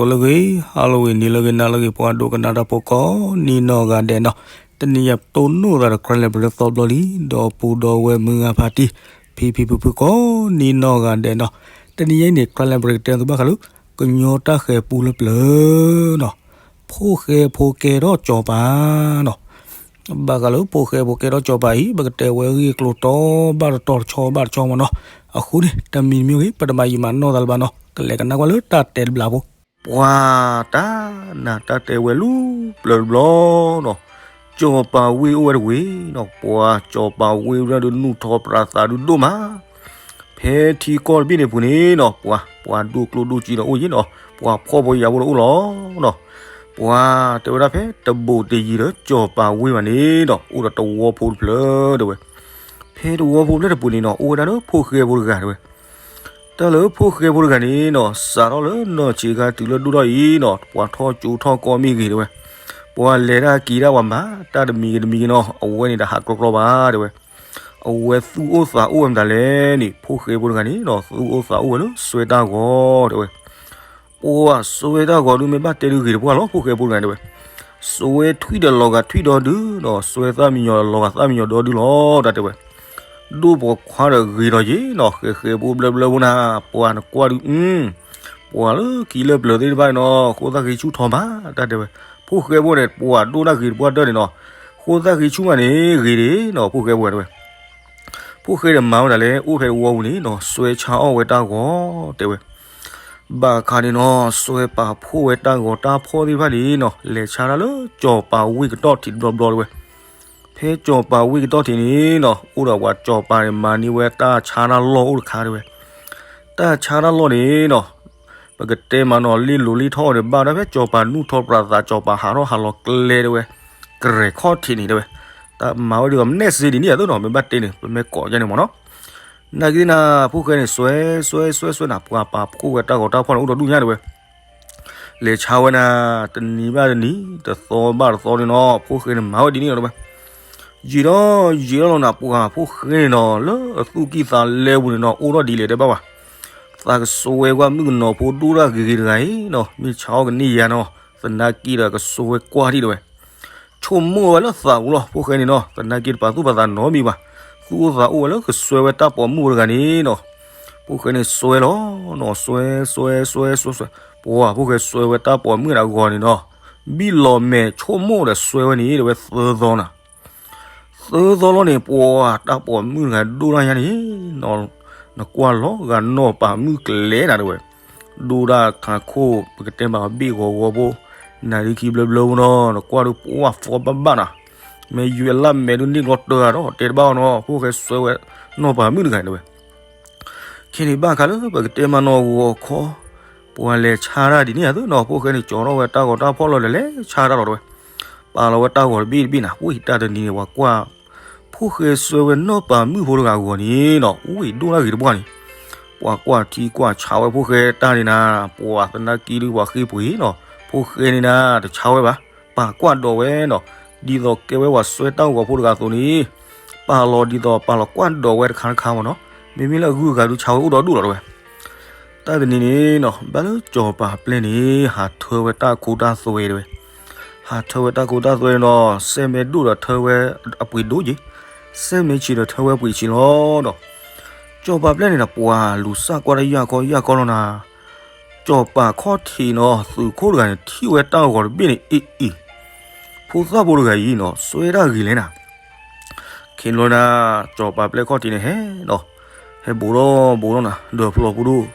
ဂီၤလၢအဂ့ၤ, ဟါလၢအဂ့ၤ, နံၤလၢအဂ့ၤ, နၤလၢအဂ့ၤ, ပှၤဒိကနၣ်တၢ်ဖိကိးနံၤနီၢ်ဂၤဒဲးနီၤ, တနံၤညါပတိၢ်နီၣ်သးဒီး Karen Library သီဘျီလံ, ဒီပုၢ်ဒီဝဲၢ်မုၢ်ဂၤဖါတံၢ်, ဖံဖံဖုဖုကိးနံၤနီၢ်ဂၤဒဲးနီၤ, တနံၤညါအံၤန့ၣ် Karen Library ကတဲသုဘၣ်ဃးလၢ ကညီတၢ်ဃဲၤပူလၢပျၢၤနီၤ, ဖိၣ်ဃဲဖိကဲထီၣ်စီၤပၤနီၤ, ဘၣ်ဃးလၢဖိၣ်ဃဲဖိကဲထီၣ်စီၤပၤအံၤ ပကတဲဝဲဂ့ၢ်ကျိၤတီဘၣ်တတီၤတဆီဘၣ်တဆီမ့ၢ်နီၤ, အဃိန့ၣ် တမံၤတမံၤဂ့ၤ ပတမၤယံာ်မၤနီၢ်သးလၢၤဘၣ်နီၤ, ကလဲၤကနၣ်ကွၢ်လၢတၢ်တဲတဘျီဖိ. ပှၤတၢ်နၤတၢ်တဲဝဲလူၤပျၢၤတဘျီနီၤ, စီၤပၤဝ့ၢ်အိၣ်ဝဲတဝ့ၢ်နီၤ, ပှၤစီၤပၤဝ့ၢ်ဝဲဒၣ်ဒုးနူၢ်ထီၣ်ပြးသးဒုးဒိၣ်မး ဖဲထံကီၢ်တဘ့ၣ်န့ၣ်ပူၤန့ၣ်နီၤ, ပှၤ ပှၤဒိၣ်ကျိၣ်ဒိၣ်စ့ဒီးအိၣ်ယံၤနီၤ, ပှၤဖှီၣ်ဖိယာ်ဖိဒီးအိၣ်လီၤနီၤ, ပှၤတဲဝဲဒၣ်ဖဲတဘူးတယံၤဒီးစီၤပၤဝ့ၢ်ဘၣ်န့ၣ်ဒီး အိၣ်ဒီးတဝီဖိတဖျၢၣ်တဲဝဲ, ဖဲတဝီဖိတဖျၢၣ်တပူၤန့ၣ်နီၤ အိၣ်ဝဲဒၣ်လၢဖိၣ်ဃဲဖိတဂၤတဲဝဲ, တၢ်လၢဖိၣ်ဃဲဖိတဂၤန့ၣ်နီၤ စးထီၣ်လၢနီၢ်ဆံးခါတုၤလၢဒိၣ်ထီၣ်အံၤနီၤ ပှၤထီၣ်ကၠိထီၣ်ကီၢ်မ့ၢ်ဂ့ၤတဲဝဲ, ပှၤလဲၤတၢ်က့ၤတၢ်ပှၤမၤတၢ်တမံၤဂ့ၤတမံၤဂ့ၤနီၤ အဝဲန့ၣ်တဟးကြီကြီဘၣ်တဲဝဲ အဝဲသူၣ်အိၣ်သးအိၣ်ဝဲမတၤလဲၣ်န့ၣ် ဖိၣ်ဃဲဖိတဂၤန့ၣ်နီၤ သူၣ်အိၣ်သးအိၣ်ဝဲလၢစွဲတၢ်ဂီၤတဲဝဲ, ပှၤစွဲတၢ်ဂီၤဒုးမ့ၢ်ဘၣ်တဲဒုးဂ့ၤတပှၢ်လီၤ ဖိၣ်ဃဲဖိတဂၤတဲဝဲ, စွဲထွံၣ်ဒီးလီၤဂာ်ထွံၣ်ဒီဒုနီၤ စွဲသၣ်မံယီၤဒီးလီၤဂာ်သၣ်မံယီၤဒီဒုလီၤ တၢ်တဲဝဲ ဒိၣ်ပိာ်ခွါဒီးဂ့ၤဒီးယ့ၤနီၤ ဃဲးဃဲးဖိဘျၢဘျၢဖိနၤ ပှၤနကွၢ်ဒုး ပှၤလၢခံလၢပျၢၤသ့ၣ်တဖၣ်န့ၣ်နီၤ ဃိသၣ်ဃ့ဆူၣ်ထီၣ်မး တၢ်တဲဝဲ, ဖိၣ်ဃဲဖိန့ၣ် ပှၤဒိၣ်တၢ်ဂ့ၤတပှၢ်တၢၢ်န့ၣ်နီၤ, ဃိသၣ်ဃ့ဆူၣ်မးန့ၣ် ဂ့ၤဒၣ်နီၤ ဖိၣ်ဃဲဖိတဲဝဲ, ဖိၣ်ဃဲဒီးမၤဝဲဒၣ်လဲၣ် အိၣ်ဖဲတဝီပူၤန့ၣ်နီၤ စွဲဆါအီၣ်ဝဲတၢ်ဂီၤတဲဝဲ ဘၣ်ခါန့ၣ်နီၤ စွဲပာ်ဖှိၣ်ဝဲတၢ်ဂီၤတၢ်ဖှီၣ်သ့ၣ်တဖၣ်န့ၣ်နီၤ လဲၤဆါတၢ်လၢစီၤပၤဝ့ၢ်ကတီၢ်ထံးတဘျီဘျီတဲဝဲ, ဖဲစီၤပၤဝ့ၢ်ကတီၢ်ထံးန့ၣ်နီၤ အိၣ်ဒီးပှၤစီၤပၤန့ၣ် မၤန့ၢ်ဝဲတၢ်ဆါတၢ်လီၢ်အိၣ်တခါတဲဝဲ, တၢ်ဆါတၢ်လီၢ်န့ၣ်နီၤ ပကတဲမးနီၤ လ့လိၤလ့ထီၣ်န့ၣ် ဘၣ်ဒၣ်ဖဲစီၤပၤနူၢ်ထီၣ်ပြးသး စီၤပၤဟးထီၣ်ဟးလီၤကျဲတဲဝဲ, ကရဲၣ်ခီၣ်ထံးန့ၣ်တဲဝဲ, တၢ်မၤဝဲဒ်သိးမနဲၣ်စ့ဒ်န့ၣ်အသိးနီၤ မ့ၢ်ဘၣ်တဲန့ၣ် ပမ့ၢ်ကိးယါန့ၣ်မ့ၢ်နီၤ နာ်က့သ့ၣ်နၤ ဖိၣ်ဃဲန့ၣ် စွဲ စွဲ စွဲ စွဲနၤ ပှၤပာ်ဖှိၣ်ဝဲတၢ်ဂီၤတၢ်ဖှီၣ်န့ၣ် အိၣ်ဒီးဒူၣ်ညါတဲဝဲ, လဲၤဆါဝဲနၤ တနံၤဘၣ်တနံၤ တသီဘၣ်တသီန့ၣ်နီၤ ဖိၣ်ဃဲန့ၣ်မၤဝဲဒ်န့ၣ်လီၤတဲဝဲ, ယံာ်ဒီးယံာ်လီၤလီၤနၤ ပှၤဖိၣ်ဃဲန့ၣ်နီၤ လၢအသူၣ်ကံၢ်သးလဲပူၤန့ၣ်နီၤ အိၣ်ထီၣ်ဒ်လဲၣ်တဲဘၣ်ဘၣ်, သးကစွဲကွၢ်မုၣ်ကနီၤဖိဒိၣ်တၢ်ဂ့ၤဂ့ၤတဂၤအံၤနီၤ မ့ၢ်ဆါအီၣ်ကန့ၢ်ယၤနီၤ သနာ်က့ဒီးကစွဲကွၢ်ထံၣ်တဲဝဲ ဆိကမိၣ်ဝဲလၢသးပူၤလီၤ ဖိၣ်ဃဲန့ၣ်နီၤ သနာ်က့တပာ်သူၣ်ပာ်သးနီတမံၤဘၣ်, သူၣ်အိၣ်သးအိၣ်ဝဲလၢကစွဲဝဲတၢ်ပိာ်မုၣ်ဖိတဂၤန့ၣ်နီၤ, ဖိၣ်ဃဲန့ၣ်စွဲလီၤနီၤ စွဲ စွဲ စွဲ စွဲ စွဲ ပှၤဖိၣ်ဃဲစွဲဝဲတၢ်ပိာ်မုၣ်န့ၣ်အဂီၤန့ၣ်နီၤ, ဘံၣ်လီၤမဲာ်ဆိကမိၣ်ဒီးစွဲဝဲန့ၣ်တဲဝဲသၢသီနၤ သၢသီလီၤန့ၣ် ပှၤတၢ်ပိာ်မုၣ်တဂၤဒိၣ်တၢ်ညါန့ၣ်, နကွၢ်လီၤဂာ်နီၢ်ပၤမုၣ်ကျဲနၤတဲဝဲ, ဒိၣ်တၢ်ခါခိၣ် ပကတဲမးအဘ့ၣ်ဂီၤဂီၤဖိ, နၤဒုးခံဘျၢဘျၢဖိနီၤ နကွၢ်ဒုးပှၢ်ဖီဘၣ်ဘၣ်နၤ, မ့ၢ်ယွဲလၢမဲာ်ဒုးန့ၢ်လီၤတၢၤဒီး တဲတဘၣ်အီၤနီၤ ဖိၣ်ဃဲစွဲဝဲနီၢ်ပၤမုၣ်တဂၤတဲဝဲ ခဲန့ၣ်ဘၣ်ခါလၢပကတဲမးနီၢ်ဂီၤခီ, ပှၤလဲၤဆါတၢ်ဒ်န့ၣ်အသိးနီၤ ဖိၣ်ဃဲန့ၣ် ကၠီထီၣ်ဝဲတၢ်ဂီၤတၢ်ဖီၣ်လီၤဒီးလဲၤဆါတၢ်လီၤတဲဝဲ, ပာ်လီၤဝဲတၢ်ဂီၤတဘ့ၣ်တဘ့ၣ်နၤ ဝံၤတၢ်တနံၤန့ၣ် ပှၤကွၢ် ဖိၣ်ဃဲစွဲဝဲနီၢ်ပၤမုၣ်ဖိတဂၤအဂီၤန့ၣ်နီၤ ဝံၤဒိၣ်တၢ်ဂ့ၤတပှၢ်န့ၣ်, ပှၤကွၢ်ထံကွၢ်ဆးဝဲဖိၣ်ဃဲတၢ်န့ၣ်နၤ, ပှၤသနာ်က့ဒုးပှၤဃ့ပှ့ၤနီၤ ဖိၣ်ဃဲန့ၣ်နၤ တဆါဝဲဘၣ်, ပာ်ကွၢ်ဒိးဝဲနီၤ, ဒ်သိးကဲဝဲပှၤစွဲတၢ်ဂီၤဖိတဂၤအသိးန့ၣ် ပာ်လီၤဒ်သိးပာ်လီၤကွၢ်ဒိးဝဲတခါတခါမ့ၢ်နီၤ, မ့မ့ၢ်လၢအဂုၤအဂၤဒုးဆါဝဲအိၣ်ဒီးဒူၣ်လီၤတဲဝဲ တၢ်တနံၤန့ၣ်နီၤ ဘၣ်လၢစီၤပၤပျဲၢ်န့ၣ် ဟးထၢဝဲတၢ်ခိတၢ်သွဲတဲဝဲ, ဟးထၢဝဲတၢ်ခိတၢ်သွဲန့ၣ်နီၤ စဲးမဲာ်ဒိၣ်ဒီးထၢဝဲအပှ့ၤဒိၣ်က့ၤ, စဲးမဲာ်ဆံးဒီးထၢဝဲအပှ့ၤဆံးလီၤဒီး, စီၤပၤပျဲၢ်န့ၣ်ဒီး ပှၤလူၤစၢ်ကွၢ်တၢ်ယၢ်ခီယၢ်ခီလီၤနၤ, စီၤပၤခီၣ်ထံးနီၤ သုးခိၣ်တဂၤန့ၣ် ထံၣ်ဝဲတၢ်ဂီၤတဘ့ၣ်န့ၣ် အ့ၣ်အ့ၣ်, ဖိသၣ်ဖိတဂၤအံၤနီၤ စွဲတၢ်ဂ့ၤလဲၣ်နၤ ခဲန့ၣ်လီၤနၤ စီၤပၤပျဲၢ်ခီၣ်ထံးန့ၣ်ဟဲနီၤ, ဟဲဘူးထီၣ်ဘူးထီၣ်နၤ ဒီးဖျိးဖိဒိၣ်,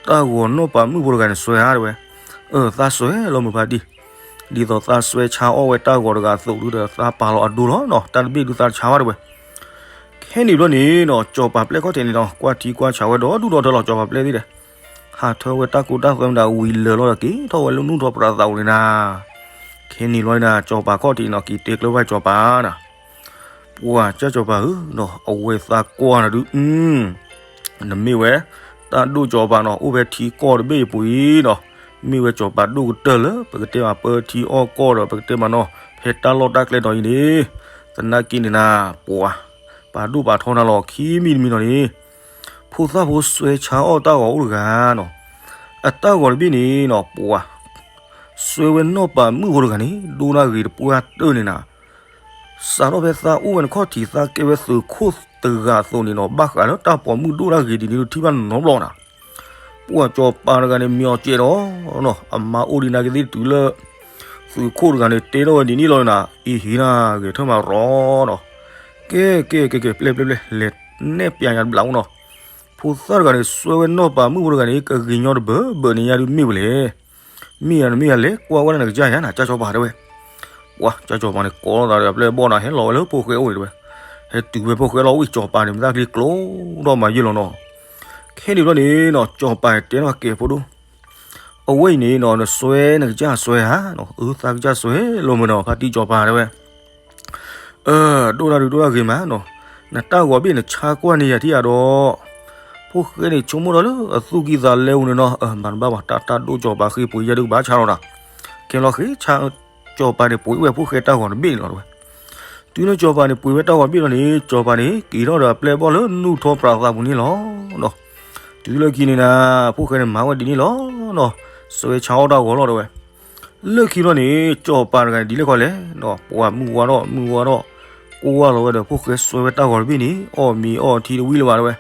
တၢ်ဂီၤနီၢ်ပၤမုၣ်ဖိတဂၤန့ၣ်စွဲဧါတဲဝဲ, အၢ သးစွဲလီၤမုၢ်ဖါတံၢ်, ဒ်သိးသးစွဲဆါအီၣ်ဝဲတၢ်ဂီၤတဂၤအသိးဒုးဒီး သးပာ်လီၤအဒိလီၤနီၤ တၢ်တဘ့ၣ်ဒုးသးတဆါဘၣ်တဲဝဲ, ခဲန့ၣ်ဘျီန့ၣ်နီၤ စီၤပၤပျဲၢ်ခီၣ်ထံးန့ၣ်နီၤ ကွၢ်ထံကွၢ်ဆးဝဲဒီးဒူၣ်ဒီးထၢလီၤ စီၤပၤပျဲၢ်သ့ၣ်ဒီး ဟးထၢဝဲတၢ်ကိးတၢ်သွဲမတၤဝံၤလၢာ်လီၤဒီး က့ၤထီၣ်ဝဲလၢနူၢ်ထီၣ်ပြးသးအိၣ်န့ၣ်နၤ, ခဲန့ၣ်လီၤနၤ စီၤပၤခီၣ်ထံးနီၤ က့ၤတဲကျၢၤဘၣ်စီၤပၤနၤ, ပှၤကၢ်စီၤပၤဧၢနီၤ အဝဲသးကွၢ်နၤဒုး နမ့ၢ်ဝဲ တၢ်ဒိၣ်စီၤပၤနီၤ အိၣ်ဖဲထံကီၢ်တဘ့ၣ်အပူၤအံၤနီၤ, မ့ၢ်ဝဲစီၤပၤဒိၣ်ကတၢၢ်လၢ ပကတဲမးပၢထံအီၣ်ကီၢ်ဒီး ပကတဲမးနီၤ ဖဲတၢ်လီၢ်တၢ်ကျဲနီၤအံၤန့ၣ်, သနာ်က့န့ၣ်နၤ ပှၤ ပာ်ဒိၣ်ပာ်ထီနၤလီၤ ခံမံၤတမံၤနီၤန့ၣ်, ဖိသၣ်ဖိစွဲဆါအီၣ်တၢ်ဂီၤအိၣ်တဂၤနီၤ, အတၢ်ဂီၤတဘ့ၣ်န့ၣ်နီၤ ပှၤ အဝဲဒၣ်န့ၣ် စွဲဝဲနီၢ်ပၤမုၣ်ဖိတဂၤန့ၣ် ဒိၣ်ဒၣ်ဂ့ၤတပှၢ်တၢၢ်န့ၣ်နၤ, စးထီၣ်ဖဲသးအိၣ်ဝဲန့ၣ်ခီၣ်ထံး သးကဲဝဲသုးခိၣ်တဂၤအသိးန့ၣ်နီၤ, ဘၣ်ဃးလၢတၢ်ပိာ်မုၣ်ဒိၣ်ဒၣ်ဂ့ၤဒ်န့ၣ်ဒုးထံၣ်ဘၣ်နီတဘျီနၤ. ပှၤစီၤပၤတဂၤန့ၣ် မ့ၢ်အီၤကဲဒီးနီၤ, အမါအိၣ်ဒံးနာ်က့သ့ၣ်တုၤလၢ သုးခိၣ်တဂၤန့ၣ် တဲထီၣ်ဝဲဒ်န့ၣ်လီၤနၤ, အံၤဟံးနၤဂဲၤထၢၣ်မးရီနီၤ. ကဲ ကဲ ကဲ ကဲ ပျဲၢ် ပျဲၢ် ပျဲၢ် လဲၤနဲၣ်ပျးယၤတဘျးအိၣ်နီၤ. ဖိသၣ်တဂၤန့ၣ် စွဲဝဲနီၢ်ပၤမုၣ်ဖိတဂၤန့ၣ် ကဂ့ၤညီတဘၢဘၢန့ၣ် ယၤဒုးမ့ၢ်ဝဲလဲၣ်. မ့ၢ်ယၤနမ့ၢ်ယၤလဲၤကွၢ်ဝဲဒၣ်နကစၢ်ယၤနၤ ကၠၢ်စီၤပၤတဲဝဲ. ပှၤကၠၢ်စီၤပၤန့ၣ် ကိးထီၣ်သးဒီးအပျဲၢ်အဘီၣ်နၤ ဟဲလီၤဝဲလၢဖိၣ်ဃဲအိၣ်န့ၣ်တဲဝဲ. ဟဲတုၤဝဲဖိၣ်ဃဲလီၤဝံၤ စီၤပၤန့ၣ် မ့ၢ်တၢ်ချံကျိဒီးမၤယဲၢ်လီၤနီၤ. ခဲန့ၣ်ဘျီန့ၣ်နီၤ စီၤပၤတဲထီၣ်ကဲဖိဒိၣ် အဝဲအံၤန့ၣ်နီၤ နစွဲနကစၢ်စွဲဧါ, အၢ သးကစၢ်စွဲလီၤမုၢ်နီၤ ဖါတံၢ်စီၤပၤတဲဝဲ. အၢ ဒိၣ်ဒၣ်ဒုးဒိၣ်ဒၣ်ဂ့ၤမးနီၤ, နတၢ်ဂီၤတဘ့ၣ်နဆါကွၢ်န့ၢ်ယၤထံၣ်ဧါဒီး. ဖိၣ်ဃဲန့ၣ်ဆိကမိၣ်ဒီးလၢအသူၣ်ကံၢ်သးလဲအိၣ်န့ၣ်နီၤ, အၢ မၤတဘၣ်ဘၣ် တၢ်တၢ်ဒိၣ်စီၤပၤဃ့ၢ်ပှ့ၤယဲၢ်ဒုးကဘၣ်ဆါလီၤ, ကဲလီၤဃ့ဆါ စီၤပၤန့ၣ်ပှ့ၤဝဲဖိၣ်ဃဲတၢ်ဂီၤတဘ့ၣ်န့ၣ်လီၤတဲဝဲ. တုၤလၢစီၤပၤန့ၣ်ပှ့ၤဝဲတၢ်ဂီၤတဘ့ၣ်လီၤန့ၣ် စီၤပၤန့ၣ် က့ၤထီၣ်ဒီးအပျဲၢ်အဘီၣ်လၢနူၢ်ထီပြးသးပူၤန့ၣ်လီၤ. တုၤလၢခံန့ၣ်နၤ ဖိၣ်ဃဲန့ၣ်မၤဝဲဒ်န့ၣ်လီၤနီၤ, စွဲဆါအီၣ်တၢ်ဂီၤလီၤတဲဝဲ. လၢခံလီၤန့ၣ် စီၤပၤတဂၤန့ၣ်ဒ်လဲၣ်ခီလဲၣ်နီၤ, ပှၤမုၢ်ဝါထီၣ်မုၢ်ဝါထီၣ်, ကွၢ်လီၤဝဲဒီးဖိၣ်ဃဲစွဲဝဲတၢ်ဂီၤတဘ့ၣ်န့ၣ် အီၣ်မ့ၤအီထံတဝံၣ်လၢၤဘၣ်တဲဝဲ.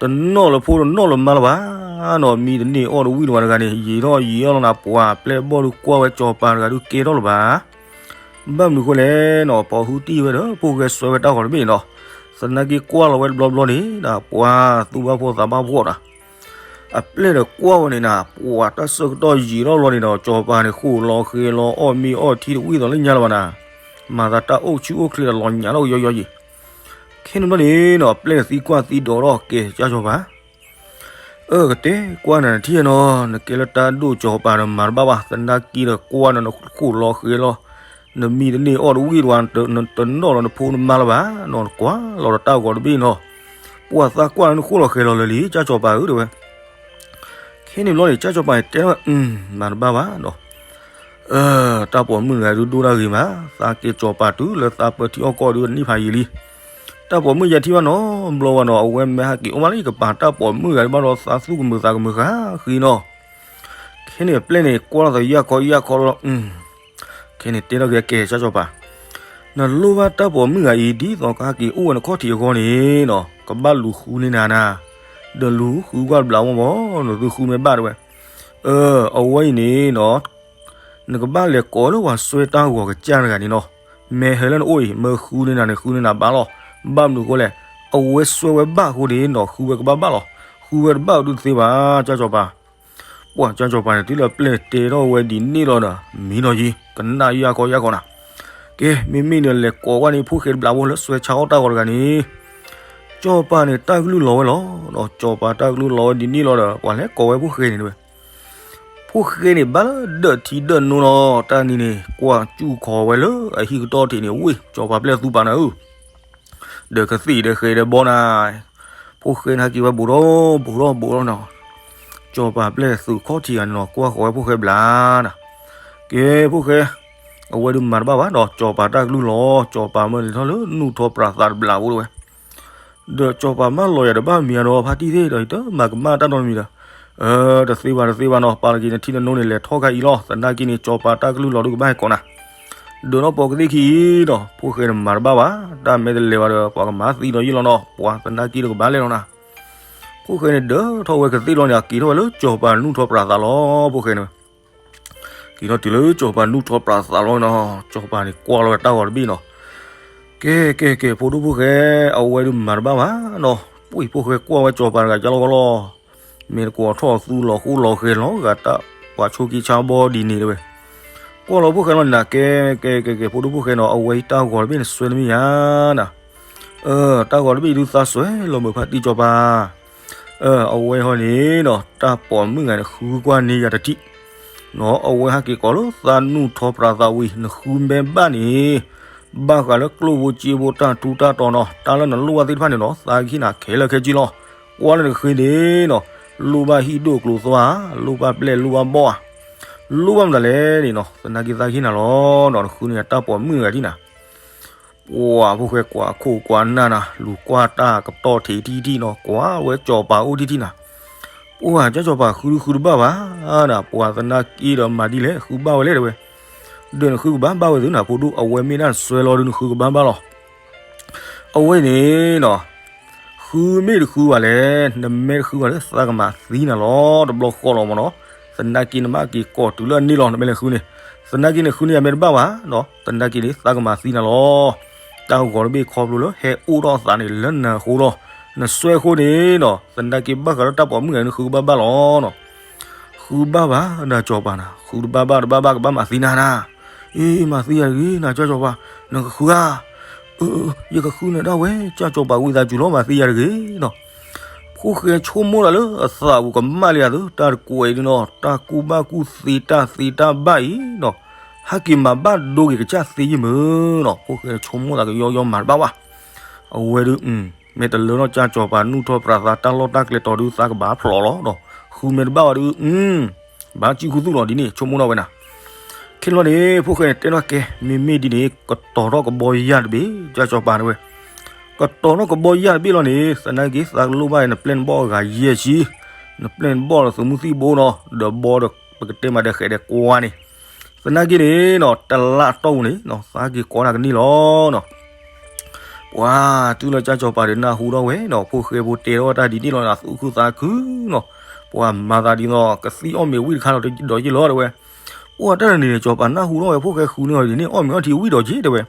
တနီၣ်လၢဖိတနီၣ်လၢမါလၢၤဘၣ်နီၤ, မံတန့ၢ်အီၣ်တဝံၣ်လၢၤဘၣ်တဂၤန့ၣ် ယံာ်ထီၣ်ယံာ်အီၣ်လီၤနၤ ပှၤပျဲၢ်အဘီၣ်ဒုးကွၢ်ဝဲစီၤပၤတဂၤဒုးကဲထီၣ်လၢၤဘၣ်. ဘၣ်မနုၤဃိလဲၣ်နီၤ, ပိာ်ဟုတံၢ်ဝဲဒီးဖိၣ်ဃဲစွဲဝဲတၢ်ဂီၤတဘ့ၣ်န့ၣ်နီၤ, သနာ်က့ကွၢ်လီၤဝဲတဘျီဘျီန့ၣ် ပှၤသူၣ်ဘၣ်ဖှီၣ်သးဘၣ်ဖှီၣ်နၤ အပျဲၢ်ဒီးကွၢ်ဝဲန့ၣ်နၤ ပှၤတၢ်ဆၢကတီၢ်ယံာ်ထီၣ်လီၤန့ၣ်ဒီး စီၤပၤန့ၣ်ဃိၣ်လီၤဃဲၤလီၤအီၣ်မ့ၤအီထံတဝံၣ်သိးလၢညါလၢၤဘၣ်နၤ, မၤသးတၢ်အိၣ်ဆူၣ်အိၣ်ချ့ဒီးလီၤညါလီၤကယီယီယံၤ. ခဲန့ၣ်ဘျီန့ၣ်နီၤ အပျဲၢ်န့ၣ်သံကွၢ်သံဒိးထီၣ်ကဲကၠၢ်စီၤပၤ အၢ ကတဲကွၢ်နၤနထံၣ်နီၤ, နကဲလၢတၢ်ဒိၣ်စီၤပၤဒီးမၤတဘၣ်ဘၣ်, သနာ်က့ဒီးကွၢ်နၤနဃိၣ်လီၤဃဲၤလီၤ, နမံတန့ၢ်အီၣ်တဝံၣ်တဝါ, တနီၣ်လီၤနဖိနမါလၢၤဘၣ်နီၤ, နကွၢ်လီၤဒီးတၢ်ဂီၤတဘ့ၣ်နီၤ, ပှၤသးကွၢ်နဃိၣ်လီၤဃဲၤလီၤလၢာ်လံ ကၠၢ်စီၤပၤဧၢတဲဝဲ. ခဲန့ၣ်ဘျီန့ၣ် ကၠၢ်စီၤပၤန့ၣ်တဲထီၣ်ဝဲ မၤတဘၣ်ဘၣ်နီၤ အၢ တၢ်ပိာ်မုၣ်တဂၤဒုးဒိၣ်ဒၣ်ဂ့ၤမး, သးကဲစီၤပၤတုၤလၢသးပၢထံအီၣ်ကီၢ်ဒုးအနံၣ်ဖးယံာ်လံ. တၢ်ပိာ်မုၣ်ယဲထံၣ်ဘၣ်နီတဘျီဘၣ်နီၤ, အဝဲမ့ၢ်ဟဲက့ၤအိၣ်မးလၢယကပၤတၢ်ပိာ်မုၣ်တဂၤဒုးဘၣ်ဒီးသးသူၣ်ကမုာ်သးကမုာ်ဃၣ်ဃံနီၤ. ခဲန့ၣ်အပျဲၢ်န့ၣ်ကွၢ်လီၤသးယၢ်ခီယၢ်ခီလီၤ ခဲန့ၣ်တဲထီၣ်က့ၤကဲကၠၢ်စီၤပၤ, နလိၣ်ဘၣ်တၢ်ပိာ်မုၣ်တဂၤအံၤ ဒ်သိးကဟဲက့ၤအိၣ်ဝဲနခီၣ်ထံးအဂီၢ်န့ၣ်နီၤ, ကဘၣ်လူၤဃုန့ၢ်နၤနၤ, ဒီးလူၤဃုကွၢ်တဘျးမ့ၢ်မ့ၢ် နသုဃုမ့ၢ်ဘၣ်တဲဝဲ. အၢ အဝဲအံၤန့ၣ်နီၤ နကဘၣ်လဲၤကိးလၢပှၤစွဲတၢ်ဂီၤကစၢ်တဂၤန့ၣ်နီၤ, မ့ၢ်ဟဲလၢနအိၣ်အံၤ မ့ၢ်ဃုန့ၢ်နၤန့ၣ် ဃုန့ၢ်နၤဘၣ်လီၤ. ဘၣ်မနုၤအဃိလဲၣ်, အဝဲစွဲဝဲဘၣ်အဃိန့ၣ်နီၤ ဃုဝဲကဘၣ်ဘၣ်လီၤ. ဃုဝဲတဘၣ်အဒုးတသ့ဘၣ် ကၠၢ်စီၤပၤ. ပှၤကၠၢ်စီၤပၤန့ၣ် တုၤလၢပျဲၢ်တဲထီၣ်ဝဲဒ်န့ၣ်လီၤဒီး မံလီၤယံၤ ကနၣ်ယၢ်ခီယၢ်ခီနၤ. ကဲ မ့မ့ၢ်ဒီးလဲၤကိးဝဲန့ၣ် ဖိၣ်ဃဲတဘျးဖိလၢစွဲဆါအီၣ်တၢ်ဂီၤတဂၤန့ၣ် စီၤပၤန့ၣ်တၢ်ကလုၢ်လီၤဝဲလီၤ. စီၤပၤတၢ်ကလုၢ်လီၤဝဲဒ်န့ၣ်လီၤဒီး ပှၤလဲၤကိးဝဲဖိၣ်ဃဲန့ၣ်တဲဝဲ. ဖိၣ်ဃဲန့ၣ် ဘၣ်လၢဒၢးထံဒၢးနိလီၤ တၢ်နံၤန့ၣ် ကွၢ်စူၣ်ခီဝဲလၢအဟံၣ်ကတီၢ်ထံးန့ၣ် ဝ့ၢ် စီၤပၤပျဲၢ်သူပာ်နၤဧၢ ဒီးကသံၣ်ဒီးဃဲၤဒီးဘီနၤ, ဖိၣ်ဃဲန့ၣ်ဟဲက့ၤဝဲဘူးထီၣ်ဘူးထီၣ်ဘူးထီၣ်နီၤ. စီၤပၤပျဲၢ်သုးခီၣ်ထံးဂၤန့ၣ်နီၤ ကွၢ်ဃီၤဝဲဖိၣ်ဃဲဘျးနၤ. ကဲ ဖိၣ်ဃဲ အဝဲဒုးမၤတဘၣ်ဘၣ်ဒီး စီၤပၤတၢ်ကလုၢ်လီၤ. စီၤပၤမၢလဲၤထီၣ်လၢနူၢ်ထီပြးသးတဘျးဖိတဲဝဲ. ဒီးစီၤပၤမၢလီၤယၤဒီး ဘၣ်မံၤဒီးဖါတံၢ်သ့ၣ်ဒီး ယတမၤကမၣ်တၢ်နီတမံၤဒီး, အၢ တသ့ဘၣ်တသ့ဘၣ်နီၤ, ပာ်လီၤက့ၤနထံနနိန့ၣ် လဲၤထီၣ်ခါအံၤလီၤ. သနာ်က့န့ၣ် စီၤပၤတၢ်ကလုၢ်လီၤဒုးကဘၣ်ဟဲကိးနၤ ဒီးနီၢ်ပိာ်ကသ့ၣ်ခံအံၤဒီး ဖိၣ်ဃဲန့ၣ်မၤတဘၣ်ဘၣ်, တၢ်မ့ၢ်တလဲၤဘၣ်ဒီး ပှၤကမၤသံဒီးယုၢ်လီၤနီၤ, ပှၤသနာ်က့ဒီးကဘၣ်လဲၤလီၤနၤ. ဖိၣ်ဃဲန့ၣ်ဒၢထီၣ်ဝဲကသ့ၣ်လီၤန့ၣ် က့ၤထီၣ်ဝဲလၢစီၤပၤနူၢ်ထီပြးသးလီၤ ဖိၣ်ဃဲန့ၣ်ဝဲ က့ၤထီၣ်တုၤလၢစီၤပၤနူၢ်ထီပြးသးလီၤနီၤ, စီၤပၤန့ၣ်ကွၢ်လီၤဝဲတၢ်ဂီၤတဘ့ၣ်နီၤ. ကဲ ကဲ ကဲ ဖိဒိၣ်ဖိၣ်ဃဲ အဝဲဒုးမၤတဘၣ်ဘၣ်နီၤ, ပှ့ၤဖိၣ်ဃဲကွၢ်ဝဲစီၤပၤတဂၤကၢလီၤကီလီၤ, မ့ၢ်တကိးထီၣ်သူလီၤဃိလီၤဃဲၤလီၤဂာ်တၢ် ပှၤဆိက့ဆါဘီဒ်န့ၣ်တဲဝဲ. ကွၢ်လီၤဖိၣ်ဃဲလီၤန့ၣ်နၤ, ကဲ ကဲ ကဲ ကဲ ဖိဒိၣ်ဖိၣ်ဃဲနီၤ, အဝဲအံၤတၢ်ဂီၤတဘ့ၣ်န့ၣ်စွဲတမ့ၢ်ယၤနၤ, တၢ်ဂီၤတဘ့ၣ်ဒုးသးစွဲလီၤမုာ်ဖါတံၢ်စီၤပၤ အဝဲဟီန့ၣ်နီၤ တၢ်ပိာ်မုၣ်ဂၤန့ၣ် ဃုကွၢ်န့ၢ်ယၤတထံၣ်နီၤ, အဝဲဟဲက့ၤကိးလၢသးနူၢ်ထီပြးသးဝံၤ နဃုမ့ၢ်ဘၣ်န့ၣ် ဘၣ်ဃးလၢကျိၣ်ဖိစ့ဖိတၢ်ထူးတၢ်တီၤနီၤ, တၢ်လၢနလိၣ်ဘၣ်သ့ၣ်တဖၣ်န့ၣ်နီၤ သးကဟ့ၣ်နၤခဲလၢာ်ခဲဆ့လီၤ. ကွၢ်လၢနဃ့န့ၣ်နီၤ, လိၣ်ဘၣ်ဟံၣ်ဒိၣ်ကျိၤသွါဧါ, လိၣ်ဘၣ်ပျဲၢ်လိၣ်ဘၣ်ဘီၣ်ဧါ, လိၣ်ဘၣ်မတၤလဲၣ်န့ၣ်နီၤ, သနာ်က့သးကဟ့ၣ်နၤလီၤနီၤ, နဃုန့ၢ်ယၤတၢ်ပိာ်မုၣ်ဂၤထံၣ်နၤ ပှၤဖိၣ်ဃဲကွၢ်ခိၣ်ကွၢ်နၢ်နၤ, လူၤကွၢ်တၢ်ကတီၢ်ထံးထံၣ်ထံၣ်နီၤ, ကွၢ်ဝဲစီၤပၤအိၣ်ထံၣ်ထံၣ်နၤ, ပ ပှၤကၠီစီၤပၤဃုဒုဃုတဘၣ်ဘၣ်, ပှၤသနာ်က့ဒီးမၤဒ်လဲၣ် ဃုဘၣ်ဝဲလဲၣ်တဲဝဲ, ဒီးနဃုကဘၣ်ဘၣ်ဝဲသုနဖိဒိၣ် အဝဲမ့ၢ်ဒၣ်နစွဲလီၤဒုးနဃုကဘၣ်ဘၣ်လီၤ. အဝဲန့ၣ်နီၤ, ဃုမ့ၢ်တဃုဘၣ်လဲၣ်, နမ့ၢ်တဃုဘၣ်လၢသးကမၤသံနၤလီၤ တဘျီဃီလီၤမ့ၢ်နီၤ. သနာ်က့နဘၣ်က့ၤကိးတုၤလၢအန့ၣ်လီၤ နမ့ၢ်လဲၤဃုန့ၣ်, သနာ်က့နဃုန့ၢ်ယၤမ့ၢ်တဘၣ်ဘၣ်နီၤ, သနာ်က့န့ၣ် သးကမၤသံနၤလီၤ. တၢ်ဂီၤတဘ့ၣ်ခီဖျိလၢဟဲအိၣ်ထီၣ်အသးန့ၣ်လၢနဃိလီၤ. နစွဲဃိန့ၣ်နီၤ, သနာ်က့ဘၣ်ဃးလၢတၢ်ပိာ်မုၣ်ဂၤန့ၣ် နဃုကဘၣ်ဘၣ်လီၤနီၤ. ဃုဘၣ်ဘၣ်နၤကၠီပၤနၤ, ဃုတဘၣ်ဘၣ်တဘၣ်ဘၣ် ကဘၣ်မၤသံနၤနၤ. အ့ မၤသံယၤတဂ့ၤ နကၠီစီၤပၤ, နကဃုဧါ. အၢ ယကဃုနၤဒၣ်ဝဲ ကၠီစီၤပၤ ဝံသးစူၤလီၤ မၤသံယၤတဂ့ၤနီၤ. ဖိၣ်ဃဲဆိကမိၣ်တၢ်လၢအသးပူၤကမၣ်လံဧါသု တၢ်တကွဲးအံၤဒုနီၤ, တၢ်ကူၣ်ဘၣ်ကူၣ်သ့ တၢ်သ့တၢ်ဘၣ်အံၤနီၤ, ဟဲက့ၤမၤဘၣ်ဒိက့ၤကစၢ်သ့ယံာ်မုၢ်နီၤ. ဖိၣ်ဃဲဆိကမိၣ်သးကယီယီမၤတဘၣ်ဘၣ်. အဝဲဒု မ့ၢ်တလၢထီၣ်ကၠီစီၤပၤနူၢ်ထီၣ်ပြးသး တၢ်လီၢ်တၢ်ကျဲတီၤဒု သးကဘၣ်ဖျိးလီၤဒီး ဃုမ့ၢ်တဘၣ်ဘၣ်ဒု ဘၣ်စုၣ်ခူသူၣ်လီၤဒ်န့ၣ် ဆိကမိၣ်ထီၣ်ဝဲနၤ. ခဲလီၤန့ၣ် ဖိၣ်ဃဲန့ၣ်တဲထီၣ်ကဲ မ့မ့ၢ်ဒ်န့ၣ် ကတီၤထီၣ်ကဘီယၢ်တဘ့ၣ် ကၠီစီၤပၤတဲဝဲ, ကတီၤထီၣ်ကဘီယၢ်တဘ့ၣ်လီၤန့ၣ် သနာ်က့သးကလိၣ်ဘၣ်အံၤ နပျဲၢ်နဘီၣ်အဂၤယဲၢ်ဆံ, နပျဲၢ်နဘီၣ်လၢသုးမုၢ်သံၣ်ဘိနီၤ, ဒီးဘီဒီးပကတဲမးဒီးဃဲးဒီးကွၢ်န့ၣ်, သနာ်က့န့ၣ်နီၤ တလါအတီၢ်ပူၤန့ၣ်နီၤ သးက့ၤကိးနၤကန့ၢ်လီၤနီၤ. ပှၤတုၤလၢကၠီစီၤပၤဒီးနၢ်ဟူထီၣ်ဝဲနီၤ ဖိၣ်ဃဲဖိတဲထီၣ်ဝဲတၢ်ဒ်န့ၣ်လီၤ သူၣ်ခုသးခုနီၤ, ပှၤမၤသးဒ်သိး ကသံၣ်အီၣ်မ့ၤဝံၣ်တခါဒီးယ့ၢ်လီၤတဲဝဲ. ပှၤတၢ်တနံၤန့ၣ် ကၠီစီၤပၤနၢ်ဟူထီၣ်ဝဲ ဖိၣ်ဃဲဃုန့ၢ်အီၤဒ်န့ၣ် အီၣ်မ့ၤအီထံဝံၣ်ဒီးက့ၤတဲဝဲ.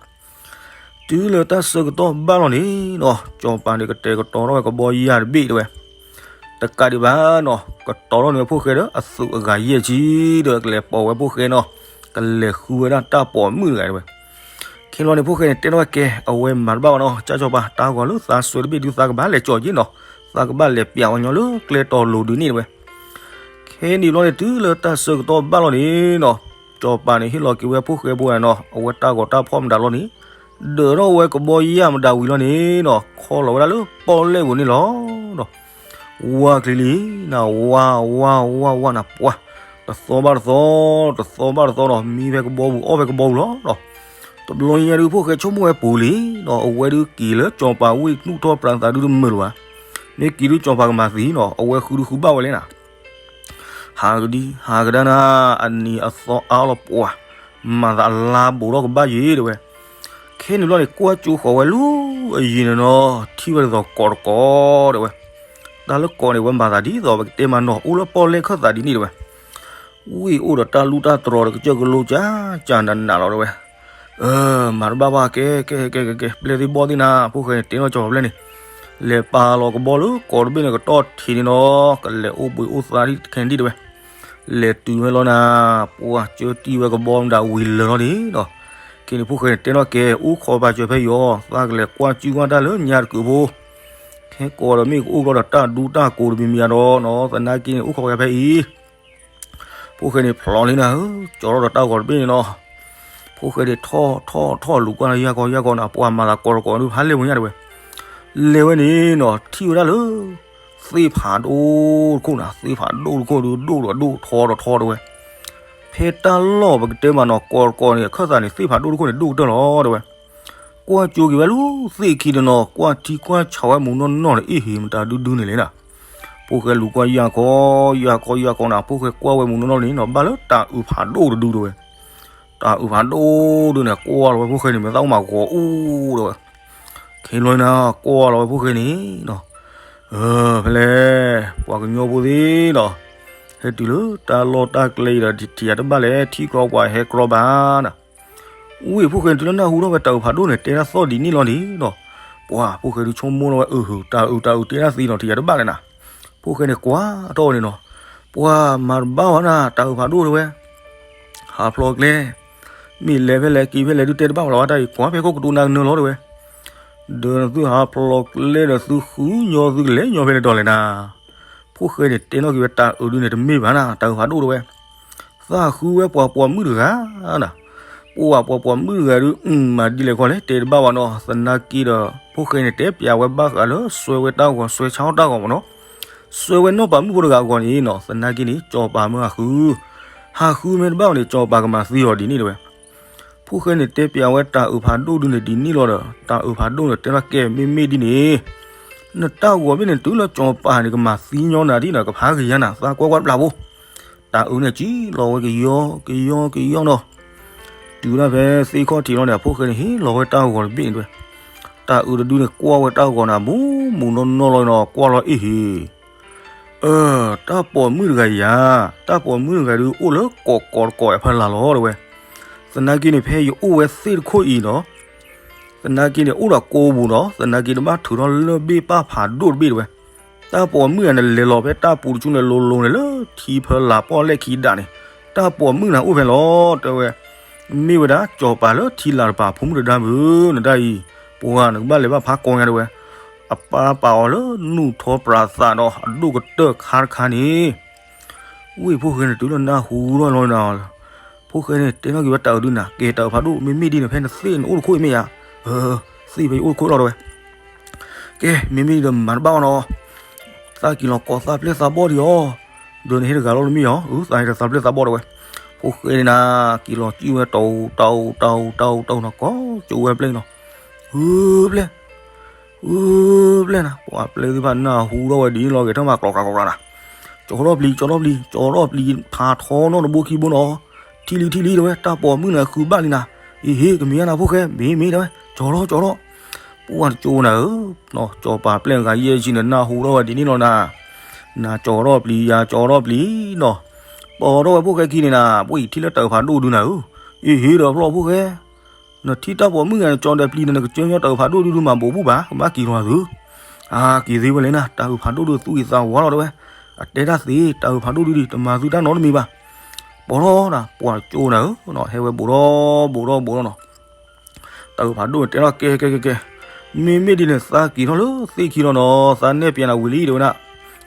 တုၤလၢတၢ်ဆၢကတီၢ်ဘၣ်လီၤန့ၣ်နီၤ ကၠီစီၤပၤန့ၣ်ကတဲာ်ကတီၤထီၣ်ဝဲကဘီယၢ်တဘ့ၣ်တဲဝဲ. တကးဒံးဘၣ်နီၤ ကတီၤထီၣ်န့ၢ်ဝဲဖိၣ်ဃဲဒီးအသုးအဂၤယဲၢ်ဆံဒီး ကလဲၤပိာ်ဝဲဖိၣ်ဃဲနီၤ, ကလဲၤဃုဝဲဒၣ်တၢ်ပိာ်မုၣ်တဂၤတဲဝဲ. ခဲလီၤန့ၣ် ဖိၣ်ဃဲန့ၣ်တဲထီၣ်ဝဲကဲ အဝဲမၤတဘၣ်ဘၣ်နီၤ ကၠီစီၤပၤ တၢ်ဂီၤလၢသးစွဲတဘ့ၣ်ဒုးသးကဘၣ်လဲၤကၠီၤက့ၤနီၤ, သးကဘၣ်လဲၤပျးဝဲညီလၢကျဲတီၤလိၤဒုးန့ၣ်တဲဝဲ. ခဲန့ၣ်ဘျီန့ၣ် တုၤလၢတၢ်ဆၢကတီၢ်ဘၣ်လီၤန့ၣ်နီၤ ကၠီစီၤပၤန့ၣ်ဟ့ၣ်လီၤက့ၤဝဲဖိၣ်ဃဲဖိဝဲနီၤ အဝဲတၢ်ဂီၤတၢ်ဖီၣ်မတၤလီၤန့ၣ်, ဒၢးထီၣ်ဝဲကဘီယၢ်မတၤဝံၤလီၤန့ၣ်နီၤ ခီလီၤဝဲဒၣ်လၢပီၣ်လဲၣ်ပူၤန့ၣ်လီၤ. ဝါချ့လံနၤ ဝါ ဝါ ဝါ ဝါနၤ ပှၤ တသီဘၣ်တသီ တသီဘၣ်တသီနီၤ မံဖဲကဘီပူၤ အီၣ်ဖဲကဘီပူၤလီၤ. တဘျီညါဒုး ဖိၣ်ဃဲဆိကမိၣ်ဝဲပူၤလံနီၤ အဝဲဒုးက့ၤလၢကၠီစီၤပၤဝ့ၢ်နူၢ်ထီၣ်ပြးသးဒုတမုာ်လၢၤဘၣ်. မ့ၢ်က့ၤဒုးကၠီစီၤပၤကမၤသံနီၤ အဝဲဃုဒုဃုဘၣ်ဝဲလဲၣ်နၤ ဟးကဒံ ဟးကဒါနၤ အနံၤအသီအါလီၤပှၤ, မၤသးအလါဘူးထီၣ်ကဘၣ်ယဲၤတဲဝဲ. ခဲန့ၣ်ဘျီန့ၣ် ကွၢ်ကၠိဃီၤဝဲလၢအယံၤန့ၣ်နီၤ ထံၣ်ဝဲဒ်သိးကိးတကိးတဲဝဲ. တၢ်လၢကိးန့ၣ် ဝဲမၤသးဒ်သိးပကတဲမးနီၤ အိၣ်လၢပီၣ်လဲၣ်ခၢၣ်သးဒ်န့ၣ်တဲဝဲ. ဝ့ၢ်အိၣ်ဒီးတၢ်လူၢ်တၢ်တြီၤဒီးကစၢၢ်ကလိကၠၢ် ကၠၢ်နးနးလီၤတဲဝဲ. မၤတဘၣ်ဘၣ် ကဲ ကဲ ကဲ ကဲ ကဲ ပျဲၢ်သ့ၣ်ဘီၣ်သ့ၣ်နၤ ဖိၣ်ဃဲန့ၣ်တဲထီၣ်ကၠီၤပၤပျဲၢ်န့ၣ်, လဲၤပာ်လီၤကဘီလၢကိးတဘ့ၣ်န့ၣ်ကတီၢ်ထံးန့ၣ်နီၤ ကလဲၤအိၣ်ဘှံးအိၣ်သါဒ်တခဲန့ၣ်ဒံးတဲဝဲ. လဲၤတုၤဝဲလီၤနၤ ပှၤကၢတံၢ်ဝဲကဘီမတၤဝံၤလၢာ်လီၤန့ၣ်နီၤ. ခဲန့ၣ် ဖိၣ်ဃဲန့ၣ်တဲထီၣ်ကဲ အိၣ်ခိးပာ်စၢၤဖဲယီၤ သးကလဲၤကွၢ်ကၠုၣ်ကွၢ်တၢ်လၢညါတကုးဖိ ခဲကိးဒီးမ့ၢ်ကအိၣ်ကလီဒီးတၢ်ဒူတၢ်ကိးတမံၤမံၤဒီးနီၤ သနာ်က့န့ၣ် အိၣ်ခိးပာ်စၢၤဖဲအံၤ ဖိၣ်ဃဲန့ၣ်ဖျိးလံနၤဧၢ, ကၠီထီၣ်ဒီးတၢ်ဂီၤတဘ့ၣ်န့ၣ်နီၤ. ဖိၣ်ဃဲန့ၣ်ထီၣ်ထီၣ်ထီၣ်လူၤကွၢ်ယၢ်ကီယၢ်ကီနၤ ပှၤမၤသးကိးတကိးဒုးဖးလဲၢ်ပူၤညါတဲဝဲ. လဲၤဝဲန့ၣ်နီၤ ထံၣ်ဝဲဒၣ်လၢ သ့ၣ်ဖးဒိၣ်တခိၣ်နၤ သ့ၣ်ဖးဒိၣ်တခိၣ်ဒုး ဒိၣ်ဒီးဒိၣ်ထီဒီးထီတဲဝဲ. ဖဲတၢ်လီၢ်ပကတဲမးနီၤ ကိးတကိးန့ၣ် အခၢၣ်သးန့ၣ် သ့ၣ်ဖးဒိၣ်တခိၣ်န့ၣ် ဒိၣ်ကတၢၢ်လီၤတဲဝဲ. ကွၢ်ကၠိက့ၤဝဲလၢသ့ၣ်ခံန့ၣ်နီၤ ကွၢ်ထံကွၢ်ဆးဝဲမုၢ်နီၢ်နီၢ်န့ၣ် အ့ၣ်ဟ့ၣ်မတၤဒုဒုန့ၣ်လဲၣ်နၤ. ဖိၣ်ဃဲလူၤကွၢ်ယၢ်ကီ ယၢ်ကီ ယၢ်ကီနၤ ဖိၣ်ဃဲကွၢ်ဝဲမုၢ်နီၢ်နီၢ်န့ၣ်နီၤ ဘၣ်လၢတၢ်အုးဖးဒိၣ်တဒုတဲဝဲ. တၢ်အုးဖးဒိၣ်ဒုန့ၣ် ကွၢ်လီၤဝဲဖိၣ်ဃဲန့ၣ် မ့ၢ်သးအိၣ်မးဂီၤအူတဲဝဲ. ခဲလီၤနၤ ကွၢ်လီၤဝဲဖိၣ်ဃဲန့ၣ်နီၤ ဖဲလဲၣ် ပှၤကညီဖိသ့ၣ်နီၤ ဟဲတုၤလၢတၢ်လီၢ်တၢ်ကျဲအံၤဒီး ထံၣ်ယၤတဘၣ်လဲၣ် ထံၣ်ကြီပှၤဟဲကြီဘၣ်နၤ. ဝံၣ်ဖိၣ်ဃဲန့ၣ် တုၤလၢနၢ်ဟူထီၣ်ဝဲတၢ်အုးဖးဒိၣ်န့ၣ် တဲဒၣ်သီၣ်ဒ်န့ၣ်လီၤန့ၣ်နီၤ. ပှၤဖိၣ်ဃဲဒုးဆိကမိၣ်လီၤဝဲ အၢ တၢ်အုးတၢ်အုးတဲဒၣ်သံနီၤ ထံၣ်ယၤတဘၣ်လဲၣ်နၤ. ဖိၣ်ဃဲန့ၣ်ကွၢ်ထီၣ်ဝဲန့ၣ်နီၤ ပှၤမၤတဘၣ်ဝဲနၤ တၢ်အုးဖးဒိၣ်တဲဝဲ ဟးဖျိးကျဲ မ့ၢ်လဲၤဖဲလဲၣ်က့ၤဖဲလဲၣ်ဒုးတဲတဘၣ်ဝဲလီၤ တၢ်အံၤကွၢ်ဖဲခိၣ်ကတိၤနၤကနၢၤလီၤတဲဝဲ. ဒီးနသုဟးဖျိးကျဲဒီးသုဃုညီသုကလဲၤညီဖဲလဲၣ်တီၤလဲၣ်နၤ. ဖိၣ်ဃဲန့ၣ်တဲနီၣ်က့ၤဝဲတၢ်အုးဒုန့ၣ် တမ့ၢ်ဘၣ်နၤ တၢ်အုးဖးဒိၣ်တဲဝဲ. သးဃုဝဲပှၤပိာ်မုၣ်တဂၤနၤ. ပှၤပိာ်မုၣ်တဂၤဒုး မၤဒ်လဲၣ်ခီလဲၣ် တဲတဘၣ်ဝဲနီၤ သနာ်က့ဒီး ဖိၣ်ဃဲန့ၣ်တဲပျးဝဲဘၣ်ဃးလၢ စွဲဝဲတၢ်ဂီၤ စွဲဆါအီၣ်တၢ်ဂီၤမ့ၢ်နီၤ. စွဲဝဲနီၢ်ပၤမုၣ်ဖိတဂၤအဂီၢ်န့ၣ်နီၤ သနာ်က့န့ၣ် ကၠီၤပၤမၢဟးဃု ဟးဃုမ့ၢ်တဘၣ်ဝဲန့ၣ် ကၠီၤပၤကမၤသံအီၤဒ်န့ၣ်တဲဝဲ. ဖိၣ်ဃဲန့ၣ်တဲပျးဝဲတၢ်အုးဖးဒိၣ်ဒုန့ၣ်ဒ်န့ၣ်လီၤဒီး တၢ်အုးဖးဒိၣ်န့ၣ်တဲထီၣ်ကဲမ့မ့ၢ်ဒ်န့ၣ် နတၢ်ဂီၤဘ့ၣ်န့ၣ် တုၤလၢစီၤပၤန့ၣ် ကမၤသံညီနၤဒ်န့ၣ် ကဖးဂ့ၤညါနၤ သးကွၢ်ကွၢ်တဘျီဖိ, တၢ်အုးန့ၣ်ကံလီၤဝဲကယီကယီကယီနီၤ, တုၤဒၣ်ဖဲသ့ၣ်ခီၣ်ထံးလီၤန့ၣ် အဖိၣ်ဃဲန့ၣ် ဟ့ၣ်လီၤဝဲတၢ်ဂီၤတဘ့ၣ်န့ၣ်ဝဲ, တၢ်အုးတဒုန့ၣ် ကွၢ်ဝဲတၢ်ဂီၤန့ၣ် မူးမူးနီၢ်နီၢ်လီၤနီၤ ကွၢ်လီၤအ့ၣ်ဟ့ၣ် အၢ တၢ်ပိာ်မုၣ်တဂၤယၤ, တၢ်ပိာ်မုၣ်တဂၤဒုးအိၣ်လၢကိးကိးတကိးအဖီလာ်လီၤတဲဝဲ, သနာ်က့န့ၣ် ဖဲယအိၣ်ဝဲသ့ၣ်တခိၣ်အံၤဒီး, သနာ်က့န့ၣ် အိၣ်ဒီးကိးပူၤဒီး သနာ်က့တဘၣ်ထုးထီၣ်လၢၢ်ဘ့ၣ်ပၢ်ဖးဒိၣ်တဘ့ၣ်တဲဝဲ, တၢ်ပိာ်မုၣ်တဂၤန့ၣ် လဲၤလီၤဖဲတၢ်ပူၤတဆူန့ၣ် လိၤလိၤန့ၣ် လၢထံဖီလာ်ပီၣ်လဲၣ်ခံဒးန့ၣ်, တၢ်ပိာ်မုၣ်န့ၣ်အိၣ်ဖဲလီၤတဲဝဲ မ့ၢ်ဝဲဒၣ်စီၤပၤလၢထံလာ်တပၤ ဖိမုၣ်တဒါမုၢ် နဒၣ်အံၤ, ပှၤနကဘၣ်လဲၤဘၣ်ဖးကိးညါတဲဝဲ, အပၢ်ပာ်အီၤလၢနူၢ်ထီပြးသးဒီး အဒိၣ်ကတၢၢ်ခါတခါန့ၣ်, ဝ့ၢ်ဖိၣ်ဃဲန့ၣ် တုၤလၢနၢ်ဟူထီၣ်လီၤနၤ, ဖိၣ်ဃဲန့ၣ် တဲထီၣ်က့ၤဝဲတၢ်အုးဒုးနၤ, ကဲတၢ်အုးဖးဒိၣ် မ့မ့ၢ်ဒ်န့ၣ် ဖဲနသ့ၣ်နအိၣ်တခိၣ်အံၤမ့ၢ်ယါ, သ့ၣ်ဖဲယအိၣ်တခိၣ်လီၤတဲဝဲ ကဲ မ့မ့ၢ်ဒီးမၤတဘၣ်အီၤနီၤ, သးက့ၤလီၤကိးသးပျဲၢ်သးဘီၣ်ဒံးအီၤ, ဒီးနဟ့ၣ်တဂၤလီၤတမ့ၢ်အီၤ, အုး သးဟ့ၣ်တသးပျဲၢ်သးဘီၣ်တဲဝဲ, ဖိၣ်ဃဲန့ၣ်နၤ, က့ၤလီၤစံၣ်ဝဲတၢ်အုးတၢ်အုးတၢ်အုးတၢ်အုးနီၤ ကိးကၠိဝဲပျဲၢ်နီၤ, အုးပျဲၢ် အုးပျဲၢ်နၤ, ပှၤပျဲၢ်သ့ၣ်တဖၣ်နၢ်ဟူထီၣ်ဝဲဒ်န့ၣ်လီၤ ဂဲၤထၢၣ်မၤကျီကျီကျီနၤ, ကၠီထီၣ်ပျံၤ ကၠီထီၣ်ပျံၤ ကၠီထီၣ်ပျံၤ ဖးထီနီတဘိခံဘိနီၤ, ထံၣ်လံထံၣ်လံတဲဝဲ တၢ်ပိာ်မုၣ်န့ၣ်ဃုဘၣ်လံနၤ, အ့ဟ့ၣ် ကမ့ၢ်ယါနၤဖိၣ်ဃဲ မ့ၢ်မ့ၢ်တဲဝဲ ကၠီထီၣ်ကၠီထီၣ်, ပှၤတကၠိနၤဧၢ, စီၤပၤပျဲၢ်ဂၤယဲၢ်ဆံန့ၣ် နၢ်ဟူထီၣ်ဝဲဒ်န့ၣ်လီၤနၤ, နၤကၠီထီၣ်ပျံၤ ယၤကၠီထီၣ်ပျံၤနီၤ, ပိာ်ထီၣ်ဝဲဖိၣ်ဃဲခံန့ၣ်နၤ, ပှၤအံၤထံၣ်လၢတၢ်အုးဖးဒိၣ်ဒုးနၤဧၢ, အ့ဟ့ၣ်ဒီးဖျီၣ်ဖိၣ်ဃဲ နထံၣ်တၢ်ပိာ်မုၣ်ဂၤန့ၣ် ကၠီဒီးပျံၤန့ၣ် နကစၢ်ညီတၢ်အုးဖးဒိၣ်ဒုဒုမၤဘိးဘူၣ်ဘၣ် ကဘၣ်က့ၤလီၤသု, အါက့ၤသ့ဝဲလဲၣ်နၤ တၢ်အုးဖးဒိၣ်ဒုသူၣ်ဂ့ၤသးဝါလီၤတဲဝဲ, အတဲတၢ်သ့ တၢ်အုးဖးဒိၣ်ဒုဒုတမၤသုတၢ်နီတမံၤဘၣ်, ပိာ်ထီၣ်နၤ ပှၤကၠိနၤဧၢ, ဟဲဝဲဘိးထီၣ်ဘိးထီၣ်ဘိးထီၣ်နီၤ, တၢ်အုးဖးဒိၣ်န့ၣ်တဲထီၣ်ကဲကဲကဲကဲ, မ့မ့ၢ်ဒ်န့ၣ် သးက့ၤထီၣ်လၢသ့ၣ်ခံလီၤနီၤ သးနဲၣ်ပျဲနၤဝံၤလံတဲဝဲဒၣ်,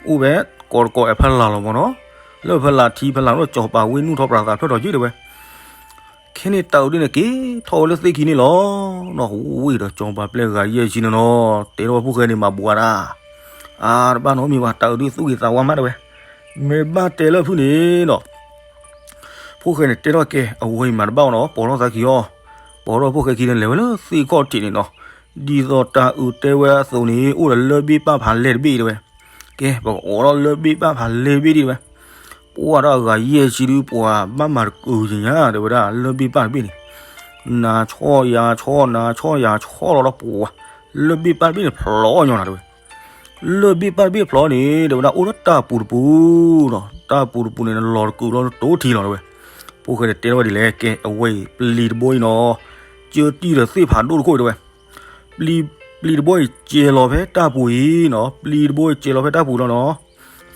အိၣ်ဝဲကိးတကိးအဖီလာ်လီၤမ့ၢ်နီၤ, လၢဖီလာ်ထံဖီလာ်လၢစီၤပၤဝ့ၢ်နူၢ်ထီပြးသးဖျၢၣ်ထီၣ်က့ၤတဲဝဲ ခဲန့ၣ်တၢ်အုးဒုန့ၣ် က့ၤထီၣ်ဝဲလၢသ့ၣ်ခံန့ၣ်လီၤ. နီၢ်ဝ့ၢ်ဒီးစီၤပၤပျဲၢ်ဂၤယဲၢ်ဆံန့ၣ်နီၤ တဲထီၣ်ဝဲဖိၣ်ဃဲန့ၣ်မၤဘူးဝဲဒၣ်, အါတဘၣ်နီတမံၤဘၣ် တၢ်အုးဒုသူၣ်ဂ့ၤသးဝါမးတဲဝဲ, မ့ၢ်ဘၣ်တဲလၢဖုၣ်န့ၣ်နီၤ ဖိၣ်ဃဲန့ၣ်တဲထီၣ်ကဲ အဝဲအံၤမၤတဘၣ်အီၤနီၤ ပိာ်ထီၣ်သးခံအီၤ, ပိာ်ထီၣ်ဖိၣ်ဃဲခံန့ၣ် လဲၤဝဲလၢသ့ၣ်ခီၣ်ထံးန့ၣ်နီၤ, ဒ်သိးတၢ်အုးတဲဝဲအသိးန့ၣ် အိၣ်ဒီးလၢၢ်ဘ့ၣ်ပၢ်ဖးလဲၢ်တဘ့ၣ်တဲဝဲ, ကဲ ပကအိးထီၣ်လၢၢ်ဘ့ၣ်ပၢ်ဖးလဲၢ်တဘ့ၣ်ဒံးဝဲ, ပှၤဒီးအဂၤယဲၢ်ဆံဒု ပှၤဘၣ်မၤတကုၤကညါ တဲဝဲဒၣ် လၢၢ်ဘ့ၣ်ပၢ်တဘ့ၣ်န့ၣ်, နၤဆီၣ်ယၤဆီၣ် နၤဆီၣ်ယၤဆီၣ်လီၤဒီးပှၤ, လၢၢ်ဘ့ၣ်ပၢ်တဘ့ၣ်န့ၣ် ဖျိးညီနၤတဲဝဲ, လၢၢ်ဘ့ၣ်ပၢ်တဘ့ၣ်ဖျိးန့ၣ် တဲဝဲဒၣ် အိၣ်ဒီးတၢ်ပူၤတပူၤနီၤ, တၢ်ပူၤတပူၤန့ၣ် နလီၤတကုၤလီၤတိၤထံလီၤတဲဝဲ, ဖိၣ်ဃဲန့ၣ်တဲထီၣ်ဝဲဒ်လဲၣ် ကဲ အဝဲအံၤ ပျံၤတဘိအံၤနီၤ, ကၢတံၢ်ဒီးသ့ၣ်ဖးဒိၣ်တခိၣ်တဲဝဲ ပျံၤ ပျံၤတဘိအံၤကဲလီၤဖဲတၢ်ပူၤအံၤနီၤ, ပျံၤတဘိအံၤကဲလီၤဖဲတၢ်ပူၤလီၤနီၤ,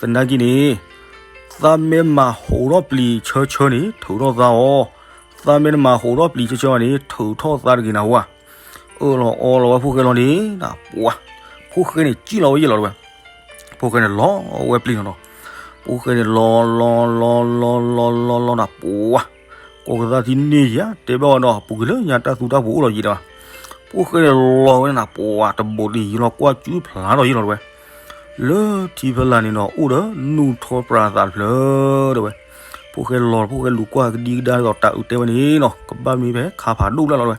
သနာ်က့န့ၣ် သးမ့ၢ်မၤဟိးထီၣ်ပျံၤဆၢဆၢန့ၣ် ထုးထီၣ်သးအီၤ, သးမ့ၢ်တမၤဟိးထီၣ်ပျံၤဆၢဆၢဘၣ်န့ၣ် ထုးထီၣ်သးတဂ့ၤနၤဝဲ, အၢၣ်လီၤအီလီၤဝဲဖိၣ်ဃဲလီၤန့ၣ် နပှၤ, ဖိၣ်ဃဲန့ၣ် စံၣ်လီၤဝဲယဲၢ်လီၤတဲဝဲ ဖိၣ်ဃဲန့ၣ်လီၤဝဲပျံၤလီၤနီၤ, ဖိၣ်ဃဲန့ၣ်လီၤလီၤလီၤလီၤလီၤလီၤနၤပှၤ, ကိးကသါထံန့ၢ်ယၤ တဲဘၣ်ဝဲဒီး ပူၤကွံာ်လၢညါတၢ်သူတၢ်ပူၤအိၣ်လီၤယံၤတဲဝဲ, ဖိၣ်ဃဲန့ၣ်လီၤဝဲန့ၣ်နၤပှၤ တဘိးတယံၤလီၤကွၢ်စုဖျါထီၣ်ယံၤလီၤတဲဝဲ, လၢထံဖီလာ်န့ၣ်နီၤ အိၣ်ဒီးနူၢ်ထီပြးသးတဖျၢၣ်တဲဝဲ, ဖိၣ်ဃဲလီၤ ဖိၣ်ဃဲလူၤကွၢ်ကဒံကဒါဒီးတၢ်အုးတဲဝဲန့ၣ်နီၤ ကဘၣ်မ့ၢ်ဖဲခါဖးဒိၣ်လၢ်လီၤတဲဝဲ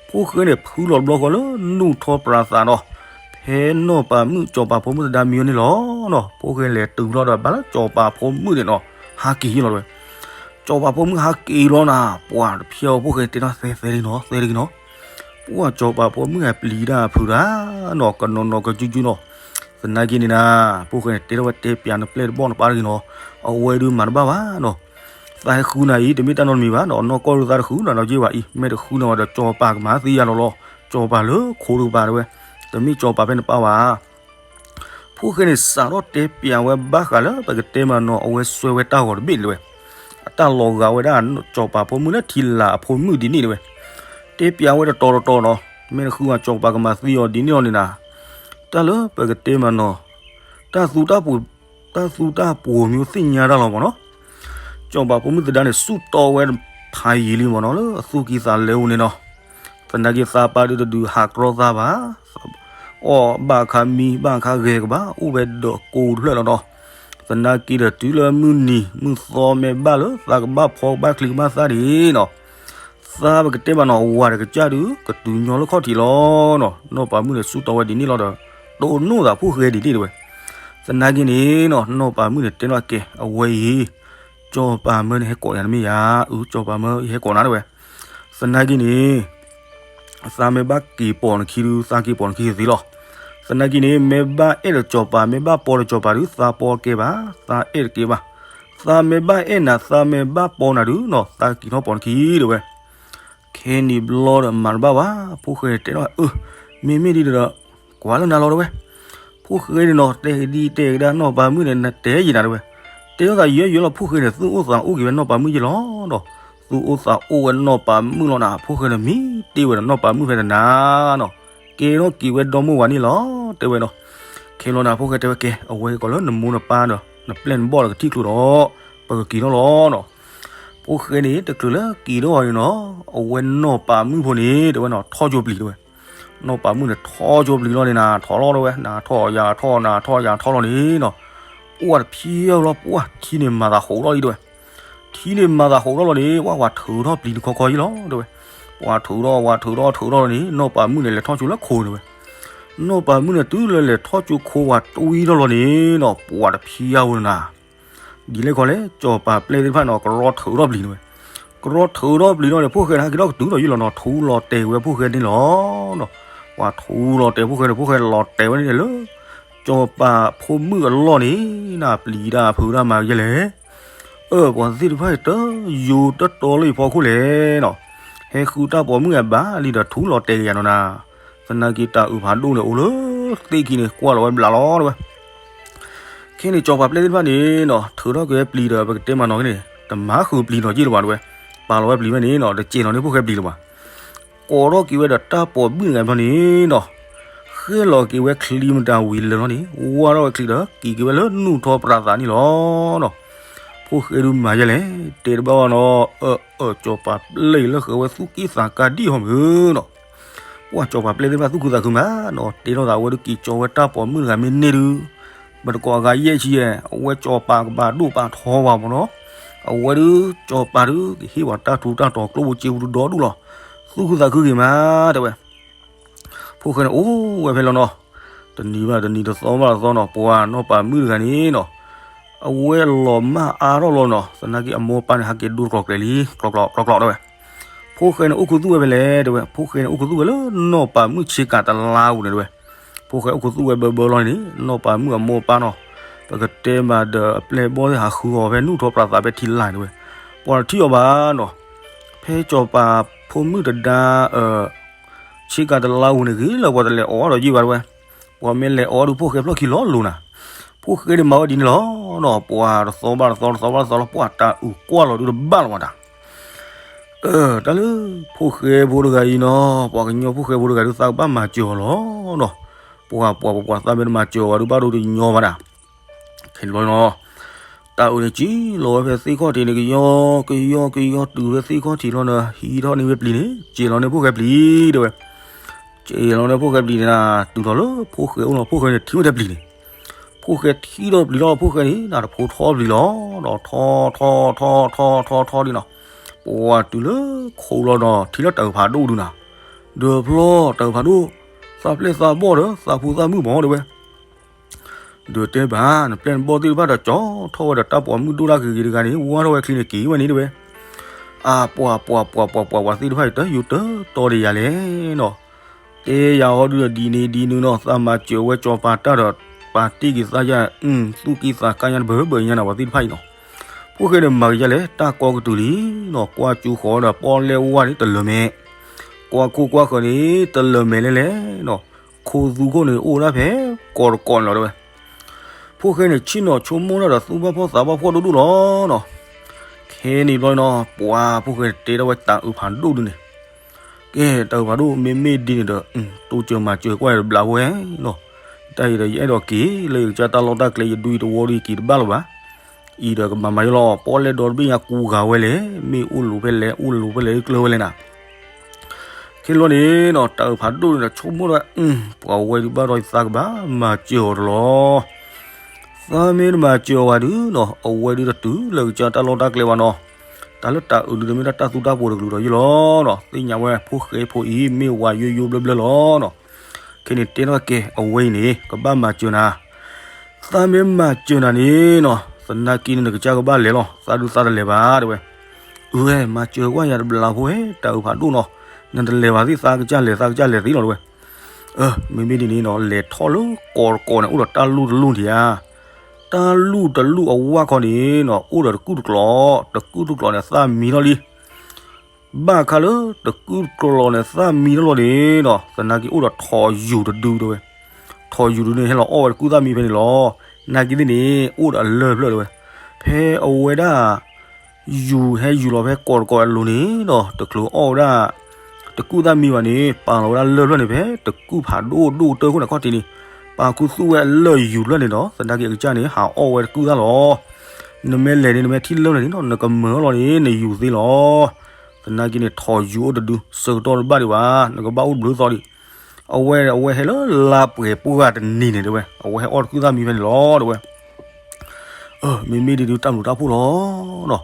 ဖိၣ်ဃဲန့ၣ် ဖုလီၤတဘျီဃီလၢနူၢ်ထီပြးသးနီၤ, ဖဲနီၢ်ပၤမုၣ်စီၤပၤဖိမုၣ်သဒါမံၤအီၤန့ၣ်လီၤနီၤ, ဖိၣ်ဃဲလဲၤတုၤလီၤဒီးဘၣ်လၢစီၤပၤဖိမုၣ်န့ၣ်နီၤ, ဟးက့ၤလီၤတဲဝဲ, စီၤပၤဖိမုၣ်ဟးက့ၤလီၤနၤ, ပှၤတဖျဲၣ်အီၤဖိၣ်ဃဲတဲထီၣ်သဲသဲလံနီၤ သဲလံနီၤ, ပှၤစီၤပၤဖိမုၣ်ဟဲပျံၤတၢ်ဖုးတၢ်နီၤ ကနီၤနီၤကစုကစုနီၤ, သနာ်က့န့ၣ်နၤ, ဖိၣ်ဃဲန့ၣ် တဲထီၣ်ဝဲတဲပျးနပျဲၢ်တဘီၣ်နပၢ်တဂ့ၤနီၤ, အဝဲဒုးမၤတဘၣ်ဘၣ်နီၤ သးဟဲဃုနၤအံၤ တမ့ၢ်တၢ်နီတမံၤဘၣ်နီၤ, နီၢ်ကီၢ်ဒုးသးတဃုနီၤ ဒီးယ့ၢ်ဘၣ်အံၤ မ့ၢ်တဃုနၤဝဲဒီး စီၤပၤကမၤသံယၤလီၤလီၤ, စီၤပၤလၢခိတကပၤတဲဝဲ, တမ့ၢ်စီၤပၤဖဲနပၢ်ဘၣ်. ဖိၣ်ဃဲန့ၣ် စးထီၣ်တဲပျးဝဲဘၣ်ဃးလၢပကတဲမးနီၤ အဝဲစွဲဝဲတၢ်ဂီၤတဘ့ၣ်န့ၣ်တဲဝဲ, အတၢ်လီၤဂာ်ဝဲဒၣ် စီၤပၤဖိမုၣ်လၢထံလာ်အဖိမုၣ်ဒ်န့ၣ်တဲဝဲ, တဲပျးဝဲတတီၤတတီၤနီၤ, မ့ၢ်တဃုဘၣ် စီၤပၤကမၤသံအီၤဒ်န့ၣ်လီၤန့ၣ်နၤ, တၢ်လၢပကတဲမးနီၤ တၢ်သူတၢ်ပူၤ တၢ်သူတၢ်ပူၤမ့ၢ်သ့ၣ်ညါတၢ်လီၤမ့ၢ်နီၤ, စီၤပၤဖိမုၣ်သဒါန့ၣ် စူၢ်တီဝဲဖးယံာ်လံမ့ၢ်နီၤ လၢအသူၣ်ကံၢ်သးလဲအိၣ်န့ၣ်နီၤ, သနာ်က့သးပၢ်ဒုးတဒုးဟးကြီသးဘၣ်, အီၣ်ဘၣ်ခါမံဘၣ်ခါဂဲၤကဘၣ် အိၣ်ဝဲဒီးကိးတဖျၢၣ်လီၤနီၤ, သနာ်က့ဒီးတုၤလၢမုၢ်နံၤ မုၢ်သီမ့ၢ်ဘၣ်လၢသးကဘၣ်ဖီကဘၣ်ချံကဘၣ်သၣ်ဒံးနီၤ သးပကတဲဘၣ်နီၤ ဝၤတကစၢ်ဒုး ကတုၤညီလၢခီၣ်ထံးလီၤနီၤ, နီၢ်ပၤမုၣ်န့ၣ် စူၢ်တီဝဲဒ်န့ၣ်လီၤဒီး တိၢ်နီၣ်သးဖိၣ်ဃဲဒ်န့ၣ်တဲဝဲ. သနာ်က့န့ၣ်နီၤ နီၢ်ပၤမုၣ်န့ၣ်တဲလီၤကဲ အဝဲအံၤ ကၠီၤပၤမၢန့ၣ်ဟဲကိးယၤတမ့ၢ်ယၤ, အၢ ကၠီၤပၤမၢယဟဲကိးနၤတဲဝဲ. သနာ်က့န့ၣ် သးမ့ၢ်ဘၣ်က့ၤပိာ်နခံဒုး သးက့ၤပိာ်နခံကသ့လီၤ. သနာ်က့န့ၣ် မ့ၢ်ဘၣ်အဲၣ်ဒီးကၠီၤပၤ မ့ၢ်ဘၣ်ပိာ်ဒီးကၠီၤပၤဒုး သးပိာ်ကဲဘၣ်, သးအဲၣ်တကဲဘၣ်. သးမ့ၢ်ဘၣ်အဲၣ်နၤ သးမ့ၢ်ဘၣ်ပိာ်နၤဒုးနီၤ သးက့ၤထီၣ်ပိာ်နခံတဲဝဲ. ခဲန့ၣ်ဘျီဒီးမၤတဘၣ်ဘၣ် ဖိၣ်ဃဲတဲလီၤ အၢ မ့မ့ၢ်ဒ်ဒီး ကွၢ်လၢနၤလီၤတဲဝဲ. ဖိၣ်ဃဲန့ၣ်နီၤ တဲကဒံတဲကဒါ နီၢ်ပၤမုၣ်န့ၣ် နတဲယံာ်နၤတဲဝဲ. တဲထီၣ်သးယဲယဲလီၤ ဖိၣ်ဃဲန့ၣ် သူၣ်အိၣ်သးအိၣ်က့ၤဝဲနီၢ်ပၤမုၣ်ယဲလီၤဒီး သူၣ်အိၣ်သးအိၣ်ဝဲနီၢ်ပၤမုၣ်လီၤနၤ ဖိၣ်ဃဲန့ၣ်မံတ့ၢ်ဝဲဒီးနီၢ်ပၤမုၣ်ဖဲတနၤနီၤ ကဲထီၣ်က့ၤဝဲဒီမိၢ်ဝၤန့ၣ်လီၤ တဲဝဲနီၤ. ခဲလီၤနၤ ဖိၣ်ဃဲတဲဝဲကဲ အဝဲကီးလၢနမိၢ်နပၢ်ဒီး နပျဲၢ်နဘီၣ်ဒီးကထံၣ်ချုးဒီး ပကက့ၤထီၣ်လီၤနီၤ. ဖိၣ်ဃဲန့ၣ် တချုးလၢက့ၤထီၣ်အီၤန့ၣ်နီၤ အဝဲနီၢ်ပၤမုၣ်ဖိန့ၣ် တဲဝဲနီၤ ထီၣ်ကၠိပျံၤတဲဝဲ. နီၢ်ပၤမုၣ်န့ၣ် ထီၣ်ကၠိပျံၤလီၤန့ၣ်နၤ ထီၣ်လီၤတဲဝဲ နၤထီၣ်ယၤထီၣ် နၤထီၣ်ယၤထီၣ်လီၤန့ၣ်နီၤ. ပှၢ်တဖျၢၣ်လီၤ ပှၢ်ထံန့ၣ်မၤသးဟိးထီၣ်လံတဲဝဲ. ထံန့ၣ်မၤသးဟိးထီၣ်လီၤန့ၣ် ပှၢ်ပှၤထုးထီၣ်ပျံၤတခီခီယံၤလီၤတဲဝဲ. ပှၢ်ထုးထီၣ် ပှၢ်ထုးထီၣ်ထုးထီၣ်လီၤန့ၣ် နီၢ်ပၤမုၣ်န့ၣ် လဲၤထီၣ်ကၠိလၢခိန့ၣ်ဝဲ. နီၢ်ပၤမုၣ်န့ၣ် တုၤလၢလဲၤထီၣ်ကၠိခိဝၤတွံထီၣ်လီၤန့ၣ်နီၤ ပှၢ်တဖျၢၣ်ဝဲနၤ ဒ်လဲၣ်ခီလဲၣ် ကၠီၤပၤပျဲၢ်သ့ၣ်တဖၣ်နီၤ ကရီထုးထီၣ်ပျံၤန့ၣ်ဝဲ. ကရီထုးထီၣ်ပျံၤလီၤန့ၣ် ဖိၣ်ဃဲန့ၣ် ဟဲက့ၤထီၣ်ကတုၤဒီးယံၤလီၤနီၤ ထူလီၤတဲာ်ဝဲဖိၣ်ဃဲန့ၣ်လီၤနီၤ. ပှၢ်ထူလီၤတဲာ်ဖိၣ်ဃဲန့ၣ် ဖိၣ်ဃဲလီၤတဲာ်ဝဲန့ၣ်လၢ ကၠီၤပၤဖိမုၣ်အလီၢ်န့ၣ် နပျံၤတၢ်ဖုးတၢ်မၤကယဲၢ်လဲၣ်. အၢ ပှၤသ့ၣ်တဖၣ်အံၤ တယိၤတတီလၢယဖီခိၣ်လဲၣ်နီၤ. ဟဲဃုတၢ်ပိာ်မုၣ်အဘၣ်လံဒီးထူလီၤတဲာ်ကယၤနီၤနၤ. သနာ်က့တၢ်အုးဖးဒိၣ်န့ၣ်အိၣ်လၢသ့ၣ်ခံန့ၣ် ကွၢ်လီၤဝဲဘျးလီၤတဲဝဲ. ခဲန့ၣ် ကၠီၤပၤပျဲၢ်သ့ၣ်တဖၣ်န့ၣ်နီၤ ထုးထီၣ်က့ၤဝဲပျံၤဒီး ပကတဲမးနီၤက့န့ၣ် တမၤဃုာ်ပျံၤနီၤက့လၢၤဘၣ်တဲဝဲ. ပာ်လီၤဝဲပျံၤဝဲန့ၣ်နီၤ တစဲးလီၤန့ၢ်ဖိၣ်ဃဲပျံၤလၢၤဘၣ်. ကိးထီၣ်က့ၤဝဲဒီးတၢ်ပိာ်မုၣ်တဂၤဘျီန့ၣ်နီၤ ဃဲလီၤက့ၤဝဲချံမတၤဝံၤလၢာ်လီၤန့ၣ် ဝါထီၣ်ဝဲချံဒီး က့ၤက့ၤဝဲလၢနူၢ်ထီပြးသးန့ၣ်လီၤနီၤ. ဖိၣ်ဃဲဒုးမၤယဲၢ်လဲၣ် တဲတဘၣ်ဘၣ်နီၤ အၢ အၢ ကၠီၤပၤပျဲၢ်အံၤလၢဃဲဝဲသူၣ်က့ၣ်သးကါဒံၣ်ဟီမုၢ်နီၤ. ပှၢ်ကၠီၤပၤပျဲၢ်သ့ၣ်တဖၣ်သူၣ်ခုသးခုမးနီၤ တဲထီၣ်သးအဝဲဒုးက့ၤကၠီဝဲတၢ်ပိာ်မုၣ်တဂၤမ့ၢ်န့ၢ်ဒုး ပတကိးအဂၤယဲၢ်ဆံယဲၢ် အဝဲကၠီၤပၤကဘၣ်ဒိၣ်ပာ်ထီဝဲမးနီၤ. အဝဲဒုးကၠီၤပၤဒုးကဟ့ၣ်ဝဲတၢ်ထူတၢ်တီၤကျိပူၤစ့ပူၤဒိၣ်ဒိၣ်လီၤ. သူၣ်ခုသးခုဂ့ၤမး တဲဝဲ. ဖိၣ်ဃဲန့ၣ်အိၣ်ဝဲဖဲလီၤနီၤ. တနံၤဘၣ်တနံၤ တသီဘၣ်တသီနီၤ ပှၤနီၢ်ပၤမုၣ်တဂၤန့ၣ်နီၤ အဝဲလီၤမၢ်အါထီၣ်လီၤနီၤ သနာ်က့အမိၢ်ပၢ်န့ၣ် ဟဲက့ၤဒိတကျိၤကျဲၤလံ ကျိၤကျိၤကျိၤကျိၤတဲဝဲ. ဖိၣ်ဃဲန့ၣ်အိၣ်ခူသူၣ်ဝဲဖဲလဲၣ်တဲဝဲ ဖိၣ်ဃဲန့ၣ်အိၣ်ခူသူၣ်ဝဲလၢနီၢ်ပၤမုၣ်ဆ့ကၤတလါပူၤန့ၣ်တဲဝဲ. ဖိၣ်ဃဲအိၣ်ခူသူၣ်ဝဲဘၢဘၢလီၤန့ၣ် နီၢ်ပၤမုၣ်အမိၢ်အပၢ်နီၤ ပကတဲမးဒီးအပျဲၢ်ဘီၣ်သ့ၣ်ဟးဃုအီၤဖဲနူၢ်ထီပြးသးဖဲထံလာ်န့ၣ်တဲဝဲ. ပှၤတထံၣ်အီၤဘၣ်နီၤ ဖဲကၠီၤပၤဖိမုၣ်တဒါ ဆ့ကၤတလါပူၤန့ၣ်ဂ့ၤလၢပှၤတလဲၤအီၣ်ဒီးယံာ်ဘၣ်တဲဝဲ. ပှၤမ့ၢ်လဲၤအီၣ်ဒုးဖိၣ်ဃဲဖျီၣ်ခံလီၤလိၤနၤ. ဖိၣ်ဃဲန့ၣ်မၤဝဲဒ်န့ၣ်လီၤနီၤ ပှၤတသီဘၣ်တသီ တသီဘၣ်တသီလီၤ ပှၤတၢ်အုးကွၢ်လီၤဒုးတဘၣ်လီၤဘၣ်တၢ် အၢ တၢ်လၢဖိၣ်ဃဲဖိတဂၤအံၤနီၤ ပှၤကညီဖိၣ်ဃဲဖိတဂၤဒုးသးကဘၣ်မၤစၢၤအီၤလီၤနီၤ. ပှၤပှၤပှၤပှၤသးမ့ၢ်တမၤစၢၤအီၤဘၣ်ဒုးဘၣ်ဒိတညီဘၣ်ဒၣ်. ခဲန့ၣ်ဘျီနီၤ တၢ်အုးန့ၣ်စံၣ်လီၤဝဲဖဲသ့ၣ်ခီၣ်ထံးန့ၣ် ကယီကယီကယီတုၤဖဲသ့ၣ်ခီၣ်ထံးလီၤဒီး ဟံးထီၣ်န့ၢ်ဝဲပျံၤန့ၣ် စဲးလီၤန့ၢ်ဖိၣ်ဃဲပျံၤတဲဝဲ. စဲးလီၤန့ၢ်ဖိၣ်ဃဲပျံၤန့ၣ် တုၤထီၣ်လၢဖိၣ်ဃဲအိၣ်လီၤ ဖိၣ်ဃဲန့ၣ်ထံၣ်ဝဲတပျံၤန့ၣ် ဖိၣ်ဃဲထံၣ်ထီၣ်ပျံၤလီၤ ဖိၣ်ဃဲန့ၣ် နတဖိထီၣ်ပျံၤလီၤ ဒီးထီၣ်ထီၣ်ထီၣ်ထီၣ်ထီၣ်ထီၣ်ထီၣ်ဒ်နီၤ ပှၤတုၤလၢခိးလီၤဒီး ထံၣ်လၢတၢ်အုးဖးဒိၣ်ဒုးနၤ ဒီးဖျီတၢ်အုးဖးဒိၣ် သးပျဲၢ်သးဘီၣ်ဒီးသးဖိသးမုၣ်မးတဲဝဲ ဒီးတဲဘၣ် နပျဲၢ်နဘီၣ်သ့ၣ်တဖၣ်ဒီးကၠီထီၣ်ဝဲဒီးတၢ်ပိာ်မုၣ်ဒိၣ်တၢ်ဂ့ၤဂ့ၤတဂၤန့ၣ် ဝါထီၣ်ဝဲချံန့ၣ်က့ၤဝဲန့ၣ်တဲဝဲ. အၢ ပှၤပှၤပှၤပှၤပှၤပှၤသ့ၣ်တဖၣ်အံၤ တယိၤတတီဒီးယၤလဲၣ်နီၤ တဲယၤဟီဒုးဒီးဒ်န့ၣ်ဒ်နုၤနီၤ သးမၤစၢၤဝဲကၠီၤပၤတၢ်ဒီး ပာ်တ့ၢ်က့ၤသးယါ သူၣ်က့သးကါညါတဘၢဘၢညါနီၤ ပှၤသ့ၣ်တဖၣ်အံၤနီၤ. ဖိၣ်ဃဲန့ၣ်မၤကယါလဲၣ် တၢ်ကီကတုၤလံနီၤ ကွၢ်ကၠူဃီၤဒီးပီၣ်လဲၣ်ဝါန့ၣ်တလၢၤမဲာ် ကွၢ်ခိၣ်ကွၢ်ဃၢၤန့ၣ် တလၢၤမဲာ်လဲၣ်လဲၣ်နီၤ ခိၣ်သူခိၣ်န့ၣ်အိၣ်ဒၣ်ဖဲ ကီးတကီးန့ၣ်လီၤတဲဝဲ. ဖိၣ်ဃဲန့ၣ် ဆ့ၣ်နီၤဆိကမိၣ်တၢ်ဒီးသူၣ်ဘၣ်ဖှီၣ်သးဘၣ်ဖှီၣ်ဒိၣ်ဒိၣ်လီၤနီၤ. ခဲန့ၣ်ဘျီနီၤ ပှၤဖိၣ်ဃဲတဲထီၣ်ဝဲတၢ်အုးဖးဒိၣ်ဒုးန့ၣ် ကဲ တၢ်အုးဖးဒိၣ်မ့မ့ၢ်ဒ်န့ၣ်ဒီး တိစၢၤမၤစၢၤကွၢ်တဘျးဖိဝဲနီၤ. တၢ်အံၤဒီးယအဲၣ်ဒိးက့ၤလၢယကစၢ်တၢ်လီၢ်တၢ်ကျဲ ယဒူယတဝီဒီးယက့ၤတဘၣ်လၢၤဘၣ်. အံၤဒီးကမၤမၤယိလီၤ ပီၣ်လဲၣ်ဒီတဘ့ၣ်ညါကူဂၤဝဲလဲၣ် မ့ၢ်အိၣ်လိၤဖဲလဲၣ် အိၣ်လိၤဖဲလဲၣ် ကျၢၤဝဲလဲၣ်နၤ ခဲလီၤန့ၣ်နီၤ တၢ်အုးဖးဒိၣ်န့ၣ်ဒီးဆိကမိၣ်ဝဲ ပှၤဝဲဒုးဘၣ်ဒီးယသးကဘၣ်မၤစၢၤအီၤတလီၤ. သးမ့ၢ်တမၤစၢၤအီၤဘၣ်ဒုးနီၤ အဝဲဒုးတတုၤလၢကစၢ်တၢ်လီၢ်တၢ်ကျဲဘၣ်နီၤ. တၢ်လၢတၢ်အုးဒုးတမ့ၢ်တၢ်သူတၢ်ပှီၤတကလုာ်ဒီးယိလီၤနီၤ. သ့ၣ်ညါဝဲဖိၣ်ဃဲဖိအံၤ မ့ၢ်ဝၤယိယိဘျၢဘျၢလီၤနီၤ. ဖဲန့ၣ်တဲထီၣ်ကဲ အဝဲအံၤန့ၣ် ကဘၣ်မၤစၢၤနၤ, သးမ့ၢ်မၤစၢၤနၤန့ၣ်နီၤ သနာ်က့န့ၣ် နကစၢ်ကဘၣ်လဲၤလီၤ, သးဒုးသးတလဲၤဘၣ် တဲဝဲ. အဝဲ မၤစၢၤကွၢ်ယၤတဘျီဖိ တၢ်အုးဖးဒိၣ်နီၤ, နတလဲၤဘၣ်သ့ၣ် သးကစၢ်လဲၤ သးကစၢ်လဲၤသ့လီၤ တဲဝဲ. မ့မ့ၢ်ဒ်န့ၣ်နီၤ လဲၤထီၣ်လၢကီးတကီးန့ၣ် အိၣ်ဒီးတၢ်လူၢ်တလူၢ်ဒံးဧါ, တၢ်လူၢ်တလူၢ်အဝၢ်ခီန့ၣ်နီၤ အိၣ်ဒီးတကုၢ်တကျိး, တကုၢ်တကျိးန့ၣ် သၣ်မံထီၣ်လံ ဘၣ်ခါလၢတကုၢ်တကျိးန့ၣ် သၣ်မံထီၣ်လီၤန့ၣ်နီၤ သနာ်က့အိၣ်ဒီးထိးယူၤတဒု တဲဝဲ. ထိးယူၤတဒုန့ၣ် ဟဲလီၤအီၣ်ဝဲတကုၢ်သၣ်မံဖဲန့ၣ်လီၤ. နာ်က့သ့ၣ်န့ၣ် အိၣ်ဒီးအလၢၢ်ဖျၢၣ် တဲဝဲ. ဖဲအဝဲဒၣ် ယူၤဟဲယူၤလီၤဖဲကီးတကီးအလိၤန့ၣ်ဒီး တချုးအီၣ်ဝဲဒၣ် တကုၢ်သၣ်မံဘၣ်န့ၣ် ပာ်လီၤဝဲဒၣ်လၢၢ်ဖျၢၣ်န့ၣ် ဖဲတကုၢ်ဖးဒိၣ်ဒိၣ်ကတၢၢ်ခိၣ်န့ၣ်ခီၣ်ထံးန့ၣ်, ပာ်ခူသူၣ်ဝဲအလၢၢ်ယူၤဖျၢၣ်န့ၣ်ဒီး သနာ်က့အကစၢ်န့ၣ် ဟးအီၣ်ဝဲတကုၢ်သၣ်လီၤ. နမ့ၢ်လဲၤန့ၣ် နမ့ၢ်ထံၣ်လၢၢ်ဖျၢၣ်န့ၣ်ဒီး နကမၢအီၤလီၤန့ၣ် နယူၤသ့လီၤ. သနာ်က့န့ၣ် ထိးယူၤအိၣ်တဒု ဆၢကတီၢ်တဘၣ်ဒံးဘၣ်, နကဘၣ်အိၣ်ဘျုးသီဒံး. အဝဲ အဝဲဟဲလၢလါပှဲၤပှၢ်တနံၤန့ၣ် တဲဝဲ, အဝဲဟဲအီၣ်တကုၢ်သၣ်မံဖဲန့ၣ်လီၤ တဲဝဲ. မ့မ့ၢ်ဒ်ဒုးတၢ်ဘျုးတၢ်ဖှိၣ်လီၤနီၤ.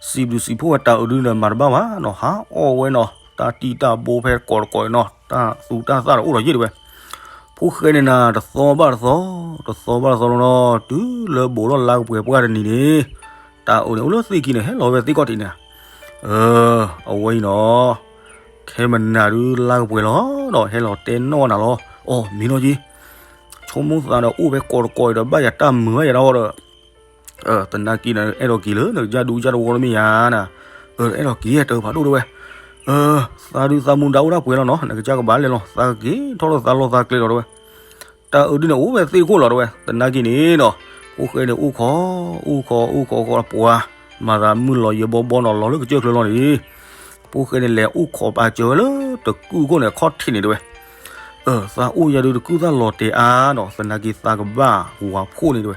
စံးဘျုးစံးဖှိၣ်ဝဲတၢ်အုးဒုးဒီးမၤတဘၣ်ဘၣ်နီၤ, ဟးအီၣ်ဝဲနီၤ, တၢ်တံၢ်တၢ်ဘိဖဲကီးတကီးနီၤ, တၢ်သူတၢ်သၣ်ဒီးအိၣ်ဒီးယ့ၢ် တဲဝဲ. ဖိၣ်ဃဲန့ၣ်နၤ တသီဘၣ်တသီ, တသီဘၣ်တသီလီၤနီၤ, တုၤလၢဘူးထီၣ်လါကပှဲၤပှၢ်တနံၤန့ၣ်, တၢ်အုးန့ၣ် အိၣ်လၢသ့ၣ်ခံန့ၣ် ဟဲလီၤဝဲသ့ၣ်ခီၣ်ထံးန့ၣ်, အဝဲအံၤနီၤ ခဲမနၤဒုးလါကပှဲၤလီၤဒီး ဟဲလီၤတဲနီၣ်နၤလီၤ. အိ မံနီၤက့, ဆိကမိၣ်သးဒီးအိၣ်ဖဲကီးတကီးအံၤဒီး ဘၣ်ယၤတၢ်မုာ်ဘၣ်ယၤတၢ်အီၣ်ဒီး သနာ်က့န့ၣ် အဲၣ်ဒိးက့ၤလၢနကစၢ်ဒူကစၢ်တဝီတမ့ၢ်ဧါနၤ, အဲၣ်ဒိးက့ၤ တၢ်အုးဖးဒိၣ် တဲဝဲ. သးဒုးသးမူဒါအိၣ်ဒၣ်ပှဲၤလီၤနီၤ, နကစၢ်ကဘၣ်လဲၤလီၤ, သးကက့ၤထီၣ်လၢသးလီၢ်သးကျဲလီၤ တဲဝဲ. တၢ်အုးဒုးန့ၣ် အိၣ်ဝဲသ့ၣ်ခိၣ်လီၤ တဲဝဲ. သနာ်က့န့ၣ်နီၤ ဖိၣ်ဃဲန့ၣ် အိၣ်ခိး အိၣ်ခိး အိၣ်ခိး အိၣ်ခိး ပှၤ မၤသးမုၢ်လီၤယဲဘီဘီနီၤ လီၤလၢကစၢၢ်ချၢလီၤန့ၣ်, ဖိၣ်ဃဲန့ၣ် လဲၤအိၣ်ခိးပာ်စၢၤဝဲလၢတကုၢ်ခိၣ်န့ၣ် အခီၣ်ထံးန့ၣ် တဲဝဲ. သးအိၣ်ယၤဒုးတကုၢ်သၣ်လီၤတဲာ်အါနီၤ, သနာ်က့သးကဘၣ်ဝၤဖှိၣ်န့ၣ် တဲဝဲ.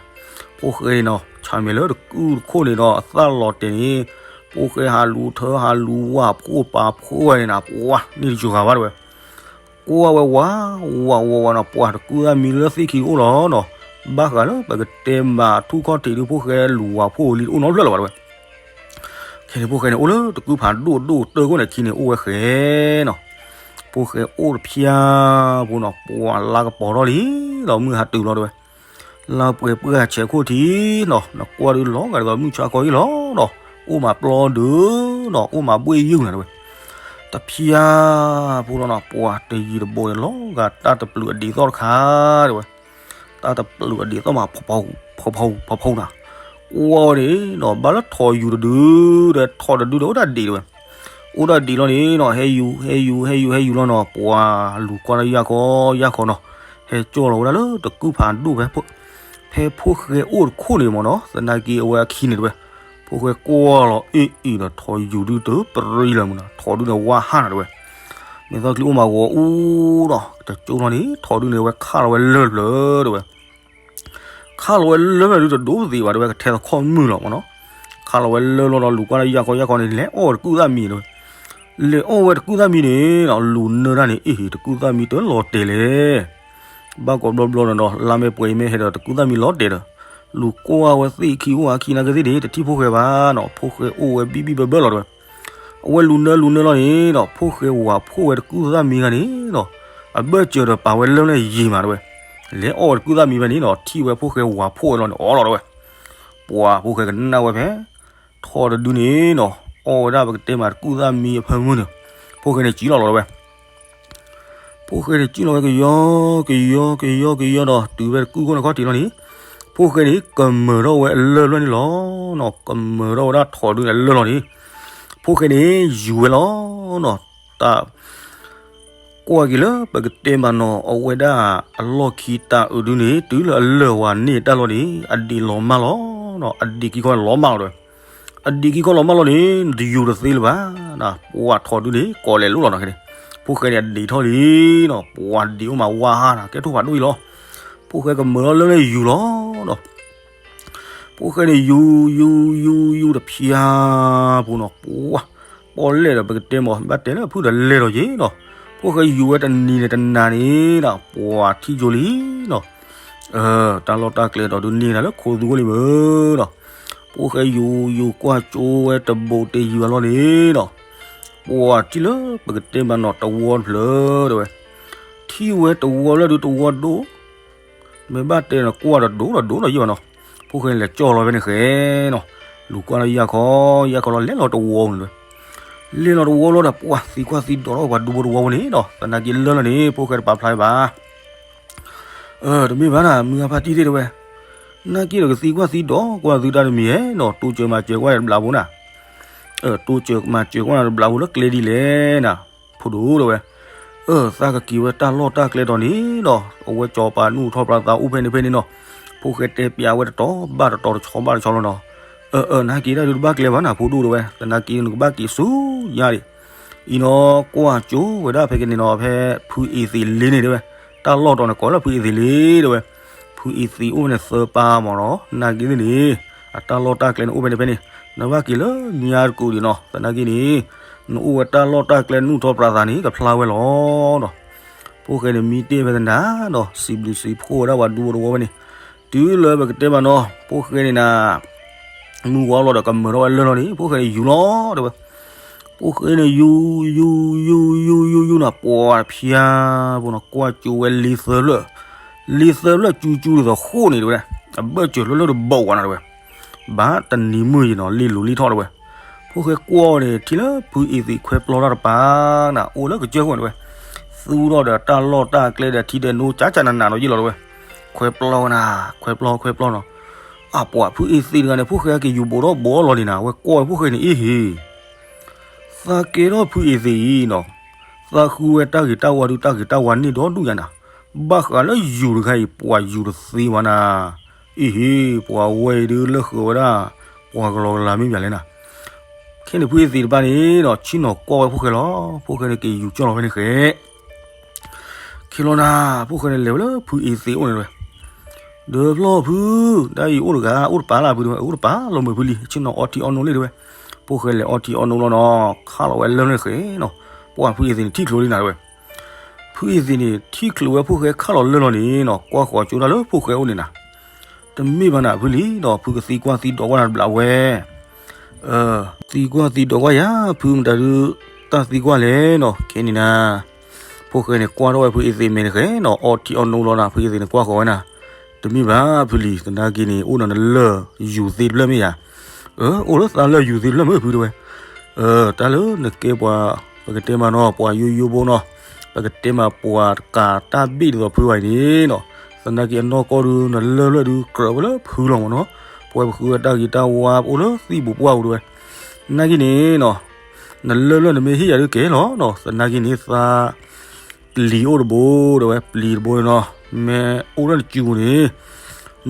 ဖိၣ်ဃဲန့ၣ်နီၤ ဆၣ်မဲာ်လၢတကုၢ်တခိၣ်န့ၣ်ဒီး အသၣ်လီၤတဲာ်န့ၣ်, ဖိၣ်ဃဲဟးလူၤထၢ ဟးလူၤဝၤဖှိၣ်ပာ်ဖှိၣ်ဝဲန့ၣ်နၤ ပှၤန့ၣ်တယုၤဂၤဘၣ် တဲဝဲ. ကွၢ်ဝဲဝး ဝး ဝး ဝးနီၤ, ပှၤတကုၢ်သၣ်မံလၢသ့ၣ်ခံအိၣ်လီၤနီၤ, ဘၣ်ဃးလၢပကတဲမးထူၣ်ခီၣ်ထံးဒုး ဖိၣ်ဃဲလူၤဝၤဖှိၣ်လံတအိၣ်နီတဖျၢၣ်လၢၤဘၣ် တဲဝဲ. ခဲန့ၣ် ဖိၣ်ဃဲန့ၣ် အိၣ်လၢတကုၢ်ဖးဒိၣ်ဒိၣ်ကတၢၢ်ခိၣ်န့ၣ် ခံန့ၣ်အိၣ်ဝဲဃဲနီၤ. ဖိၣ်ဃဲအိၣ်တဖျါဖိနီၤ, ပှၤလါကပီၤထီၣ်လံဒီး မုၢ်ဟးတုၤလီၤ တဲဝဲ. လါပှဲၤပှၢ်ဆဲးခိၣ်ထံးနီၤ, နကွၢ်ဒုးလီၤဂာ်ဒ်သိးမုၢ်ဆါခီအံၤလီၤနီၤ, အိၣ်မးပျီဒုးနီၤ, အိၣ်မးဘှ့ၣ်ယုၢ်နၤ တဲဝဲ. တဖျါဖိလီၤနီၤ, ပှၤတယံၤတဘိန့ၣ် လီၤဂာ်တၢ်တပျုာ်အဒံးသီၣ်တခါ တဲဝဲ. တၢ်တပျုာ်အဒံးသီၣ်မး ဖီဖီနၤ, ကွၢ်ဝဲန့ၣ်နီၤ, ဘၣ်လၢထိးယူၤတဒုဒီး ထိးတဒုဒီး အိၣ်တၢ်ဒံး တဲဝဲ. အိၣ်တၢ်ဒံးလီၤန့ၣ်နီၤ, ဟဲယူၤ ဟဲယူၤ ဟဲယူၤ ဟဲယူၤလီၤနီၤ, ပှၤလူၤကွၢ်တၢ်ယၢ်ခီယၢ်ခီနီၤ, ဟဲကၠီၣ်လီၤဝဲဒၣ်လၢတကုၢ်ဖးဒိၣ်ဖဲ ဖဲဖိၣ်ဃဲအိၣ်တခိၣ်န့ၣ်မ့ၢ်နီၤ, သနာ်က့အဝဲအခံန့ၣ် တဲဝဲ. ဖိၣ်ဃဲကွၢ်လီၤအ့ၣ်အ့ၣ်ဒီး ထိးယူၤဒုတပြံလၢၤမုၢ်နၤ, ထိးဒုန့ၣ်ဝါဟါနၤ တဲဝဲ. မ့ၢ်သီချံအိၣ်မးဂီၤအူဒီး တကၠိလီၤန့ၣ် ထိးဒုန့ၣ် အဝဲခးလီၤဝဲလၢၢ်ဖျၢၣ် တဲဝဲ. ခးလီၤဝဲလၢၢ်ဖျၢၣ်ဒုး တဒိးသံးဘၣ် တဲဝဲ, ကထဲသခီၣ်မုၢ်လီၤမ့ၢ်နီၤ. ခးလီၤဝဲလၢၢ်လီၤဒီး လူၤကွၢ်တၢ်ယၢ်ခီယၢ်ခီန့ၣ် လဲၤအီၣ်ဝဲတကုၢ်သၣ်မံ တဲဝဲ. လဲၤအီၣ်ဝဲတကုၢ်သၣ်မံန့ၣ်နီၤ, လူၤနၢတၢ်န့ၣ် အ့ၣ် တကုၢ်သၣ်မံတလီၤတဲာ်လဲၣ်. ဘၣ်ကိးဘျီဘျီန့ၣ်ဒီး လါမ့ၢ်ပှဲၤအံၤမ့ၢ်ဟဲဒီး တကုၢ်သၣ်မံလီၤတဲာ်ဒီး လူၤကွၢ်ဝဲသ့ၣ်ခံအိၣ်အခံနာ်က့သ့ၣ်န့ၣ် တထံၣ်ဖိၣ်ဃဲဘၣ်နီၤ, ဖိၣ်ဃဲအိၣ်ဝဲဘံၣ်ဘံၣ်ဘၢဘၢလီၤ တဲဝဲ. အဝဲလူၤနၢလူၤနၢလီၤန့ၣ်နီၤ, ဖိၣ်ဃဲဝၤဖှိၣ်ဝဲတကုၢ်သၣ်မံဂၤန့ၣ်နီၤ, အဘၢၣ်စၢၤဒီးပာ်ဝဲလၢၢ်လၢယံၤမး တဲဝဲ. လဲၤအီၣ်ဝဲတကုၢ်သၣ်မံဖဲန့ၣ်နီၤ, ထံၣ်ဝဲဖိၣ်ဃဲဝၤဖှိၣ်ဝဲလီၤန့ၣ် အီၣ်လီၤ တဲဝဲ. ပှၤဖိၣ်ဃဲကနၣ်ဝဲဖဲ ထိးတဒုန့ၣ်နီၤ, အီၣ်ဝဲဒၣ်ပကတဲမးတကုၢ်သၣ်မံအဖၢမုၢ်န့ၣ်, ဖိၣ်ဃဲန့ၣ်စံၣ်လီၤလီၤ တဲဝဲ. ဖိၣ်ဃဲန့ၣ်စံၣ်လီၤဝဲကယီ ကယီ ကယီ ကယီဒီး တုၤဖဲတကုၢ်ခိၣ်န့ၣ်ခီၣ်ထံးလီၤန့ၣ်, ဖိၣ်ဃဲန့ၣ် ကမၢၤထီၣ်ဝဲအလၢၢ်ဖျၢၣ်န့ၣ်လီၤနီၤ, ကမၢၤထီၣ်ဝဲဒၣ်ထိးဒုန့ၣ်အလၢၢ်လီၤန့ၣ်, ဖိၣ်ဃဲန့ၣ် ယူၤဝဲလီၤနီၤ, တၢ် ကွၢ်က့ၤလၢပကတဲမးနီၤ, အဝဲဒၣ်အလီၢ်ခံတၢ်အုးဒုန့ၣ် တုၤလၢအလၢၢ်ဝဲန့ၢ်တၢ်လီၤန့ၣ် အဒံးလီၤမၢ်လီၤနီၤ, အဒံးခံခီလီၤမၢ်လီၤ တဲဝဲ. အဒံးခံခီလီၤမၢ်လီၤန့ၣ် နတယူၤတသ့လၢၤဘၣ်နီၤ, ပှၤထိးဒုန့ၣ် ကိးလဲၤလိၣ်လီၤနီၤခဲန့ၣ်, ဖိၣ်ဃဲန့ၣ် အဒံးထီၣ်လံနီၤ, ပှၤဒံးအိၣ်မးဝါဟါနီၤ, ကဲထိၣ်ဖးဒိၣ်အံၤလီၤ, ဖိၣ်ဃဲကမၢၤထီၣ်လၢယူၤလီၤနီၤ. ဖိၣ်ဃဲန့ၣ် ယူၤ ယူၤ ယူၤ ယူၤတဖျါဖိနီၤ, ပှၤ ပီၣ်လဲၣ်ဒီးပကတဲမး ဘၣ်တဲလၢအဖုၣ်ဒီးလဲၤဒီးယ့ၤနီၤ, ဖိၣ်ဃဲယူၤဝဲတနံၤန့ၣ်တနၤန့ၣ်နီၤ, ပှၤထံၣ်ယိလံနီၤ, တၢ်လီၢ်တၢ်ကျဲဒီးဒုးန့ၢ်နၤလၢခိသူဝဲလံမ့ၢ် ဒီး ဖိၣ်ဃဲယူၤ ယူၤကွၢ်ကၠိဝဲတဘိးတယံၤဘၣ်လီၤန့ၣ်ဒီး ပှၤထံၣ်လၢပကတဲမးနီၤ တဝီတဖျၢၣ် တဲဝဲ, ထံ ထံၣ်ဝဲတဝီလၢဒုးတဝီဒိၣ်, မ့ၢ်ဘၣ်တဲန့ၣ်ကွၢ်ဒီးဒိၣ်ဒီးဒိၣ်ဒီးယံာ်ဘၣ်နီၤ. ဖိၣ်ဃဲန့ၣ်လဲၤကၠီၣ်လီၤဖဲန့ၣ်ဃဲနီၤ, လူၤကွၢ်လၢယၢ်ခီ, ယၢ်ခီလီၤလဲၤလီၤတဝီန့ၣ်ဝဲ, လဲၤလီၤတဝီလီၤဒီးပှၤသံကွၢ်သံဒိးထီၣ်ပှၤဒူဖိတဝီဖိန့ၣ်နီၤ, သနာ်က့လၢလီၤန့ၣ် ဖိၣ်ဃဲတပာ်ဖျါဘၣ် တမ့ၢ်ဘၣ်နၤ မုၢ်အဖါတံၢ်သ့ၣ်တဲဝဲ, နာ်က့ဒီးကသံကွၢ်သံဒိးကွၢ်သုတၢ်တမံၤဧဲနီၤ, တိစၢၤမၤစၢၤကွၢ်တဘျးဖိနၤ, တိစၢၤမၤစၢၤကွၢ်နၤတဘျးဖိလၢကျဲဒ်လဲၣ်နၤ, ဖိဒိၣ်တဲဝဲ, သးကက့ၤဝဲတၢ်လီၢ်တၢ်ကျဲတီၤန့ၣ်နီၤ, အဝဲစီၤပၤနူၢ်ထီၣ်ပြးသးအိၣ်ဖဲန့ၣ်ဖဲန့ၣ်နီၤ, ဖိၣ်ဃဲတဲပျးဝဲတတီၤဘၣ်တတီၤတဆီဘၣ်တဆီလီၤနီၤ, အၢ အၢ နာ်က့တၢ်ဒုးတဘၣ်ကျဲဘၣ်နၤ ဖိဒိၣ်တဲဝဲ, သနာ်က့နကဘၣ်က့ၤဆူညါဒံး အံၤနီၤ, ကွၢ်ကၠိဝဲဒၣ်ဖဲကန့ၣ်နီၤ, ဖဲဖုအ့သံးလ့န့ၣ်တဲဝဲ, တၢ်လီၢ်တီၤန့ၣ်ကိးလၢဖုအ့သံးလ့တဲဝဲ, ဖုအ့သံးအိၣ်ဖဲန့ၣ်သၢပၢ်မ့ၢ်နီၤ, နာ်က့သ့ၣ်န့ၣ်, အတၢ်လီၢ်တၢ်ကျဲန့ၣ်အိၣ်ဖဲန့ၣ်ဖဲန့ၣ်, နဘၣ်က့ၤလၢညါတကူာ်ဒံးနီၤ, သနာ်က့န့ၣ်, နအိၣ်ဝဲတၢ်လီၢ်တၢ်ကျဲနူၢ်ထီၣ်ပြးသးန့ၣ် ကဖျါဝဲလီၤဒီး, ဖိၣ်ဃဲန့ၣ်မံတ့ၢ်ဖဲသနၤဒီး စံးဘျုးစံးဖှိၣ်ဝဲဒၣ်ပှၤဒူဖိတဝီဖဲန့ၣ်, တုၤလၢပကတဲမးနီၤ, ဖိၣ်ဃဲန့ၣ်နၤ မုၢ်ဝါလီၤဒီးကမၢထီၣ်ဝဲလၢလီၤန့ၣ် ဖိၣ်ဃဲန့ၣ်ယူၤလီၤတဲဝဲ, ဖိၣ်ဃဲန့ၣ်ယူၤ ယူၤ ယူၤ ယူၤ ယူၤ ယူၤနၤ ပှၤဖၠါဖိနီၤ, ကွၢ်ကၠိဝဲလ့သၢဖျၢၣ်, လ့သၢဖျၢၣ်ကၠူကၠူဒ်သိးဃိၣ်န့ၣ်တဲဝဲဒၣ်, အဘၢၣ်စၢၤလၢလၢတဘီဝဲနၤတဲဝဲ, ဘၣ်တနံၤမုၢ်ယံၤနီၤ လ့လိၤလ့ထီၣ်တဲဝဲ, ဖိၣ်ဃဲကွၢ်န့ၣ် ထံၣ်လၢဖုအ့သံးခွဲပျီတၢ်တပၤနၤ အိၣ်လၢကစၢၢ်ခိၣ်န့ၣ်တဲဝဲ, သူထီၣ်ဒီးတၢ်လီၢ်တၢ်ကျဲဒီးထံဒဲးနိကၠးကၠးနးနးဒီးယ့ၢ်လီၤတဲဝဲ, ခွဲပျီဝဲနၤ ခွဲပျီခွဲပျီနီၤ, အပှၤဖုအ့သံးတဂၤန့ၣ် ဖိၣ်ဃဲက့ၤယူၤဘူးထီၣ်ဘူးလီၤန့ၣ်နၤ အဝဲကွၢ်ဝဲဖိၣ်ဃဲန့ၣ် အ့ဟ့ၣ် သးကဲထီၣ်ဖုအ့သံးအံၤနီၤ, သးဃုဝဲတၢ်ဂ့ၤတၢ်ဝါဒုးတၢ်ဂ့ၤတၢ်ဝါန့ၢ်ဒီဒူၣ်ညါနၤ, ဘၣ်ဃးလၢယူၤတခါအံၤ ပှၤယူၤတသ့ဘၣ်နၤ, အ့ဟ့ၣ် ပှၤဝဲအံၤဒုးလၢဃုာ်ဝဲဒၣ် ပှၤကလီကလီမ့ၢ်မးလဲၣ်နၤ, ခဲန့ၣ်ဖုအ့သံးတဖၣ်န့ၣ်နီၤ ဆ့ၣ်နီၤကွၢ်ဝဲဖိၣ်ဃဲလီၤ, ဖိၣ်ဃဲန့ၣ်က့ၤယူၤကၠီၣ်လီၤဖဲန့ၣ်ဃဲ ခဲလီၤနၤ, ဖိၣ်ဃဲန့ၣ်လဲၤဝဲလၢဖုအ့သံးအိၣ်န့ၣ်တဲဝဲ, ဒီးဖျီၣ်ဖု, တၢ်အံၤအိၣ်တဂၤ အိၣ်တပၤလၢဖုတဲဝဲ, အိၣ်တပၤလီၤမုာ်ဖုလံ, ဆ့ၣ်နီၤအီထံအီနိလံတဲဝဲ, ဖိၣ်ဃဲလဲၤအီထံအီနိလီၤနီၤ ခးလီၤဝဲလၢန့ၣ်ဃဲနီၤ, ပှၤဖုအ့သံးန့ၣ်ထံၣ်ချုးလံနၤတဲဝဲ, ဖုအ့သံးန့ၣ် ထံၣ်ချုးဝဲဖိၣ်ဃဲခးလီၤလၢလီၤန့ၣ်နီၤ ကွၢ်ဃီၤကၠိတၢ်လၢဖိၣ်ဃဲအိၣ်န့ၣ်နၤ, တမ့ၢ်ဘၣ်နၤဖုလံဒီး ဖုကသံကွၢ်သံဒိးကွၢ်နၤတဘျးဝဲ သံကွၢ်သံဒိးကွၢ်ယၤ ဖုမတၤဒုး တၢ်သံကွၢ်လဲၣ်နီၤ ခဲန့ၣ်နၤ, ဖိၣ်ဃဲန့ၣ်ကွၢ်ထီၣ်ဝဲဖုအ့သံးမဲာ်တဃဲနီၤ အီထံအီနိလီၤနၤ ဖုအ့သံးန့ၣ်ကွၢ်ဃီၤဝဲနၤ, တမ့ၢ်ဘၣ်ဖုလံ သနာ်က့န့ၣ် အိၣ်ဒီးနလၢၢ်ယူၤသ့တဖျၢၣ်မ့ၢ်ယၤ, အိၣ်လၢသးလၢၢ်ယူၤသ့တဖျၢၣ်မ့ၢ်ဖုတဲဝဲ, တၢ်လၢနကဲပှၤ ပကတဲမးနီၤ ပှၤယိယိဖိနီၤ, ပကတဲမးပှၤတကးတၢ်ဘ့ၣ်ဒ်သိးဖုဘၣ်အံၤန့ၣ်နီၤ, သနာ်က့အနီၢ်ကီၢ်ဒုး နလၢၢ်လၢၢ်ဒုးကြၢးဝဲလၢဖုလီၤမးနီၤ, ပဝဲပဃုဝဲတၢ်ဂ့ၤတၢ်ဝါ ပအိၣ်လၢသံၣ်ပူၤပှၢ်ပူၤတဲဝဲ, သနာ်က့န့ၣ်နီၤ, နလၢၢ်လၢၢ်နမ့ၢ်ဟ့ၣ်ယၤဒုးကဲလီၤနီၤ, သနာ်က့န့ၣ်သး ပျံၤအိၣ်တဘိတဲဝဲ ပျံၤတဘိန့ၣ်နီၤ, မ့ၢ်အိၣ်လၢနစုပူၤန့ၣ်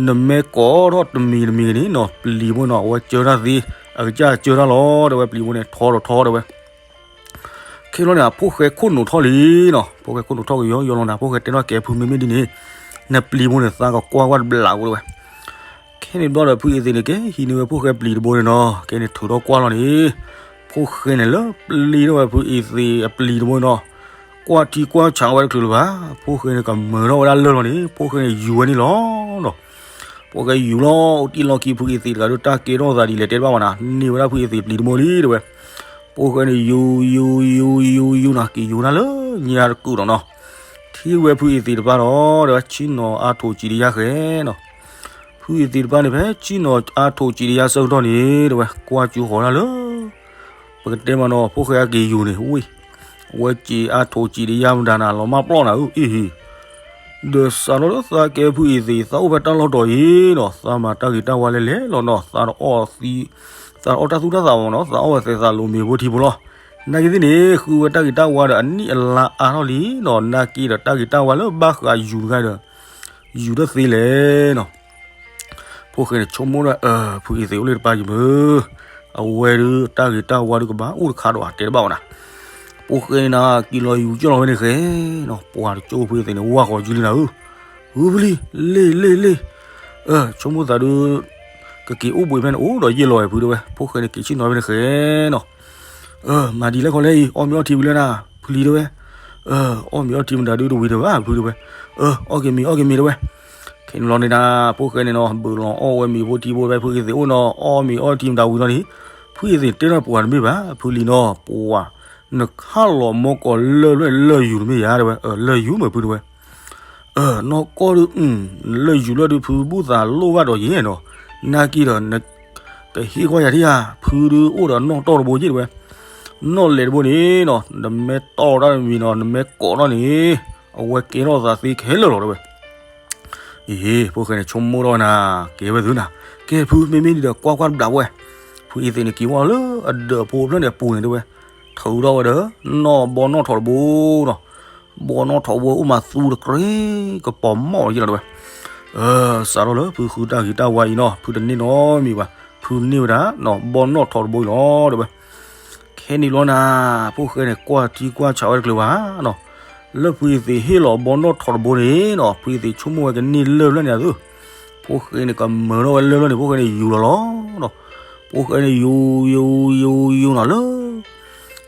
နမ့ၢ်ကိးထီၣ်တမံၤတမံၤန့ၣ်နီၤ ပျံၤဖိနီၤ အဝဲကၢတၢ်သ့ အကစၢ်ကၢတၢ်လီၤတဲဝဲ ပျံၤဖိန့ၣ် ထီထီၣ်ထီတဲဝဲ, ခဲလီၤန့ၣ် ဖိၣ်ဃဲခိၣ်နူာ်ထီၣ်လံနီၤ, ဖိၣ်ဃဲခိၣ်နူာ်ထီၣ်ကယီယီလီၤနၤ ဖိၣ်ဃဲတဲထီၣ်ကဲဖုမ့မ့ၢ်ဒ်န့ၣ်, နပျံၤဖိန့ၣ် သးကကွၢ်ကွၢ်တဘျးဖိတဲဝဲ ခဲန့ၣ်ဘျီဒီးဖုအ့သ့ၣ်န့ၣ် ကဲဟံးန့ၢ်ဝဲဖိၣ်ဃဲပျံၤတဘိန့ၣ်နီၤ, ကဲန့ၣ်ထုးထီၣ်ကွၢ်လီၤန့ၣ်, ဖိၣ်ဃဲန့ၣ်လၢပျံၤထီၣ်ဝဲဖုအ့သ့ၣ်အပျံၤတဘိန့ၣ်နီၤ, ကွၢ်ထံကွၢ်ဆးဝဲတချုးလၢၤဘၣ်, ဖိၣ်ဃဲန့ၣ်ကမၢထီၣ်ဝဲဒၣ်လၢၢ်လီၤန့ၣ် ဖိၣ်ဃဲန့ၣ်ယူၤဝဲန့ၣ်လီၤနီၤ, ဖိၣ်ဃဲယူၤလီၤအိၣ်တံၢ်လီၢ်ခံဖုအ့သ့ၣ်တဂၤဒီးတၢ်ကဲထီၣ်သးဒ်လဲၣ်တဲတဘၣ်ဝဲနၤ, န့ၢ်ဝဲဒၣ်ဖုအ့သ့ၣ်ပျံၤတဘိလံတဲဝဲ ဖိၣ်ဃဲန့ၣ် ယူၤ ယူၤ ယူၤ ယူၤ ယူၤနီၤ က့ၤယူၤတၢ်လၢညါတကူာ်ဒီးနီၤ, ထံၣ်ဝဲဖုအ့သ့ၣ်တဖၣ်ဒီး တဲဝဲဆ့ၣ်နီၤအါထိးစံးတယါဃဲနီၤ, ဖုအ့သ့ၣ်တဖၣ်န့ၣ် ဖဲဆ့ၣ်နီၤအါထိးစံးတယါဆၢကတီၢ်န့ၣ် တဲဝဲ ကွၢ်ကၠိဃီၤတၢ်လၢ ပကတဲမးနီၤ ဖိၣ်ဃဲအက့ၤယူၤန့ၣ် ဝ့ၢ် အဝဲစံးအါထိးစံးတယါမတၤနၤ လီၤမၢ်ပျီၢ်နၤဧၢ အ့ဟ့ၣ် ဒီးစးထီၣ်လၢသးကဲဖုအ့သ့ၣ် သးအိၣ်ဖဲတၢ်လီၢ်တီၤအံၤနီၤ သးမၤတၢ်ဂ့ၤတၢ်ဝါလဲၤလဲၤလီၤနီၤ သးတအီၣ်သံ သးတအီၣ်တၢ်သူၣ်တၢ်သးဘၣ်နီၤ သးအီၣ်ဝဲသဲးသးလိၤမ့ၤဖိထံဖိလီၤ. နာ်က့သ့ၣ်န့ၣ် ဃုဝဲတၢ်ဂ့ၤတၢ်ဝါဒီးအနံၣ်အလါအါထီၣ်လံနီၤ နာ်က့ဒီးတၢ်ဂ့ၤတၢ်ဝါလၢဘၣ်ဃးယူၤတဂၤဒီး ယူၤတသ့လဲၣ်နီၤ ဖိၣ်ဃဲန့ၣ်ဆိကမိၣ်ဒၣ် ဖုအ့သ့ၣ်အိၣ်လၢတပၢ်ယံၤမုၢ် အဝဲဒုးတၢ်ဂ့ၤတၢ်ဝါဒုးကဘၣ်အိၣ်တခါဒီးတဲတဘၣ်ဝဲနၤ ဖိၣ်ဃဲန့ၣ်နၤ က့ၤလီၤယူၤကၠီၣ်လီၤဝဲန့ၣ်ဃဲနီၤ ပှၤတကၠိဖုအ့သ့ၣ်န့ၣ် ဝၢ်ဃီၤယုလံနၤဧၢ ဧၢဖုလံ လ့ၣ်လ့ၣ်လ့ၣ် ဆိကမိၣ်သးဒုး ကက့ၤအိၣ်ဘှံးဖဲန့ၣ်အိၣ်ဒီးယဲၢ်လီၤဝဲဖုတဲဝဲ ဖိၣ်ဃဲန့ၣ်က့ၤဆ့ၣ်နီၤဖဲန့ၣ်ဃဲနီၤ မၤဒ်လဲၣ်ခီလဲၣ်အံၤ အီၣ်မ့ၤအီထံဝံၤလၢနၤ ဖုလံတဲဝဲ အီၣ်မ့ၤအီထံမတၤဒုးတဝံၤဒီးဘၣ်ဖုတဲဝဲ အီၣ်က့ၤမ့ၤအီၣ်က့ၤမ့ၤတဲဝဲ ခဲန့ၣ်လီၤန့ၣ်နၤ ဖိၣ်ဃဲန့ၣ်နီၤ ဘုးလီၤအီၣ်ဝဲမ့ၤဖိထံဖိဖဲဖုအ့သ့ၣ်အိၣ်နီၤ အီၣ်မ့ၤအီထံမတၤဝံၤလီၤန့ၣ် ဖုအ့သ့ၣ်တဲထီၣ်ပှၤတမ့ၢ်ဘၣ် ဖုလံနီၤ ပှၤ နခးလီၤမီၢ်ကီးလၢၢ်ဖျၢၣ်န့ၣ် လၢၢ်ယူၤတမ့ၢ်ဧါ တဲဝဲ, လၢၢ်ယူၤမ့ၢ်ဖု တဲဝဲ. နီၢ်ကီၢ်ဒုး, လၢၢ်ယူၤဖျၢၣ်ဒုး ဖုဘူၣ်သးလိၣ်ဘၣ်ဒီးယဲနီၤ, နာ်က့ဒီး နကဟ့ၣ်ကွၢ်ယၤဒံးဧါ, ဖုဒုးအိၣ်ဒီးနီၣ်တီၢ်တဘိယဲ တဲဝဲ. နီၣ်လဲၤတဘိန့ၣ်နီၤ နမ့ၢ်တီၢ်တၢ်တမံၤနီၤ နမ့ၢ်ကိးထီၣ်န့ၣ် အဝဲကဲထီၣ်သးသ့ခဲလၢာ်လီၤ တဲဝဲ. အ့ ဖိၣ်ဃဲန့ၣ် ဆိကမိၣ်ထီၣ်ဝဲနၤ, ကဲဝဲသုနၤ, ကဲဖု မ့မ့ၢ်ဒ်ဒီးကွၢ်ကွၢ်တဘျီဝဲ, ဖုအ့သ့းန့ၣ်က့ၤဝဲလၢအဒၢးဖိဖျၢၣ်န့ၣ်အပူၤန့ၣ် တဲဝဲ, ထုးထီၣ်ဝဲဒီး နီၣ်ဘီနီၣ်ထိးတဘိနီၤ, ဘီနီၣ်ထိးတဘိအိၣ်မးသူတကြ့ ကပီၤမီၣ်လီၤယဲလီၤ တဲဝဲ. စးထီၣ်လၢဖုဃုတၢ်ဂ့ၤတၢ်ဝါအံၤနီၤ ဖုတန့ၢ်နီတမံၤဘၣ်, ဖုန့ၢ်ဝဲဒၣ်နီၤ ဘီနီၣ်ထိးတဘိအံၤလီၤ တဲဝဲ. ခဲန့ၣ်လီၤနၤ, ဖိၣ်ဃဲန့ၣ် ကွၢ်ထံကွၢ်ဆးဝဲတချုးဘၣ်နီၤ, လၢဖုအ့သ့းဟ့ၣ်လီၤဘီနီၣ်ထိးတဘိန့ၣ်နီၤ ဖုအ့သ့းဆိကမိၣ်ဝဲကန့ၢ်လၢၢ်ဖျၢၣ်န့ၣ်အသိး, ဖိၣ်ဃဲန့ၣ် ကမၢထီၣ်ဝဲလၢၢ်ဖျၢၣ်န့ၣ် ဖိၣ်ဃဲန့ၣ်ယူၤလီၤလီၤနီၤ. ဖိၣ်ဃဲန့ၣ်ယူၤ ယူၤ ယူၤ ယူၤနီၤလၢ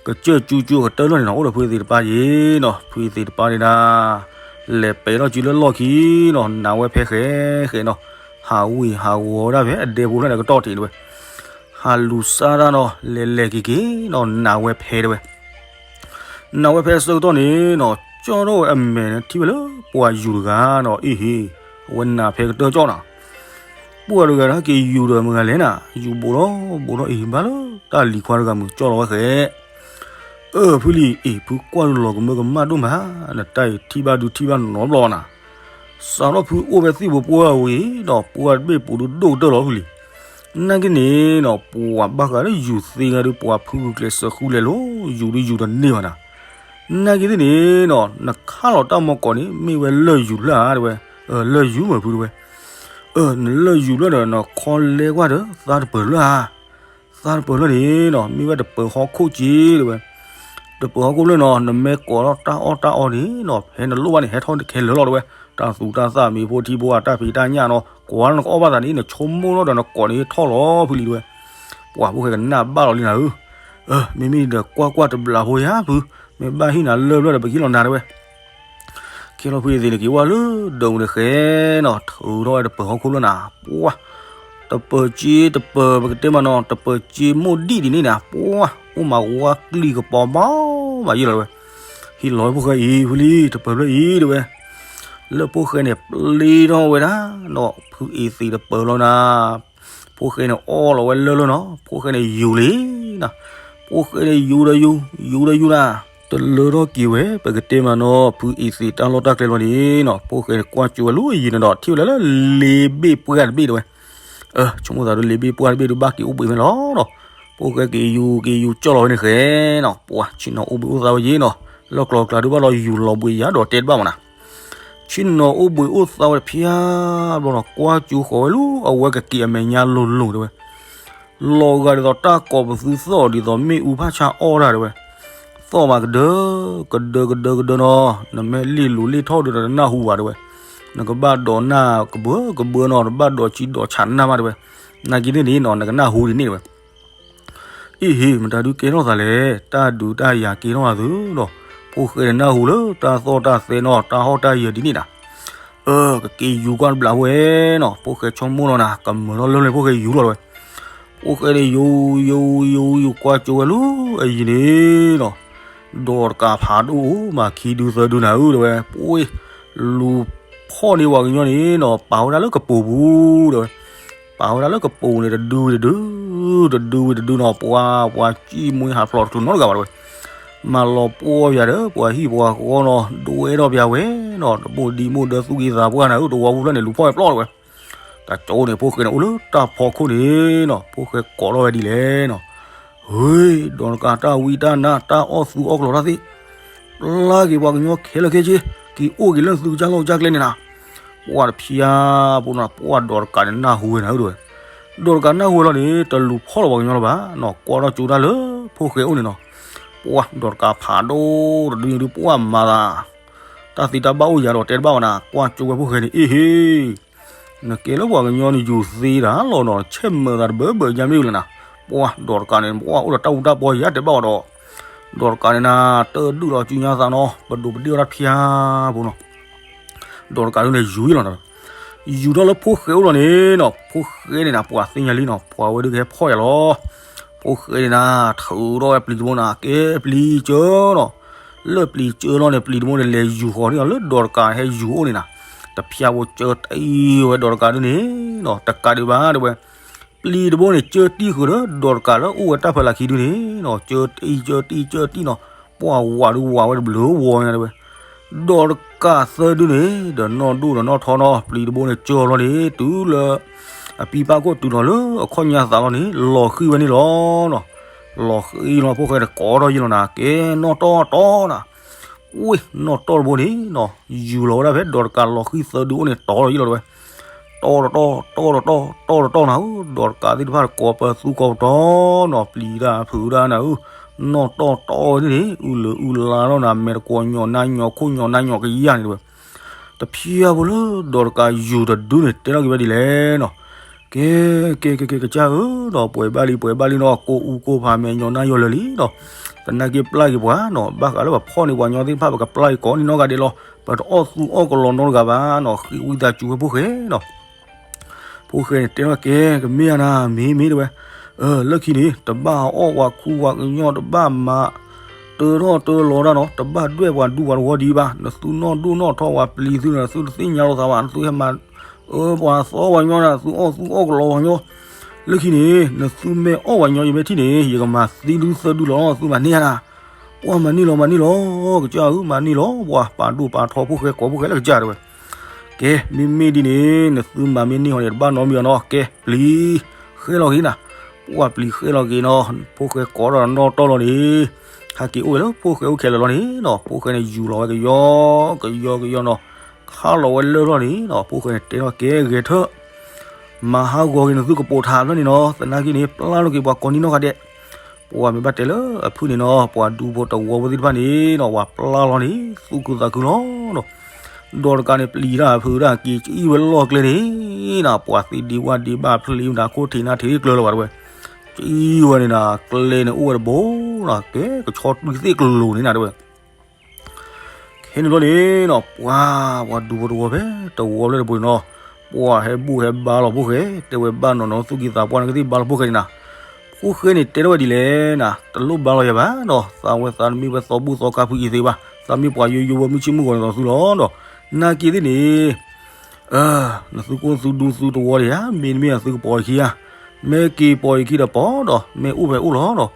ကစၢၢ်ကၠူကၠူအကတၢၢ်လီၢ်န့ၣ်နီၤ အိၣ်ဒီးဖုအ့သ့းတပၢ်ယဲနီၤ, ဖုအ့သ့းတပၢ်န့ၣ်ဒၣ် လဲၤပဲာ်ထီၣ်စုလၢလီၢ်ခံနီၤ နးဝဲဖဲဃဲဃဲနီၤ, ဟးဝံၣ်ဟးဂီၤဝဲဒၣ်ဖဲအဒဲဖိဖျၢၣ်န့ၣ်ကတီၢ်ထံး တဲဝဲ. ဟးလူၤစၢ်တၢ်နီၤ လဲၤလဲၤက့ၤက့ၤနီၤ နးဝဲဖဲ တဲဝဲ. နးဝဲဖဲအဆၢကတီၢ်န့ၣ်နီၤ ကၠီထီၣ်ဝဲအမဲာ်ထံၣ်ဝဲလၢပှၤယူၤတဂၤနီၤ အ့ဟ့, အဝဲနးဖဲကတၢၢ်ကၠီနီၤ, ပှၤတဂၤန့ၣ် ဟဲက့ၤယူၤဒီးမတၤလဲၣ်နၤ ယူၤဘူးထီၣ်ဘူးထီၣ်အ့ဟ့ ဘၣ်လၢတၢ်လံၤခွါတဂၤမုာ်ကၠီလီၤဝဲဃဲ အၢ ဖုလံၤအ့ ဖုကွၢ်ဒုးလီၤကမၢကမၣ်ဒိၣ်မး, နတၢ်အံၤထံၣ်ဘၣ်ဒုးထံၣ်ဘၣ်နီတဘျီဘၣ်နၤ, စးထီၣ်ဖုအိၣ်ဖဲသံၣ်ဘိပှၢ်ဝံၤဒီး ပှၢ်တဘ့ၣ်ပူၤဒုးဒိၣ်ကတၢၢ်လီၤဖုလံၤ, နာ်က့န့ၣ်နီၤ ပှၤဘၣ်ဃးလၢယူၤသ့ဂၤဒုး ပှၤဖုဂုာ်ကျဲးစၢးဃုလဲၤလိၤ ယူၤဒုးယူၤတန့ၢ်ဘၣ်နၤ, နာ်က့သ့ၣ်န့ၣ်နီၤ နခးလီၤတၢ်မီၢ်ကီးန့ၣ် မ့ၢ်ဝဲလၢၢ်ယူၤဖျၢၣ်ဧါ တဲဝဲ, လၢၢ်ယူၤမ့ၢ်ဖု တဲဝဲ, နလၢၢ်ယူၤဖျၢၣ်ဒီး နခီလဲကွၢ်ဒီးသးတပၢၤလၢၢ်ဧါ သးတပၢၤလၢၢ်န့ၣ်နီၤ မ့ၢ်ဝဲတပၢၤဟီၣ်ခိၣ်က့ တဲဝဲ, တပၢၤဟီၣ်ခိၣ်ဖျၢၣ်နီၤ နမ့ၢ်ကိးထီၣ်တၢ်အီၣ်တၢ်အီန့ၣ်နီၤ ဖဲနလိၣ်ဘၣ်န့ၣ် ဟဲထီၣ်ခဲလၢာ်လီၤ တဲဝဲ, တၢ်သူတၢ်သၣ်မ့ၤဖိထံဖိအတၢ်ဖံးတၢ်ညၣ်နီၤ ကိးနကအီၣ်ဘၣ်သးန့ၣ် နဆိကမိၣ်ထီၣ်ဒီးနကိးန့ၣ်ထီၣ်လီၤဖုလံၤ တဲဝဲ, ပှၤဖိၣ်ဃဲကနၣ်ဘၣ်လီၤလံနၤဧၢ, မ့မ့ၢ်ဒီးကွၢ်ကွၢ်တဘျီဖိယါဖု, မ့ၢ်ဘၣ်ဟံၣ်နၤလၢၢ်ဖျၢၣ်ဒီးပကဟ့ၣ်လီၤနၤ တဲဝဲ ခဲလီၤဖုအ့သ့းန့ၣ်က့ၤဝဲလၢဒၢးပူၤန့ၣ်ဃဲနီၤ ထုးထီၣ်ဝဲတပၢၤဟီၣ်ခိၣ်ဖျၢၣ်နၤ ပှၤ, တပၢၤက့တပၢၤ ပကတဲမးနီၤ တပၢၤက့မိၢ်ဒံၣ်ဒ်န့ၣ်နၤ ပှၤ, အိၣ်မးဝါကျံၤကပီၤဘၣ်မးယဲလီၤ တဲဝဲ, ဟ့ၣ်လီၤဖိၣ်ဃဲအံၤ ဖုလံၤ တပၢၤဖျၢၣ်အံၤ တဲဝဲ, လၢဖိၣ်ဃဲန့ၣ် ပျ့ထီၣ်ဝဲဒၣ်နီၤ ဖုအ့သ့းတပၢၤလီၤနၤ ဖိၣ်ဃဲန့ၣ်အီၣ်လီၤဝဲလၢၢ်လၢၢ်နီၤ ဖိၣ်ဃဲန့ၣ်ယူၤလံနၤ, ဖိၣ်ဃဲန့ၣ်ယူၤဒီးယူၤ ယူၤဒီးယူၤနၤ, တလၢထီၣ်က့ၤဝဲ ပကတဲမးနီၤ ဖုအ့သ့းတၢ်လီၢ်တၢ်ကျဲလီၤန့ၣ်နီၤ ဖိၣ်ဃဲန့ၣ်ကွၢ်ကၠိဝဲလၢအယံၤန့ၣ်ဒီး ထံၣ်ဝဲလၢလ့ဘ့ၣ်ပှၢ်တဘ့ၣ် တဲဝဲ, ဆိကမိၣ်သးဒုးလ့ဘ့ၣ်ပှၢ်တဘ့ၣ်ဒုးဘၣ်က့ၤအိၣ်ဘှံးမ့ၢ်လီၤနီၤ, ဖိၣ်ဃဲက့ၤယူၤက့ၤယူၤကၠီလီၤဝဲန့ၣ်ဃဲနီၤ ပှၤဆ့ၣ်နီၤအိၣ်ဘှံးအိၣ်သါဝဲယဲနီၤ, လီၢ်ကျီၤကျါဒုးဘၣ်လီၤယူၤလီၤဘှံးယၤဒီးတဲတဘၣ်မးနၤ ဆ့ၣ်နီၤအိၣ်ဘှံးအိၣ်သါဝဲတဖၠါဘျီနီၤ ကွၢ်ကၠိဃီၤဝဲလၢအဝဲကက့ၤအမဲာ်ညါလိၤလိၤ တဲဝဲ, လီၤဂာ်ဒ်သိးတၢ်ကိးပသူသီၣ်ဒ်သိးမ့ၣ်အူဖးဆါအီၣ်တၢ် တဲဝဲ, သီၣ်မးကဒၢ, ကဒၢကဒၢကဒၢနီၤ, နမ့ၢ်လ့ၣ်လိၤလ့ၣ်ထီၣ်ဒုးဒီး နနၢ်ဟူဘၣ် တဲဝဲ, နကဘၣ်ဒိးနၢ်ကဘၢကဘၢနီၤ နဘၣ်ဒိးဆံးဒိးဆးနၢ်မး တဲဝဲ, နာ်က့သ့ၣ်န့ၣ်နီၤ နကနၢ်ဟူဒ်န့ၣ် တဲဝဲ အ့ဟ့ မတၤဒုးကဲထီၣ်သးလဲၣ် တၢ်ဒုးတၢ်ယၤကဲထီၣ်သးသုဒီး ဖိၣ်ဃဲန့ၣ်နၢ်ဟူလၢတၢ်သီၣ်တၢ်သဲနီၤ တၢ်ဟီၣ်တၢ်ယၢၤဒ်န့ၣ်နၤ, အၢ ကက့ၤယူၤကွၢ်တဘျီဖိနီၤ ဖိၣ်ဃဲဆိကမိၣ်လီၤနၤ ကမၢထီၣ်လၢလၢဖိၣ်ဃဲယူၤလီၤ တဲဝဲ, ဖိၣ်ဃဲန့ၣ်ယူၤ ယူၤ ယူၤ ယူၤ ကွၢ်ကၠိဝဲလၢအယံၤန့ၣ်နီၤ ဒီးတကးဖးဒိၣ်မးခံဒုသၢဒုနၤဧၢ တဲဝဲ, ပှ့ လူၤဖီၣ်န့ၢ်ပှၤကညီန့ၣ်နီၤ ပာ်ဝဲဒၣ်လၢကပိာ်ပူၤ တဲဝဲ, ပာ်ဝဲဒၣ်လၢကပိာ်န့ၣ် တဒုဝံၤတဒု, တဒုဝံၤတဒုနီၤ ပှၤ ပှၤစံၣ်မှံဟးဖျိးတချုးနီတဂၤဘၣ် တဲဝဲ, မၤလီၤပှီၢ်ပၠးဒီး ပှၤဟံၣ်ပှၤဃီနီၤ ဒွဲထီၣ်ပၠးဝဲနီၤ တမိၣ်ဒံမိၣ်ဒၢသူၣ်က့သးပှၢ်နၤဧၢ တဝီပူၤဖျၢၣ်န့ၣ် လူၤဖီၣ်ဝဲပျီၢ် တဲဝဲ, တကၠိန့ၣ် ဖိၣ်ဃဲန့ၣ်အိၣ်လၢတၢ်ဖီခိၣ်န့ၣ်နီၤ ဖိၣ်ဃဲကိးထီၣ်ဝဲဒ်လဲၣ်နီၤ ဟ့ ဒီးတကးတၢ်ဝံတၢ်နါ တၢ်အီၣ်သူအီၣ်ကျီၤတၢ်သ့ၣ် ပျၢ်က့ၤပှၤကညီခဲလၢာ်ခဲဆ့ က့ၤအိၣ်က့ၤလၢသုကစၢ်လီၢ်ကစၢ်ကျဲန့ၣ်နၤ, ပှၤတဖၠါဖိနီၤ ပှၤဒီးတကးန့ၣ်နၢ်ဟူဝဲနၤဧၢ တဲဝဲ, ဒီးတကးနၢ်ဟူဝဲလီၤန့ၣ် တလူၤဖီၣ်လီၤပှၤကညီလၢၤဘၣ်နီၤ ကွၢ်ထီၣ်ကၠိတၢ်လၢဖိၣ်ဃဲအိၣ်န့ၣ်နီၤ, ပှၤဒီးတကးဖးဒိၣ်တဒုန့ၣ်ဒုး ပှၤမၤသး တၢ်သ့တၢ်ဘၣ်အိၣ်ယၤဒီးတဲတဘၣ်ဝဲနၤ ကွၢ်ကၠိဝဲဖိၣ်ဃဲန့ၣ် အ့ဟ့ နကဲလၢပှၤကညီန့ၣ် ယူၤသ့တၢ်လီၤနီၤ ဆဲးမၤသးတဘၢဘၢညါမ့ၢ်ဝံၤလီၤနၤ, ပှၤဒီးတကးန့ၣ် ပှၤအိၣ်ဒီးတၢ်အူတၢ်ပီယၤတဲဘၣ်ဝဲဒီး, ဒီးတကးန့ၣ်နၤ တဒုၣ်လီၤစုညါသးနီၤ ပဒိးပဒ့ၣ်အီၣ်တၢ်ဖၠါဖိနီၤ, ဒီးတကးဒုးန့ၣ် ယူၤလီၤနီၤ, ယူၤထီၣ်လၢဖိၣ်ဃဲအိၣ်လီၤန့ၣ်နီၤ ဖိၣ်ဃဲန့ၣ်နၤ ပှၤသ့ၣ်ညါလံနီၤ ပှၤဝဲဒုးကဟဲဖီၣ်ယၤလီၤ, ဖိၣ်ဃဲန့ၣ်နၤ ထုးထီၣ်ဝဲပျံၤတဘိနၤ ကဲပျံၤကၢနီၤ, လၢပျံၤကၢလီၤန့ၣ် ပျံၤတဘိန့ၣ် လဲၤယူၤဃီၤန့ၢ်အီၤလၢဒီးတကးဟဲယူၤအိၣ်န့ၣ်နၤ, တဖျါဖိကၢတအံၤဝဲဒီးတကးဒုန့ၣ်နီၤ, တကးဒံးဘၣ်တဲဝဲ ပျံၤတဘိန့ၣ် ကၢတံၢ်ဃုာ်ဒီး ဒီးတကးလၢအိၣ်ဝဲတၢ်ဖီလာ်ခံဒုန့ၣ်နီၤ, ကၢတအံၤ ကၢတအံၤ ကၢတအံၤနီၤ, ပှၤဝးဒုးဝးဝဲတဘျုးဝီၤညါတဲဝဲ, ဒီးတကးသၢဒုန့ၣ် ဒီးနီၢ်ဒိၣ်ဒီးနီၢ်ထီနီၤ, ပျံၤတဘိန့ၣ် ကၢလီၤန့ၣ် တုၤလၢ အပံပၢ်ခိၣ်တုၤလီၤလၢအခီၣ်ညါသးလီၤန့ၣ် လီၤဃံၤဝဲန့ၣ်လီၤနီၤ, လီၤဃံၤလီၤ ဖိၣ်ဃဲတကိးထီၣ်ယံၤလီၤနၤ, ကဲနီၢ်တီၢ်တီၢ်နၤ ဝ့ၢ်နီၢ်တီၢ်တဘိန့ၣ်နီၤ, ယူၤလီၤဝဲဒၣ်ဖဲဒီးတကးလီၤဃံၤသၢဒုအိၣ်န့ၣ် တီၤလီၤယံၤလီၤတဲဝဲ, တီၢ်တတီၢ် တီၢ်တတီၢ် တီၢ်တတီၢ်နၤဧၢ, ဒီးတကးသ့ၣ်တဖၣ်တကိးပသူကိးပတီၢ်နီၤ, ပျံၤတၢ်ဖုးတၢ်နၤဧၢ, နီၢ်တီၢ်တီၢ်ဝဲန့ၣ် အုလၢာ်အုလါလီၤနၤ, မဲာ်တကွီၤညီၣ်နါညီၣ်ခိၣ်ညီၣ်နါညီၣ်ကယၢ်န့ၣ်တဲဝဲ တဖျါဖိလၢဒီးတကးယူၤတဒုန့ၣ် တဲထီၣ်က့ၤဝဲဒ်လဲၣ်နီၤ, ကဲ ကဲ ကဲ ကဲ ကစၢ်ဧၢနီၤ, ပှဲၤဘၣ်လံပှဲၤဘၣ်လံနီၤ, ကိးအူကိးဖးမဲာ်ညီၣ်နါညီၣ်လၢာ်လံနီၤ, သနာ်က့ပျၢ်က့ၤပှၤနီၤ, ဘၣ်ဃးလၢပှၤဖီၣ်န့ၢ်ပှၤညီသ့ၣ်တဖၣ် ပကပျၢ်က့ၤကိးန့ၣ်နီတဂၤဒဲးလီၤ, ပတအီၣ်သူအီၣ်ကလီနီတဂၤဘၣ်နီၤ, ဃ့ဝံသးစူၤဝဲဖိၣ်ဃဲနီၤ ဖိၣ်ဃဲန့ၣ်တဲထီၣ်ကဲ ကမ့ၢ်ဧါနၤ မ့ၢ်မ့ၢ်တဲဝဲ, လၢခံန့ၣ် တဘၣ်အီၣ်ပှၤခူပှၤကညီ တဘၣ်မၤ တၢထီၣ်တၢလီၤတၢ်နီၤ, တဘၣ်ဒွဲၣ်ပှၤဒူပှၤတဝီဒံးဘၣ်, နသုနီၢ်ဒိၣ်နီၢ်ထီပှၤပျံၤသုန့ၣ် သုတသ့ၣ်ညါလိာ်သးဘၣ်, နသုဟဲမၤ အၢ ပှၤသီပှၤညီနၤ သုအီၣ်သူအီၣ်ကလီပှၤညီ, လၢခံန့ၣ် နသုမ့ၢ်အီၣ်ပှၤညီယမ့ၢ်ထံၣ်န့ၣ် ယကမၤသံဒုသၢဒုလီၤ, သုမၤန့ၢ်ဧါနၤ, ပှၤမၤန့ၢ်လီၤ မၤန့ၢ်လီၤ, ကစၢ်ဧၢ မၤန့ၢ်လီၤ, ပှၤပာ်ဒိၣ်ပာ်ထီဖိၣ်ဃဲကိးဖိၣ်ဃဲလၢကစၢ်တဲဝဲ ကဲ မ့မ့ၢ်ဒ်န့ၣ် နသုမၤမ့ၢ်န့ၢ်ဟီန့ၣ် တဘၣ်နီတမံၤအီၤနီၤ, ကဲ ပျံၤဃဲလီၤက့ၤနၤ, ပှၤပျံၤဃဲလီၤက့ၤနီၤ, ဖိၣ်ဃဲကိးထီၣ်နီၢ်တီၢ်လီၤန့ၣ်, ဟဲက့ၤအိၣ်ဝဲလၢဖိၣ်ဃဲအိၣ်ခဲလၢာ်လီၤန့ၣ်နီၤ, ဖိၣ်ဃဲန့ၣ် ယူၤလီၤဝဲကယီကယီကယီနီၤ, ခါလီၤဝဲလၢာ်လီၤန့ၣ်နီၤ, ဖိၣ်ဃဲန့ၣ်တဲထီၣ်ကဲဂဲၤထၢၣ် မၤဟးဂီၤက့ၤနသုကပိာ်ထးဖျၢၣ်န့ၣ်နီၤ, သနာ်က့န့ၣ် ပျၢ်လီၤက့ၤပှၤကိးနံၣ်နီၢ်ဂၤဒဲး ပှၤမ့ၢ်ဘၣ်တဲလၢအဖုၣ်န့ၣ်နီၤ, ပှၤဒူဖိတဝီဖိသ့ၣ်တဖၣ်န့ၣ်နီၤ, ပှၤပျၢ်လီၤန့ၣ် သူၣ်ခုသးခုလီၤနီၤ, ဒီးတကးန့ၣ် ပျံၤတၢ်ဖုးတၢ်က့ၤကံဝဲလီၢ်ကျဲန့ၣ်နီၤ, ပှၤသ့ဒံးဝၣ်ဒံးဘၣ်ဖျ့မတၤခိၣ်ထံးနါထံးကျၢၤလၢၤဘၣ်တဲဝဲ, ကံဝဲန့ၣ်နၤ ကျဲန့ၣ်အိၣ်ဝဲတဘိနီၤ, ကဲကဆီတုၤသ့ၣ်ကလိၤန့ၣ်နၤတဲဝဲ ခဲန့ၣ်ဘျီန့ၣ်နီၤ, ပှၤ ပှၤဒူဖိတဝီဖဲ တဝီဖျၢၣ်တဘိန့ၣ်နီၤ, ပှၤဟဲဘူၣ်ဟဲဘါလီၤဖိၣ်ဃဲ, တဲဝဲဘၣ်နီၢ်နီၢ်သူၣ်ကံၢ်သးပှၢ်န့ၣ်ကသ့ၣ်ဘါလီၤဖိၣ်ဃဲန့ၣ်နၤ, ဖိၣ်ဃဲန့ၣ်တဲထီၣ်ဝဲဒ်လဲၣ်နၤ, တလိၣ်ဘါလီၤယၤဘၣ်နီၤ, သးဝဲသးတမ့ၢ်ဝဲသီဘူၣ်သီခါဖုအံၤသ့ဘၣ်, သးမ့ၢ်ပှၤယိယိဝဲမုၢ်ဆ့ၣ်မုၢ်ဂီၤန့ၣ်သိးသုလီၤနီၤ, နာ်က့သ့ၣ်န့ၣ် နသုကိၢ်သုဒူသုတဝီဒံးဧါ, မ့တမ့ၢ်သုကပိာ်ယခံဧါ, မ့ၢ်က့ၤပိာ်ယခံဒီးပိာ်ဒီး မ့ၢ်အိၣ်ဖဲအိၣ်လီၤနီၤ,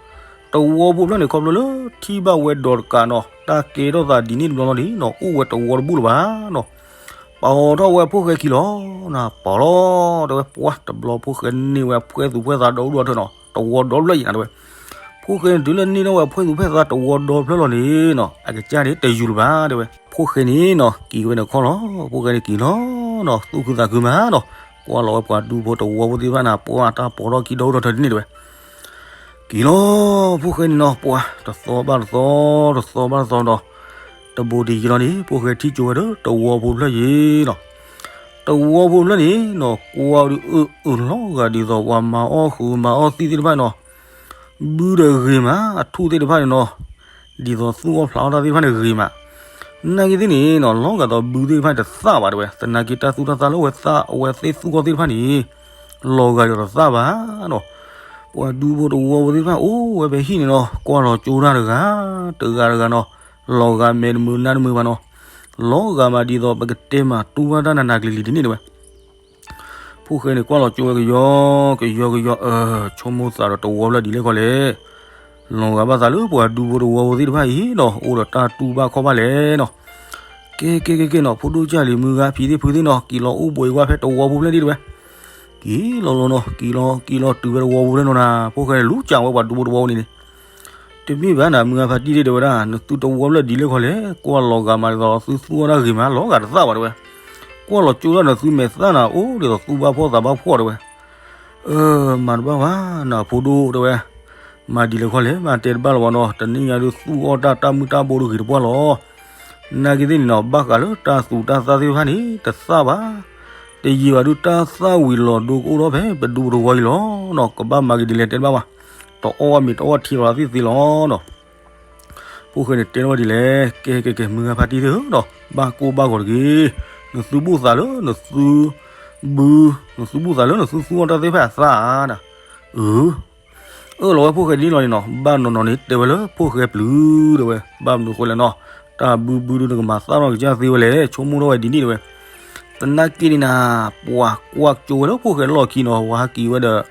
တဝီဖိဖျၢၣ်န့ၣ် ခီဖျိလၢထံၣ်ဘၣ်ဝဲဒီးတကးနီၤ, တၢ်ကဲထီၣ်သးဒ်န့ၣ်တဘျီလီၤန့ၣ်နီၤ, အိၣ်ဝဲတဝီတဘူၣ်လၢၤဘၣ်နီၤ, ပာ်ထီၣ်ဝဲဖိၣ်ဃဲခံလီၤနၤ, ပာ်လီၤ တဲဝဲပှၤတဘျီဖိၣ်ဃဲန့ၢ်ဝဲဖှဲသူၣ်ဖှဲသးဒီဒူၣ်ဒီထၢနီၤ, တဝီဒီဖျၢၣ်အံၤနၤတဲဝဲ ဖိၣ်ဃဲန့ၣ် တုၤလၢန့ၢ်ထီၣ်ဝဲဖှဲသူၣ်ဖှဲသးတဝီဒီဖျၢၣ်လီၤန့ၣ်နီၤ, အကစၢ်န့ၣ်တယူၤလၢၤဘၣ်တဲဝဲ, ဖိၣ်ဃဲန့ၣ်နီၤ က့ၤဝဲန့ၣ်ခီလီၤ, ဖိၣ်ဃဲန့ၣ်က့ၤလီၤနီၤ, သူၣ်ခုသးခုမးနီၤ, ကွၢ်လီၤဝဲပှၤဒူဖိတဝီဖိသ့ၣ်တဖၣ်နၤ, ပှၤတၢ်ပိာ်ထီၣ်ခံဒီဒူၣ်ဒီထၢဒ်န့ၣ်တဲဝဲ, က့ၤလီၤ ဖိၣ်ဃဲန့ၣ်နီၤ, ပှၤတသီဘၣ်တသီ, တသီဘၣ်တသီဒီး တဘိတယံၤလီၤန့ၣ် ဖိၣ်ဃဲထံၣ်ကၠိဝဲဒီးတဝီဖိဖျၢၣ်ယံၤနီၤ, တဝီဖိဖျၢၣ်န့ၣ်နီၤ, ကွၢ်ဒုးအုးအုးလီၤဂာ်ဒ်သိးပှၤမၤအီၣ်ဃုာ်မၤအီၣ်သံၣ်သ့ၣ်တဖၣ်နီၤ, ဘုဒီးဂ့ၤမး အထူၣ်သ့ၣ်တဖၣ်န့ၣ်နီၤ, ဒ်သိးသူၣ်အီၣ်ဖျးအီၣ်တၢ်သ့ၣ်တဖၣ်န့ၣ်ဂ့ၤမး, နာ်က့သ့ၣ်န့ၣ်နီၤ လီၤဂာ်ဒီးဘုသ့ၣ်တဖၣ်န့ၣ်တသၣ်ဘၣ်တဲဝဲ, သနာ်က့တၢ်သူၣ်တၢ်သၣ်လၢအဝဲသ့ၣ်သူၣ်အီၣ်သ့ၣ်တဖၣ်န့ၣ် လီၤဂာ်ဒီးတသၣ်ဘၣ်နီၤ, ပှၤဒူဖိတဝီဖိသ့ၣ်တဖၣ်အိၣ်ဝဲဖဲဟံၣ်န့ၣ်နီၤ, ကွၢ်လီၤကၠိတၢ်တဂၤ တဂၤတဂၤနီၤ, လီၤဂာ်မဲာ်တမုာ်နါတမုာ်ဘၣ်နီၤ, လီၤဂာ်မးဒ်သိးပကတဲမးတူၢ်ဘၣ်တၢ်နးနးကျံၤကျံၤဒ်န့ၣ်တဲဝဲ ဖိၣ်ဃဲန့ၣ် ကွၢ်လီၤကၠိဝဲကယီကယီကယီ, အၢ ဆိကမိၣ်သးဒီးတဝီဖျၢၣ်ဒ်လဲၣ်ခီလဲၣ်, လီၤဂာ်ဘၣ်သးလၢပှၤဒူဖိတဝီဖိသ့ၣ်တဖၣ်အံၤနီၤ, အိၣ်ဒီးတၢ်တူၢ်ဘၣ်ခီၣ်ဘၣ်လဲၣ်နီၤ, ကဲကဲကဲကဲနီၤ, ဖိဒိၣ်ကၢ်လံၤမုၢ်ဂၤဖံသ့ၣ်ဖုသ့ၣ်နီၤ, က့ၤလီၤအိၣ်ဘှံးဝဲဖဲတဝီဖိဖျၢၣ်ဒ်တဲဝဲ, က့ၤလီၤလီၤနီၤ, က့ၤလီၤက့ၤလီၤတုၤဝဲတဝီဖိဖျၢၣ်နီၤနၤ, ဖိၣ်ဃဲန့ၣ်လူၤကၢ်ဝဲပှၤဒူဖိတဝီဖိန့ၣ်န့ၣ် တမ့ၢ်ဘၣ်နၤ မုၢ်ဂၤဖါတံၢ်သ့ၣ်တဲဝဲဒၣ် နသုတဝီဖျၢၣ်ဒ်လဲၣ်ခီလဲၣ်, ကွၢ်လီၤဂာ်မးဒ်သိးသုသူၣ်အီၣ်တၢ်ဂ့ၤမး လီၤဂာ်တသၣ်ဘၣ်တဲဝဲ, ကွၢ်လီၤကၠိလၢနသုမဲာ်သၣ်နၤ အိၣ်ဒ်သိးသူၣ်ဘၣ်ဖှီၣ်သးဘၣ်ဖှီၣ်တဲဝဲ, အၢ မၤတဘၣ်ဘၣ်နၤ ဖိဒိၣ်တဲဝဲ, မၤဒ်လဲၣ်ခီလဲၣ် မၤတဲတဘၣ်လၢၤဘၣ်နီၤ, တနံၣ်ညါဒုးသူၣ်အီၣ်တၢ်တၢ်မုၢ်တၢ်ဘိဒုးဂ့ၤတပှၢ်လီၤ နာ်က့သ့ၣ်န့ၣ်နီၤ ဘၣ်ဃးလၢတၢ်သူတၢ်သၣ်သ့ၣ်တဖၣ်န့ၣ် တသၣ်ဘၣ်, တယံာ်ဘၣ်ဒုးတၢ်သၣ်ဝံၤလီၤဒိကအိၣ်ထီၣ်ဖဲပဒူပတဝီအံၤလီၤနီၤ, ကဘၣ်မၤက့ၤဒ်လဲၣ်တဲတဘၣ်ဘၣ်, တအီၣ်ဝဲမ့ၤတအီၣ်ထံလီၤသ့ၣ်သ့လီၤနီၤ, ဖိၣ်ဃဲန့ၣ်တဲထီၣ်ဝဲဒ်လဲၣ်, ကဲကဲကဲ မုၢ်ဂၤဖါတံၢ်သ့ၣ်ဧၢနီၤ, ဘၣ်ကိၢ်ဘၣ်ဂီၤတဂ့ၤ, နသုဘူၣ်သးလၢနသု ဘု နသုဘူၣ်သးလၢနသုသူၣ်အီၣ်တၢ်သ့ၣ်တဖၣ်အသၣ်ဧါ, အၢ အၢၣ်လီၤဝဲဖိၣ်ဃဲဒ်န့ၣ်လီၤန့ၣ်နီၤ, ဘၣ်နီၢ်နီၢ်န့ၣ် တဲဝဲလၢဖိၣ်ဃဲပျုၤတဲဝဲ, ဘၣ်မနုၤဃိလဲၣ်နီၤ, တၢ်ဘုဘုဒုးနကမၤသၣ်ထီၣ်ကစၢ်သ့ဝဲလဲၣ်, ဆိကမိၣ်ထီၣ်ဝဲဒ်န့ၣ်တဲဝဲ. သနာ်က့န့ၣ်နၤ, ပှၤကွၢ်ကၠိဝဲလၢဖိၣ်ဃဲလီၢ်ခံနီၤ, ဝဲဟးက့ၤဝဲဒီး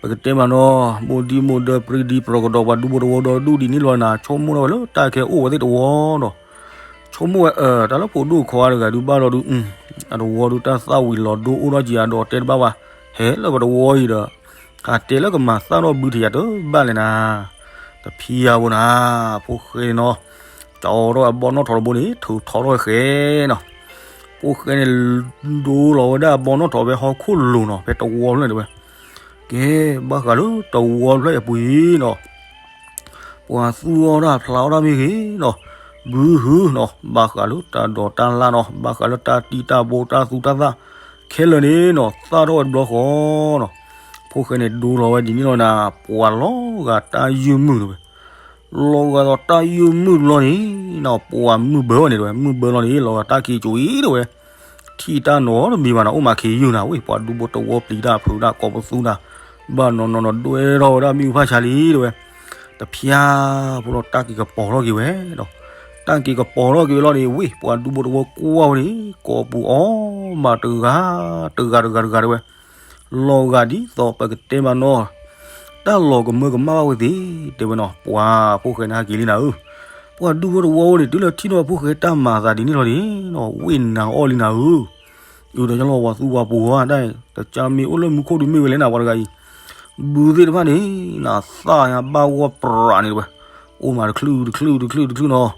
ပကတဲမးနီၤ, မိၢ်ဒံမိၢ်ဒၢပြံဒံပြီကဒီး ပှၤဒူဖိတဝီဒီဒူၣ်ဒ်န့ၣ်လီၤနၤ, ဆိကမိၣ်ထီၣ်ဝဲလၢ တၢ်ကဲအိၣ်ဝဲသ့ၣ်တဝီဒီး ဆိကမိၣ်ဝဲ အၢ တၢ်လၢဖိဒိၣ်ခွါတဂၤဒုးဘၣ်ဒီးဒုး, အတဝီဒုးတၢ်သၣ်ဝံၤလီၤဒိအိၣ်ထီၣ်ကံအဒီးတဲတဘၣ်ဘၣ်, ဟဲလၢပတဝီအံၤဒီး ဟးတဲလၢကမၤသၣ်ထီၣ်ဘုတယၤတဘၣ်လဲၣ်နၤ. တဖံယၤဖိနၤ, ဖိၣ်ဃဲန့ၣ်နီၤ, ကၠီထီၣ်အဘီနီၣ်ထိးတဘိန့ၣ် ထုးထီထီၣ်ဃဲနီၤ. ဖိၣ်ဃဲန့ၣ် ဒိလီၤဝဲဒၣ်အဘီနီၣ်ထိးဖဲဟီၣ်ခိၣ်လိၤနီၤ, ဖဲတဝီဖျၢၣ်န့ၣ်တဲဝဲ. ကဲ, ဘၣ်ဃးလၢတဝီဖျၢၣ်အပူၤနီၤ ပှၤသူၣ်အီၣ်တၢ်ဖျးအီၣ်တၢ်မ့ၢ်ဂ့ၤနီၤ, ဘုဟုနီၤ, ဘၣ်ဃးလၢတၢ်ဒိးတၢ်လၣ်နီၤ, ဘၣ်ဃးလၢတၢ်တံၢ်တၢ်ဘိတၢ်သူတၢ်သၣ်ခဲလၢာ်န့ၣ်နီၤ, သၣ်ထီၣ်ဝဲတဘျီဃီနီၤ. ဖိၣ်ဃဲန့ၣ်ဒိလီၤဝဲဒ်န့ၣ်လီၤနၤ, ပှၤလီၤဂာ်တၢ်ယုၢ်မုၢ်တဲဝဲ. လီၤဂာ်ဒီးတၢ်ယုၢ်မုၢ်တဘျီန့ၣ်နီၤ, ပှၤမုၢ်ဘၢဝဲန့ၣ်တဲဝဲ, မုၢ်ဘၢလီၤန့ၣ် လီၤဂာ်တၢ်ခံကၠိအံၤတဲဝဲ. ထံၣ်တၢ်နီတမံၤဘၣ်နၤ, အိၣ်မးခ့ယုၢ်နၤ, ဝ့ၢ်ပှၤဒူဖိတဝီပျံၤတၢ်ဖုးတၢ်ကိးပသူနၤ, ဘၣ်နီၢ်နီၢ်နီၤ ဒွဲၣ်ထီၣ်ဝဲဒၣ်မ့ၣ်အူဖးဆါလံတဲဝဲ. တဖျါဖိလီၤ တၢ်က့ၤကပီၤထီၣ်က့ၤဝဲဒီး, တၢ်က့ၤကပီၤထီၣ်က့ၤဝဲလီၤန့ၣ် ဝ့ၢ်ပှၤဒူဖိတဝီကွၢ်ဝဲန့ၣ် ကိးပူၤအီၣ်မးတဂၤ, တဂၤတဂၤတဂၤတဲဝဲ. လီၤဂာ်ဒ်သိးပကတဲမးနီၤ, တၢ်လီၤကမၢကမၣ်ဘၣ်ဝဲသ့ၣ်တဲဝဲနီၤ, ပှၤဖိၣ်ဃဲန့ၣ်ဟဲက့ၤလံနၤဧၢ. ပှၤဒူဖိတဝီန့ၣ် တုၤလၢထံၣ်ဒီးဖိၣ်ဃဲတၢ်မၤအသးဒ်န့ၣ်လီၤန့ၣ်နီၤ, ဝ့ၢ်နၤအီၣ်လံနၤဧၢ. အုးဒီးလီၤဝၤသူဝၤပူၤဝဲဒၣ်, တကးမ့ၢ်အိၣ်လၢမူခိၣ်ဒုးမ့ၢ်ဝဲလဲၣ်နၤ ပှၤတဂၤအံၤ, ဘုသ့ၣ်တဖၣ်န့ၣ်နၤ သၣ်ညါဘၣ်ဂီၢ်ပြးန့ၣ်တဲဝဲ, အိၣ်မးတချုးတချုးတချုးတချုးနီၤ,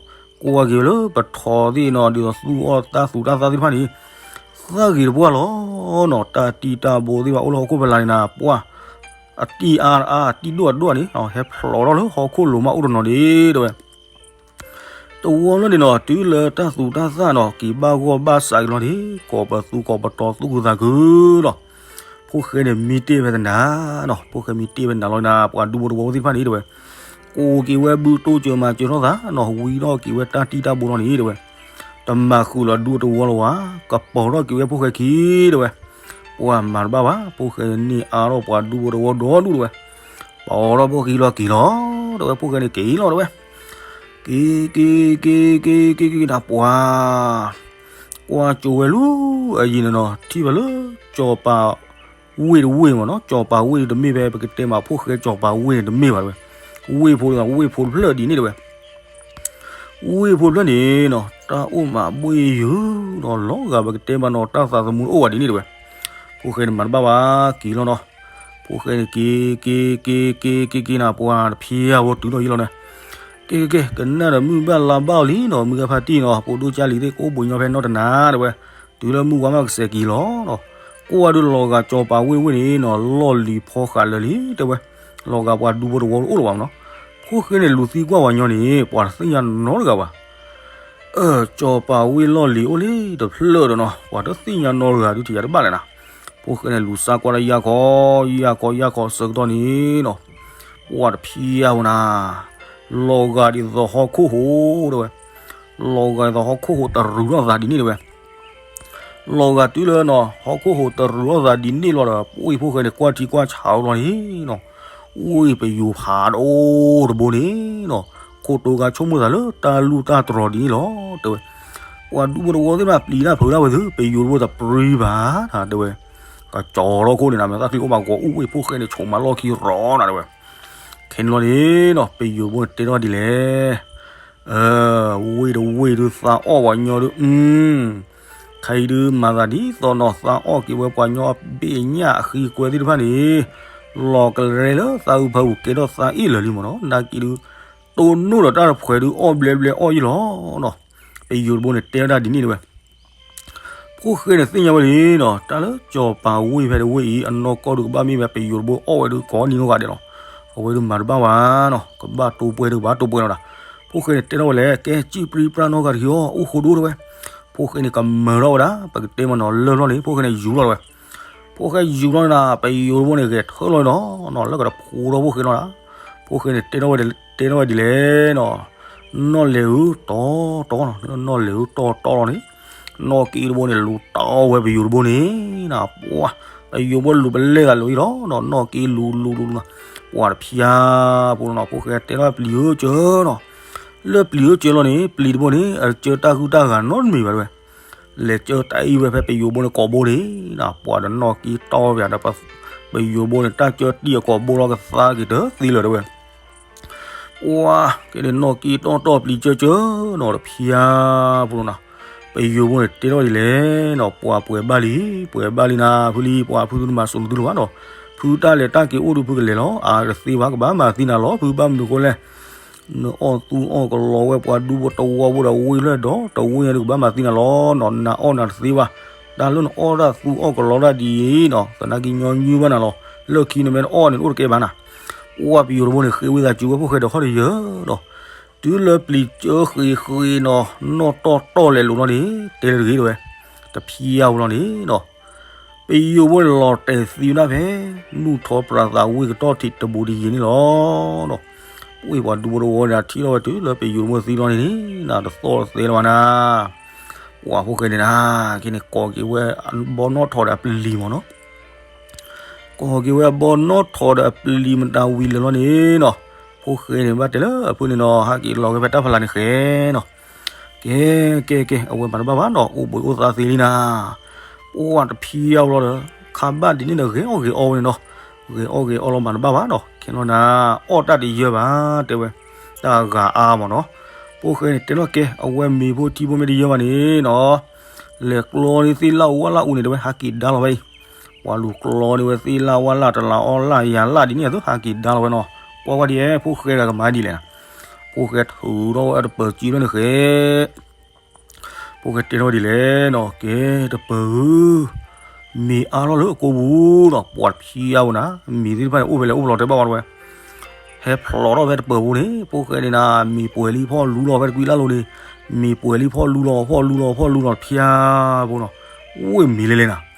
ကွၢ်က့ၤဝဲလၢပထီသ့ၣ်နီၤ, ဒ်သိးသူၣ်အီၣ်တၢ်သူတၢ်သၣ်သ့ၣ်တဖၣ်န့ၣ် သၣ်ဂ့ၤတပှၢ်လီၤနီၤ, တၢ်တံၢ်တၢ်ဘိသ့ၣ်တဖၣ်အိၣ်လၢဟီၣ်ခိၣ်ဖဲလးန့ၣ်နၤ, ပှၢ် အတံၢ်အါအါ တံၢ်ဒိၣ်အဒိၣ်န့ၣ် ဟဲဖျိးထီၣ်လၢဟီၣ်ခိၣ်လိၤမးအိၣ်တနီၤဒ့တဲဝဲ. တဝီလၢန့ၣ်နီၤ တုၤလၢတၢ်သူတၢ်သၣ်နီၤ က့ၤဘၣ်ဂီၢ်ဘၣ်စးက့ၤလီၤန့ၣ် ကိးပသူကိးပတီၤသူၣ်ခုသးခုလီၤ. ဖိၣ်ဃဲန့ၣ်မံတ့ၢ်ဝဲတနၤနီၤ, ဖိၣ်ဃဲမံတ့ၢ်ဝဲတနၤလီၤနၤ, ပှၤဒူဖိတဝီဖိသ့ၣ်တဖၣ်န့ၣ်တဲဝဲ, ကိးက့ၤဝဲဘုတိစၢၤမၤစၢၤထီၣ်သးနီၤ, ဝံထီၣ်က့ၤဝဲတၢ်တံၢ်တၢ်ဘိလီၤန့ၣ်တဲဝဲ, တမၤဃုာ်လီၤဒူတဝီလၢၤဝဲ, ကပီၤထီၣ်က့ၤဝဲဖိၣ်ဃဲခံတဲဝဲ. ပှၤမၤတဘၣ်ဘၣ်, ဖိၣ်ဃဲန့ၣ်အါထီၣ်ပှၤဒူဖိတဝီဒီဒူၣ်တဲဝဲ, ပီၤထီၣ်ဖိၣ်ဃဲလီၤက့ၤလီၤတဲဝဲ, ဖိၣ်ဃဲန့ၣ်က့ၤလီၤတဲဝဲ. က့ၤက့ၤက့ၤက့ၤက့ၤက့ၤက့ၤနၤပှၤ, ကွၢ်ကၠိဝဲလၢအယံၤန့ၣ်နီၤ ထံၣ်ဘၣ်လၢ ကၠီၤပၤဝ့ၢ်တဝ့ၢ်မ့ၢ်နီၤ, ကၠီၤပၤဝ့ၢ်တမ့ၢ်ဖဲပကတဲမးဖိၣ်ဃဲကၠီၤပၤဝ့ၢ်န့ၣ်တမ့ၢ်ဘၣ်တဲဝဲ, ဝ့ၢ်ဖိလီၤ ဝ့ၢ်ဖိတဖျၢၣ်ဒ်န့ၣ်တဲဝဲ. ဝ့ၢ်ဖိတဖျၢၣ်န့ၣ်နီၤ တၢ်အိၣ်မးဘှ့ၣ်ယုာ်နီၤ, လီၤဂာ်ပကတဲမးနီၤ တၢ်သးသမူအိၣ်ဝဲဒ်န့ၣ်တဲဝဲ. ဖိၣ်ဃဲန့ၣ်မၤတဘၣ်ဘၣ် က့ၤလီၤနီၤ. ဖိၣ်ဃဲန့ၣ်က့ၤက့ၤက့ၤက့ၤက့ၤက့ၤနၤပှၤတဖံးအါဖိတုၤထီၣ်ယံၤလီၤန့ၣ်, က့ၤက့ၤက့ၤ ကနၣ်ဒီးမုၢ်ဘၣ်လါဘၣ်အီၤလံနီၤ, မုၢ်ဂၤဖါတံၢ်နီၤ ဖိဒိၣ်ကၢ်လံၤသ့ၣ်ကအိၣ်ဘှံးညီဖဲနီၢ်တနၤတဲဝဲ. တုၤလၢမုၢ်ဝါမးကစဲးက့ၤလီၤနီၤ. ကွၢ်ဒုးလီၤဂာ်ကၠီၤပၤဝ့ၢ်တဝ့ၢ်န့ၣ်နီၤ လီၢ်လံၤဖီဃာ်လၢာ်လံတဲဝဲ. လီၤဂာ်ပှၤဒူဖိတဝီတအိၣ်လၢၤဘၣ်မ့ၢ်နီၤ. ဖိၣ်ဃဲန့ၣ်လူၤသံကွၢ်ပှၤညီန့ၣ် ပှၤတသ့ၣ်ညါနီတဂၤဘၣ်. အၢ ကၠီၤပၤဝ့ၢ်လီၢ်လံၤအိၣ်လံတဖျၢၣ်ဒီးနီၤ ပှၤတသ့ၣ်ညါနီတဂၤဒုးထံၣ်ယၤတဘၣ်လဲၣ်နၤ. ဖိၣ်ဃဲန့ၣ်လူၤစါကွၢ်တၢ်ယၢ်ခီ ယၢ်ခီယၢ်ခီဆၢကတီၢ်န့ၣ်နီၤ ပှၤတဖံးအါဖိနၤ လီၤဂာ်ဒ်သိးဟီၣ်ခိၣ်ဟူးတဲဝဲ. လီၤဂာ်ဒ်သိးဟီၣ်ခိၣ်ဟူးတရူးထီၣ်သးဒ်န့ၣ်တဲဝဲ. လီၤဂာ်တုၤလၢနီၤ ဟီၣ်ခိၣ်ဟူးတရူးထီၣ်သးဒ်န့ၣ်လီၤဒီး ဝ့ၢ်ဖိၣ်ဃဲန့ၣ် ကွၢ်ထံကွၢ်ဆးအီၤလီၤန့ၣ်နီၤ ဝ့ၢ်ပယိၤဖးဒိၣ်တဘိန့ၣ်နီၤ ခိၣ်တိဂါဆိကမိၣ်သးလၢတၢ်လူၢ်တၢ်တြီၤဒ်န့ၣ်လီၤတဲဝဲ. ပှၤဒူဖိတဝီသ့ၣ်တဖၣ်ပျံၤတၢ်ဖုးတၢ်ဝဲသု ပယိၤတဘိတပြံဘၣ်နၤတဲဝဲ. ကကၠီၤထီၣ်ခိၣ်န့ၣ်နၤ မ့ၢ်သၣ်ချံအိၣ်ဘၣ်ဂီၤအူၣ်ဝ့ၢ်ဖိၣ်ဃဲန့ၣ် ဆိးမၤလီၢ်ခံရီနၤတဲဝဲ. ခဲန့ၣ်လီၤန့ၣ်နီၤ ပယိၤတဘိန့ၣ်တဲထီၣ်ဒ်လဲၣ် ဝ့ၢ်တဝ့ၢ်ဒုးသးအီၣ်ပှၤညီဒုး အု ခဲအံၤဒုးမၤသးဒ်သိးနီၤ သးအီၣ်က့ၤဝဲပှၤညီအဘ့ၣ်ညၣ်အဃံအကွဲသ့ၣ်တဖၣ်န့ၣ် လီၤကရဲလၢသးအုးဖးအုးကဲထီၣ်သးအ့ၣ်လၢာ်လံမ့ၢ်နီၤ နာ်က့ဒုး တိၢ်နီၣ်ဒီးတၢ်တဖှဲးဒုးအီၣ်ဘျဲဘျဲအီၣ်ယံၤလီၤနီၤ. ပယိၤတဘိန့ၣ်တဲဝဲဒၣ်ဒ်န့ၣ်တဲဝဲ. ဖိၣ်ဃဲန့ၣ်သ့ၣ်ညါဝဲလံနီၤ တၢ်လၢကၠီၤပၤဝ့ၢ်ဖဲတဝ့ၢ်အံၤ အနီၢ်ကီၢ်ဒုးကဘၣ်မ့ၢ်ဝဲပယိၤတဘိအီၣ်ဝဲဒုးကိးနံၤနီၢ်ဂၤဒဲးလီၤ. အဝဲဒုးမၤတဘၣ်ဝဲနီၤ ကဘၣ်တိၢ်ပှဲၤဒုးကဘၣ်တိၢ်ပှဲၤလီၤဒၣ်. ဖိၣ်ဃဲန့ၣ်တဲထီၣ်ဝဲလဲၣ် ကဲ စံၣ်ပြံပြါနီၢ်ဂၤတဂ့ၤအီၤ အိၣ်ဃိဒိၣ်တဲဝဲ. ဖိၣ်ဃဲန့ၣ်ကမၢထီၣ်ဝဲဒၣ် ပကတဲမ့ၢ်နီၤ လၢၢ်ဖျီၣ်န့ၣ် ဖိၣ်ဃဲန့ၣ်ယူၤလီၤတဲဝဲ. ဖိၣ်ဃဲယူၤလီၤန့ၣ် ပယိၤတဘိန့ၣ် ဂဲၤထၢၣ်လီၤနီၤ လၢကတဖိးထီၣ်ဖိၣ်ဃဲလီၤဒၣ်. ဖိၣ်ဃဲန့ၣ်တဲထီၣ်ဝဲဒ်လဲၣ်နီၤ နီၢ်လဲၤဧၢတီတီနီၤ နီၢ်လဲၤဧၢတီတီလီၤန့ၣ် နီၢ်က့တဘိန့ၣ် လူၤတီဝဲပယိၤတဘိန့ၣ်နၤ ပှၤ ပယိၤဘိလူၤပလဲၤသးလိၤအံၤလီၤနီၤ, နီၢ်က့လူၤလူၤလူၤနီၤ, ပှၤတဖျါဖိလီၤနီၤ, ဖိၣ်ဃဲတဲထီၣ်ပျံၤဧၢကၢနီၤ, လၢပျံၤဧၢကၢလီၤန့ၣ် ပျံၤတဘိန့ၣ် အကၢတၢ်ဟုၣ်တၢ်ဂၤနီတမံၤဘၣ်တဲဝဲ, လဲၤကၢတၢ်အံၤဝဲဖဲပယိၤဘိန့ၣ်ကိာ်ဘိန့ၣ်နီၤ, ပှၤဒီးနီၢ်က့တီၢ်ပၠးဒီး ပယိၤဘိန့ၣ် တၢ်ကၢတံၢ်အကိာ်ဘိလီၤကသါက့ၤတသ့လၢၤတဲဝဲ ပှၤကဲန့ၣ်နီၢ်က့တီၢ်တီၢ်ပျံၤကၢကၢနီၤ တဖျါဖိလီၤနီၤ, ပယိၤဘိန့ၣ်တဲထီၣ်ဒ်လဲၣ်နီၤ, ပှၤပှဲၤဘၣ်လံ, ပှဲၤဘၣ်လံနၤ ဖုလံ, ပှၤဖုသုတမၤစိာ်နသုလၢၤဘၣ်နီၤ, ဖုတၢ်လဲၤတၢ်က့ၤအိၣ်ဒုးဖုကလဲၤလီၤ, အါတသ့ဘၣ် ကဘၣ်မၤသံနၤလီၤ, ဖုဘၣ်မနုၤဃိလဲၣ်, နအီၣ်သူအီၣ်ကလီဝဲပှၤဒူဖိတဝီဖိဒီးဝ့ၢ်လၢဒီး တဝ့ၢ်ညါဒုးကဘၣ်မၤသံနၤလီၤနီၤ, နအီၣ်နၤတသ့ဘၣ်, တၢ်လၢနအီၣ်တၢ်သူအီၣ်ကလီတၢ်ဒ်အံၤနီၤ သနာ်က့ညီနုၢ်ဘၣ်နၤလီၤ, လၢခံနမ့ၢ်နအီၣ်န့ၣ် နအိၣ်တကဲဘၣ်နၤ, ပှၤပယိၤတဘိန့ၣ် ဃ့ဝံသးစူၤဝဲဖိၣ်ဃဲဒီးခီၣ်တယၢၤဒီး, တုၤလၢပျံၤကၢဃ့ဃ့နီၤ နီၢ်တီၢ်တီၢ်လဲၤလိၤနီၤန့ၣ် တဲလၢတဂ့ၤတဲဝဲ, တဖျါဖိလီၤန့ၣ်နီၤ ပယိၤဘိန့ၣ်လီၤတဲာ်သံဝဲဒၣ်ဖဲ နူၢ်ထီပြးသးဝ့ၢ်ကတီၢ်ထံးတဘူးတယံၤန့ၣ်လီၤ. ဝ့ၢ်ပှၤဒူဖိတဝီန့ၣ် ထံၣ်ထီၣ်ဝဲတုၤလၢပယိၤဘိသံလီၤန့ၣ်န့ၣ် တသီၣ်တသဲလၢၤဘၣ်နၤ, ပှၤဖိၣ်ဃဲန့ၣ်နၤ က့န့ၣ် ကိးက့ၤဝဲအဘီနီၣ်ထိးဒီးအပျံၤမ့ၢ်နီၤ ကိးက့ၤဝဲအဘီနီၣ်ထိးဒီးအပျံၤမတၤဝံၤလၢာ်လီၤန့ၣ်နီၤ, ဖိၣ်ဃဲန့ၣ်ဘၣ်တဲလၢအဖုန့ၣ်နီၤ ဟးက့ၤလီၤက့ၤဖဲတၢ်ဖးလၢ်န့ၣ်ဃဲနီၤ, ကဲ ကဲ ကဲ အဝဲမၤတဘၣ်ဘၣ်နီၤ အိၣ်ဘှံးအိၣ်သါသ့လံနၤ, ပှၤတဖျါဖိလီၤဒီး ခါဘၣ်ဒ်န့ၣ်ဒီးဂဲၤအီၣ်ဂဲၤအီဝဲန့ၣ်နီၤ, ဂဲၤအီၣ်ဂဲၤအီလီၤမၤတဘၣ်ဘၣ်နီၤ ခဲနီၤနၤ, အီၣ်တၢ်တယၢဘၣ် တဲဝဲ, တၢ်ဂၤအါမ့ၢ်နီၤ, ဖိၣ်ဃဲန့ၣ်တဲလီၤကဲ အဝဲမ့ၤဖိထံဖိမ့ၢ်တယၢဘၣ်န့ၣ်နီၤ လဲၤကျီန့ၢ်သ့ၣ်လၣ်ဝၣ်လၣ်အူန့ၣ်တဲဝဲ ဟးက့ၤဒါလီၤဝဲအံၤ, ပှၤလူၤကျီန့ၢ်ဝဲသ့ၣ်လၣ်ဝၣ်လၣ်တလးအီၣ်လၣ်ယၤလၣ်ဒ်န့ၣ်အသိး ဟးက့ၤဒါလီၤဝဲနီၤ, ကွၢ်ကွၢ်ဒ်အံၤ ဖိၣ်ဃဲဂၤကမၤဒ်လဲၣ်နၤ, ဖိၣ်ဃဲထုးထီၣ်ဝဲတပၢၤကံဘျီန့ၣ်ဃဲ ဖိၣ်ဃဲတဲထီၣ်ဒ်လဲၣ်နီၤ ကဲတပၢၤဧၢ, မ့ၤအါထီၣ်လၢအကိာ်ပူၤနီၤ ပှၤတဖျါဖိနၤ မ့ၤသ့ၣ်တဖၣ်န့ၣ် အိၣ်ဖဲလဲၣ်အိၣ်ဖဲလဲၣ်တဲဘၣ်ဝဲ ဟဲဖျိးထီၣ်ဖဲတပၢၤပူၤန့ၣ် ဖိၣ်ဃဲန့ၣ်နၤ မ့ၤပှဲၤလံဖီၣ်လူလီၤဖဲတကွံလၢ်လိၤန့ၣ်, မ့ၤပှဲၤလံဖီၣ်လူလီၤဖီၣ်လူလီၤတဖျါဖိနီၤ, ဝ့ၢ်မ့ၤလဲၤလဲၤနၤ,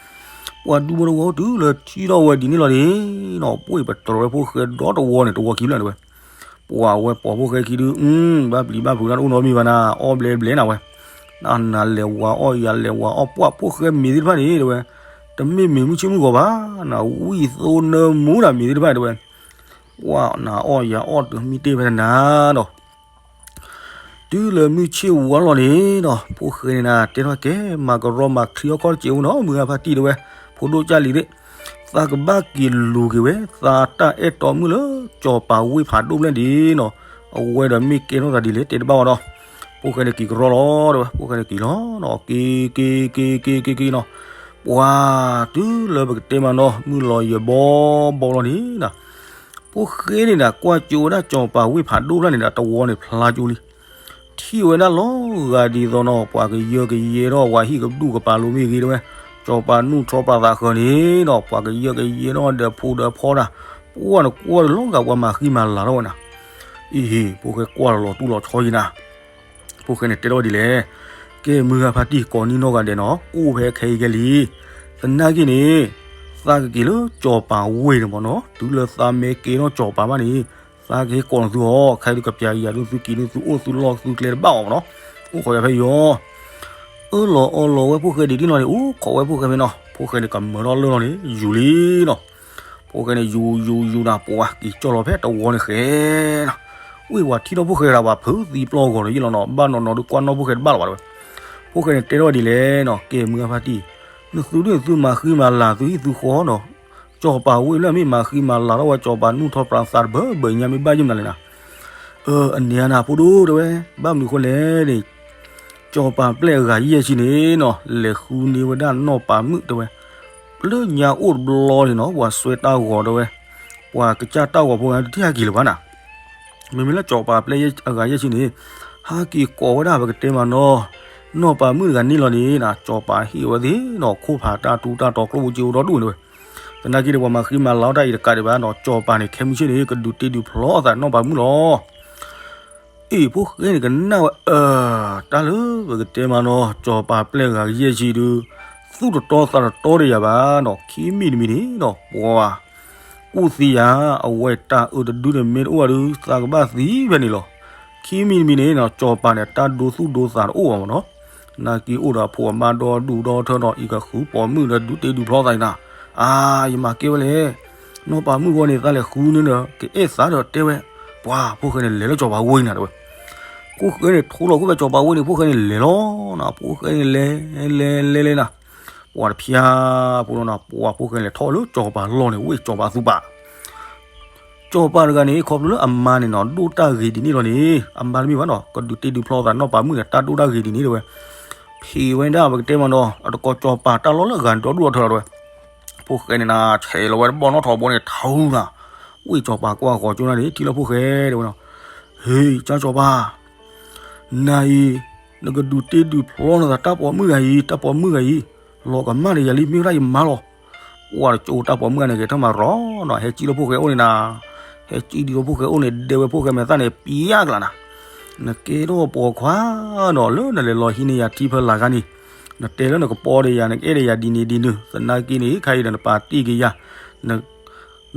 ပှၤဒူဖိတဝီတုၤလၢထံၣ်ထီၣ်ဝဲဒ်န့ၣ်လီၤန့ၣ်နီၤ ပှ့ၣ်ပတြီဝဲဖိၣ်ဃဲဒီတဝီန့ၣ် တဝီခံဖျၢၣ်န့ၣ်ဝဲ ပှၤဝဲပိာ်ဖိၣ်ဃဲခံဒု ဘၣ်ပျံၤဘၣ်ဖုးတၢ်တအိၣ်နီတမံၤဘၣ်နၤ အီၣ်ဘျဲဘျဲနၤဝဲ, နနၤလဲၤဝၤအီၣ်ယၤလဲၤဝၤအီၣ် ပှၤဖိၣ်ဃဲမ့ၤသ့ၣ်တဖၣ်န့ၣ်တဲဝဲ, တမ့ၢ်မ့ၤမုၢ်ဆ့ၣ်မုၢ်ဂီၤဘၣ်, နဝံၣ်သိနၢမူနၤမ့ၤသ့ၣ်တဖၣ်န့ၣ်တဲဝဲ, ပှၤနၤအီၣ်ယၤအီၣ်တုၤမံတ့ၢ်ဖဲနၤဒီး တုၤလၢမုၢ်ဆ့ၣ်ဝါလီၤန့ၣ်ဒီး ဖိၣ်ဃဲန့ၣ်နၤ တဲထီၣ်ကဲ မၤကရီမၤချံအီၣ်ခီၣ်တစဲးအိၣ်နီၤ မုၢ်ဂၤဖါတံၢ်တဲဝဲ, ဖိဒိၣ်ကၢ်လံၤသ့ၣ်, သးကဘၣ်က့ၤလူၤက့ၤဝဲ သးတၢ်အဲၣ်တီမုၣ်လၢ ကၠီၤပၤဝ့ၢ်ဖးဒိၣ်ဖျဲၣ်ဒ်နီၤ, အဝဲဒီးမ့ၢ်ကဲထီၣ်သးဒ်လဲၣ်တဲတဘၣ်ဝဲဒီး, ဖိၣ်ဃဲန့ၣ်က့ၤကရီလီၤတဲဝဲ ဖိၣ်ဃဲန့ၣ်က့ၤလီၤနီၤ က့ၤ က့ၤ က့ၤ က့ၤ က့ၤ က့ၤနီၤ, ပှၤတုၤလၢပကတဲမးနီၤ မုၢ်လီၤယံၤဘီဘီလီၤန့ၣ်နၤ ဖိၣ်ဃဲန့ၣ်ဒီး ကွၢ်ကၠိဝဲဒၣ်ကၠီၤပၤဝ့ၢ်ဖးဒိၣ်ဖျၢၣ်န့ၣ်ဒီး တဝီန့ၣ်ဖျါကၠိလံ, ထံၣ်ဝဲဒၣ်လီၤဂာ်ဒ်သိးနီၤ ပှၤကယၢကယဲထီၣ် ပှၤဟံၣ်ကဒူၣ်ကပၤလိၤမ့ၢ်ဂ့ၤတဲဝဲ, ကၠီၤပၤနူၢ်ထီပၤသးဃၢၤန့ၣ်ဒီး ပှၤကယၢကယဲထီၣ်ဒီးဖိဒီးဖီဒၣ်, ပှၤနကွၢ်တလီၤဂာ်ပှၤမၤဃံမၤလၤထီၣ်ဝဲနၤ, အံၤဟ့ၣ် ဖိၣ်ဃဲကွၢ်လီၤတူၢ်လီၤဆီယံၤနၤ ဖိၣ်ဃဲန့ၣ်တဲထီၣ်ဒ်လဲၣ်, ကဲမုၢ်ဂၤဖါတံၢ်ကိးနံၣ်နီၢ်ဂၤဒဲးနီၤ အိၣ်ဖဲခဲအံၤကဲလံ, သနာ်က့န့ၣ် သးကက့ၤလၢကၠီၤပၤဝ့ၢ်န့ၣ်မ့ၢ်နီၤ တုၤလၢသးမ့ၢ်ကဲထီၣ်ကၠီၤပၤဘၣ်န့ၣ်, သးကဟဲကိးနသုအီၤ ခဲအံၤဒုးကပျးယၤဒုးသုက့ၤဒုးသုအိၣ်သုလီၢ်သုကျဲတဘၣ်အီၤမ့ၢ်နီၤ, အိၣ်ခိးယၤဖဲယီၤ အၢၣ်လီၤအီလီၤဝဲဖိၣ်ဃဲဒ်န့ၣ်လီၤန့ၣ် အိၣ်ခိးဝဲဖိၣ်ဃဲဖဲနီၤ ဖိၣ်ဃဲန့ၣ်ကမၢထီၣ်လၢလီၤန့ၣ် ယူၤလံနီၤ, ဖိၣ်ဃဲန့ၣ် ယူၤ ယူၤ ယူၤနၤ ပှၤက့ၤကၠီၣ်လီၤဖဲတဝီန့ၣ်ဃဲနီၤ, ဝ့ၢ်ပှၤထံၣ်ထီၣ်ဖိၣ်ဃဲဒၣ်ပှၤဖုးသံပျီၢ်ဂီၤဒီးယ့ၣ်လီၤနီၤ ဘၣ်နီၤနီၤဒုးကွၢ်နီၣ်ဖိၣ်ဃဲတဘၣ်လီၤဘၣ်တဲဝဲ, ဖိၣ်ဃဲန့ၣ်တဲထီၣ်ဒ်လဲၣ်နီၤ ကဲမုၢ်ဂၤဖါတံၢ်, နသုဒုးနသုမၤဃံမၤလၤသုဟံၣ်သုဃီနီၤ, ကၠီၤပၤဝ့ၢ်လၢအမ့ၢ်မၤဃံမၤလၤထီၣ်ဝဲကၠီၤပၤနူၢ်ထီၣ်ပြးသးတဘၢဘၢညါမ့ၢ်ဘၣ်ယဲၢ်မနုၤလဲၣ်နၤ အၢ အန့ၣ်နၤဖိဒိၣ်တဲဝဲ, ဘၣ်မနုၤဃိလဲၣ်န့ၣ်, ကၠီၤပၤပျဲၢ်အဂၤယဲၢ်ဆံန့ၣ်နီၤ လဲၤဃုန့ၢ်ဝဲဒၣ်နီၢ်ပၤမုၣ်တဲဝဲ, လၢညါအိၣ်တဘျီန့ၣ်နီၤ ပှၤစွဲတၢ်ဂီၤတဲဝဲ, ပှၤကစၢ်တၢ်ဂီၤဖိတထံၣ်ဟဲက့ၤလၢၤဘၣ်နၤ, မ့မ့ၢ်လၢကၠီၤပၤပျဲၢ်အဂၤယဲၢ်ဆံန့ၣ်, ဟးက့ၤကိးဝဲဒၣ်ပကတဲမးနီၤ, နီၢ်ပၤမုၣ်တဂၤန့ၣ်လီၤန့ၣ်နၤ ကၠီၤပၤဟ့ၣ်ဝဲသ့ၣ်နီၤ ခိၣ်ဖးတၢ်ထူတၢ်တီၤကျိၣ်ဖိက့အိၣ်ဒီဒူၣ်န့ၣ်ဝဲ, သနာ်က့ဒီးပှၤမၤဃံမၤလၤအီၣ်တၢ်အံၤတကးဒံးဘၣ်နီၤ ကၠီၤပၤန့ၣ် ခဲမုၢ်ဆ့ၣ်န့ၣ် ကဒုးတ့ဒုးဖျီအသးနီၢ်ပၤမုၣ်လီၤ အ့ၣ် ဖိၣ်ဃဲန့ၣ်ကနၣ်ဝဲအၢ, တၢ်လၢပကတဲမးနီၤ ကၠီၤပၤပျဲၢ်ဂၤယဲၢ်ဆံဒုး, သူၣ်တတီသးတတီတယၤဘၣ်နီၤ ခံမံၤတမံၤန့ၣ်နီၤ ပှၤ ကူၣ်သံယၤ အဝဲတၢ်အၢတဒုန့ၣ်မ့ၢ်တအိၣ်ဘၣ်ဒုး သးကဘၣ်သံဖဲန့ၣ်လီၤ. ခံမံၤတမံၤန့ၣ်နီၤ ကၠီၤပၤန့ၣ် တၢ်ဒိသူၣ်ဒိသးတအိၣ်ဘၣ်မးနီၤ, နာ်က့အိၣ်ဒီးအဖိအမါဒီဒူၣ်ဒီထၢနီၤ အံၤကဃုပိာ်မုၣ်ဒီးဒုးတ့ဒုးဖျီသးအံၤနၤ အါ, ယမၤကဲဝဲလဲၣ်, နီၢ်ပၤမုၣ်ဂီၢ်န့ၣ် သးလဲၤဃုန့ၣ်ဒီး ကအဲၣ်သးဒီးတဲဝဲ, ပှၤဖိၣ်ဃဲန့ၣ်လဲၤလၢစီၤပၤဝ့ၢ်နၤတဲဝဲ. ဖိၣ်ဃဲန့ၣ် ထိလီၤခိၣ်ဖဲစီၤပၤဝ့ၢ်န့ၣ် ဖိၣ်ဃဲန့ၣ်လဲၤလီၤနၤ, ဖိၣ်ဃဲန့ၣ်လဲၤ လဲၤ လဲၤ လဲၤနၤ, ပှၤတဖျါဖိလီၤနၤ, ပှၤဖိၣ်ဃဲန့ၣ်လဲၤထီၣ်လၢစီၤပၤလီၢ်န့ၣ် ဝ့ၢ်စီၤပၤသူပာ် စီၤပၤတဂၤန့ၣ် ခီဖျိလၢအမါန့ၣ်နီၤ ဒိၣ်တၢ်ဂ့ၤဒ်န့ၣ်လီၤန့ၣ်, အမါတမ့ၢ်ဘၣ်နီၤ, ကဒုးတ့ဒုးဖျီသးနီၢ်ပၤမုၣ်န့ၣ် တၢ်ဒိၣ်တၢ်ဂ့ၤဒ်န့ၣ်တဲဝဲ. ဖံးဝဲဒၣ်ပကတဲမးနီၤ, အတကိးစီၤပၤတၢ်လီၢ်လၢအဂၤဒိၣ်ဒိၣ်ထီၣ်ထီၣ်တဲဝဲ. ဖိၣ်ဃဲန့ၣ်နၤ ဆဲးလီၤဝဲတဘီၣ်နီၣ်ထီၣ်ဘိန့ၣ် ထူနၤ, ဝ့ၢ်စီၤပၤကွၢ်ဃီၤကၠိနၤန့ၣ် ထံၣ်လၢဖိၣ်ဃဲတဲဝဲနီၤ, ဟ့ၣ် ကၠါစီၤပၤ နၤအံၤ နကဒုးတ့ဒုးဖျီနသးတၢ်ပိာ်မုၣ်ဂၤအံၤ, တၢ်ပိာ်မုၣ်ဂၤအံၤ လီၤကမၣ်ဒီးယၤလံ မ့ၢ်ဝဲဒၣ်ယမါလီၤ. ပှၤတကၠိတၢ်ပိာ်မုၣ်ဂၤန့ၣ် ဂဲၤထၢၣ်မၤရီၤနီၤ, ဟဲကံၣ်လၢဖိၣ်ဃဲအိၣ်န့ၣ်နၤ, ဟဲကံၣ်ဒ်သိးဖိၣ်ဃဲအိၣ်န့ၣ် ဒဲဝဲဖိၣ်ဃဲမဲာ်သၣ်န့ၣ် ပျၢ်ကလာ်နၤ, နကဲထီၣ်ပိာ်ခွါနီၤ, လၢနလဲၤလီၤဟံးန့ၢ်ယၤထံဖၢလၢ်ဂၤန့ၣ်, နတဲလၢနကပီဒီးယၤ နကအဲၣ်ဒီးယၤဒ်န့ၣ်ဒ်နုၤ, သနာ်က့န့ၣ် ခါအံၤဒီးနပာ်တ့ၢ်က့ၤယၤ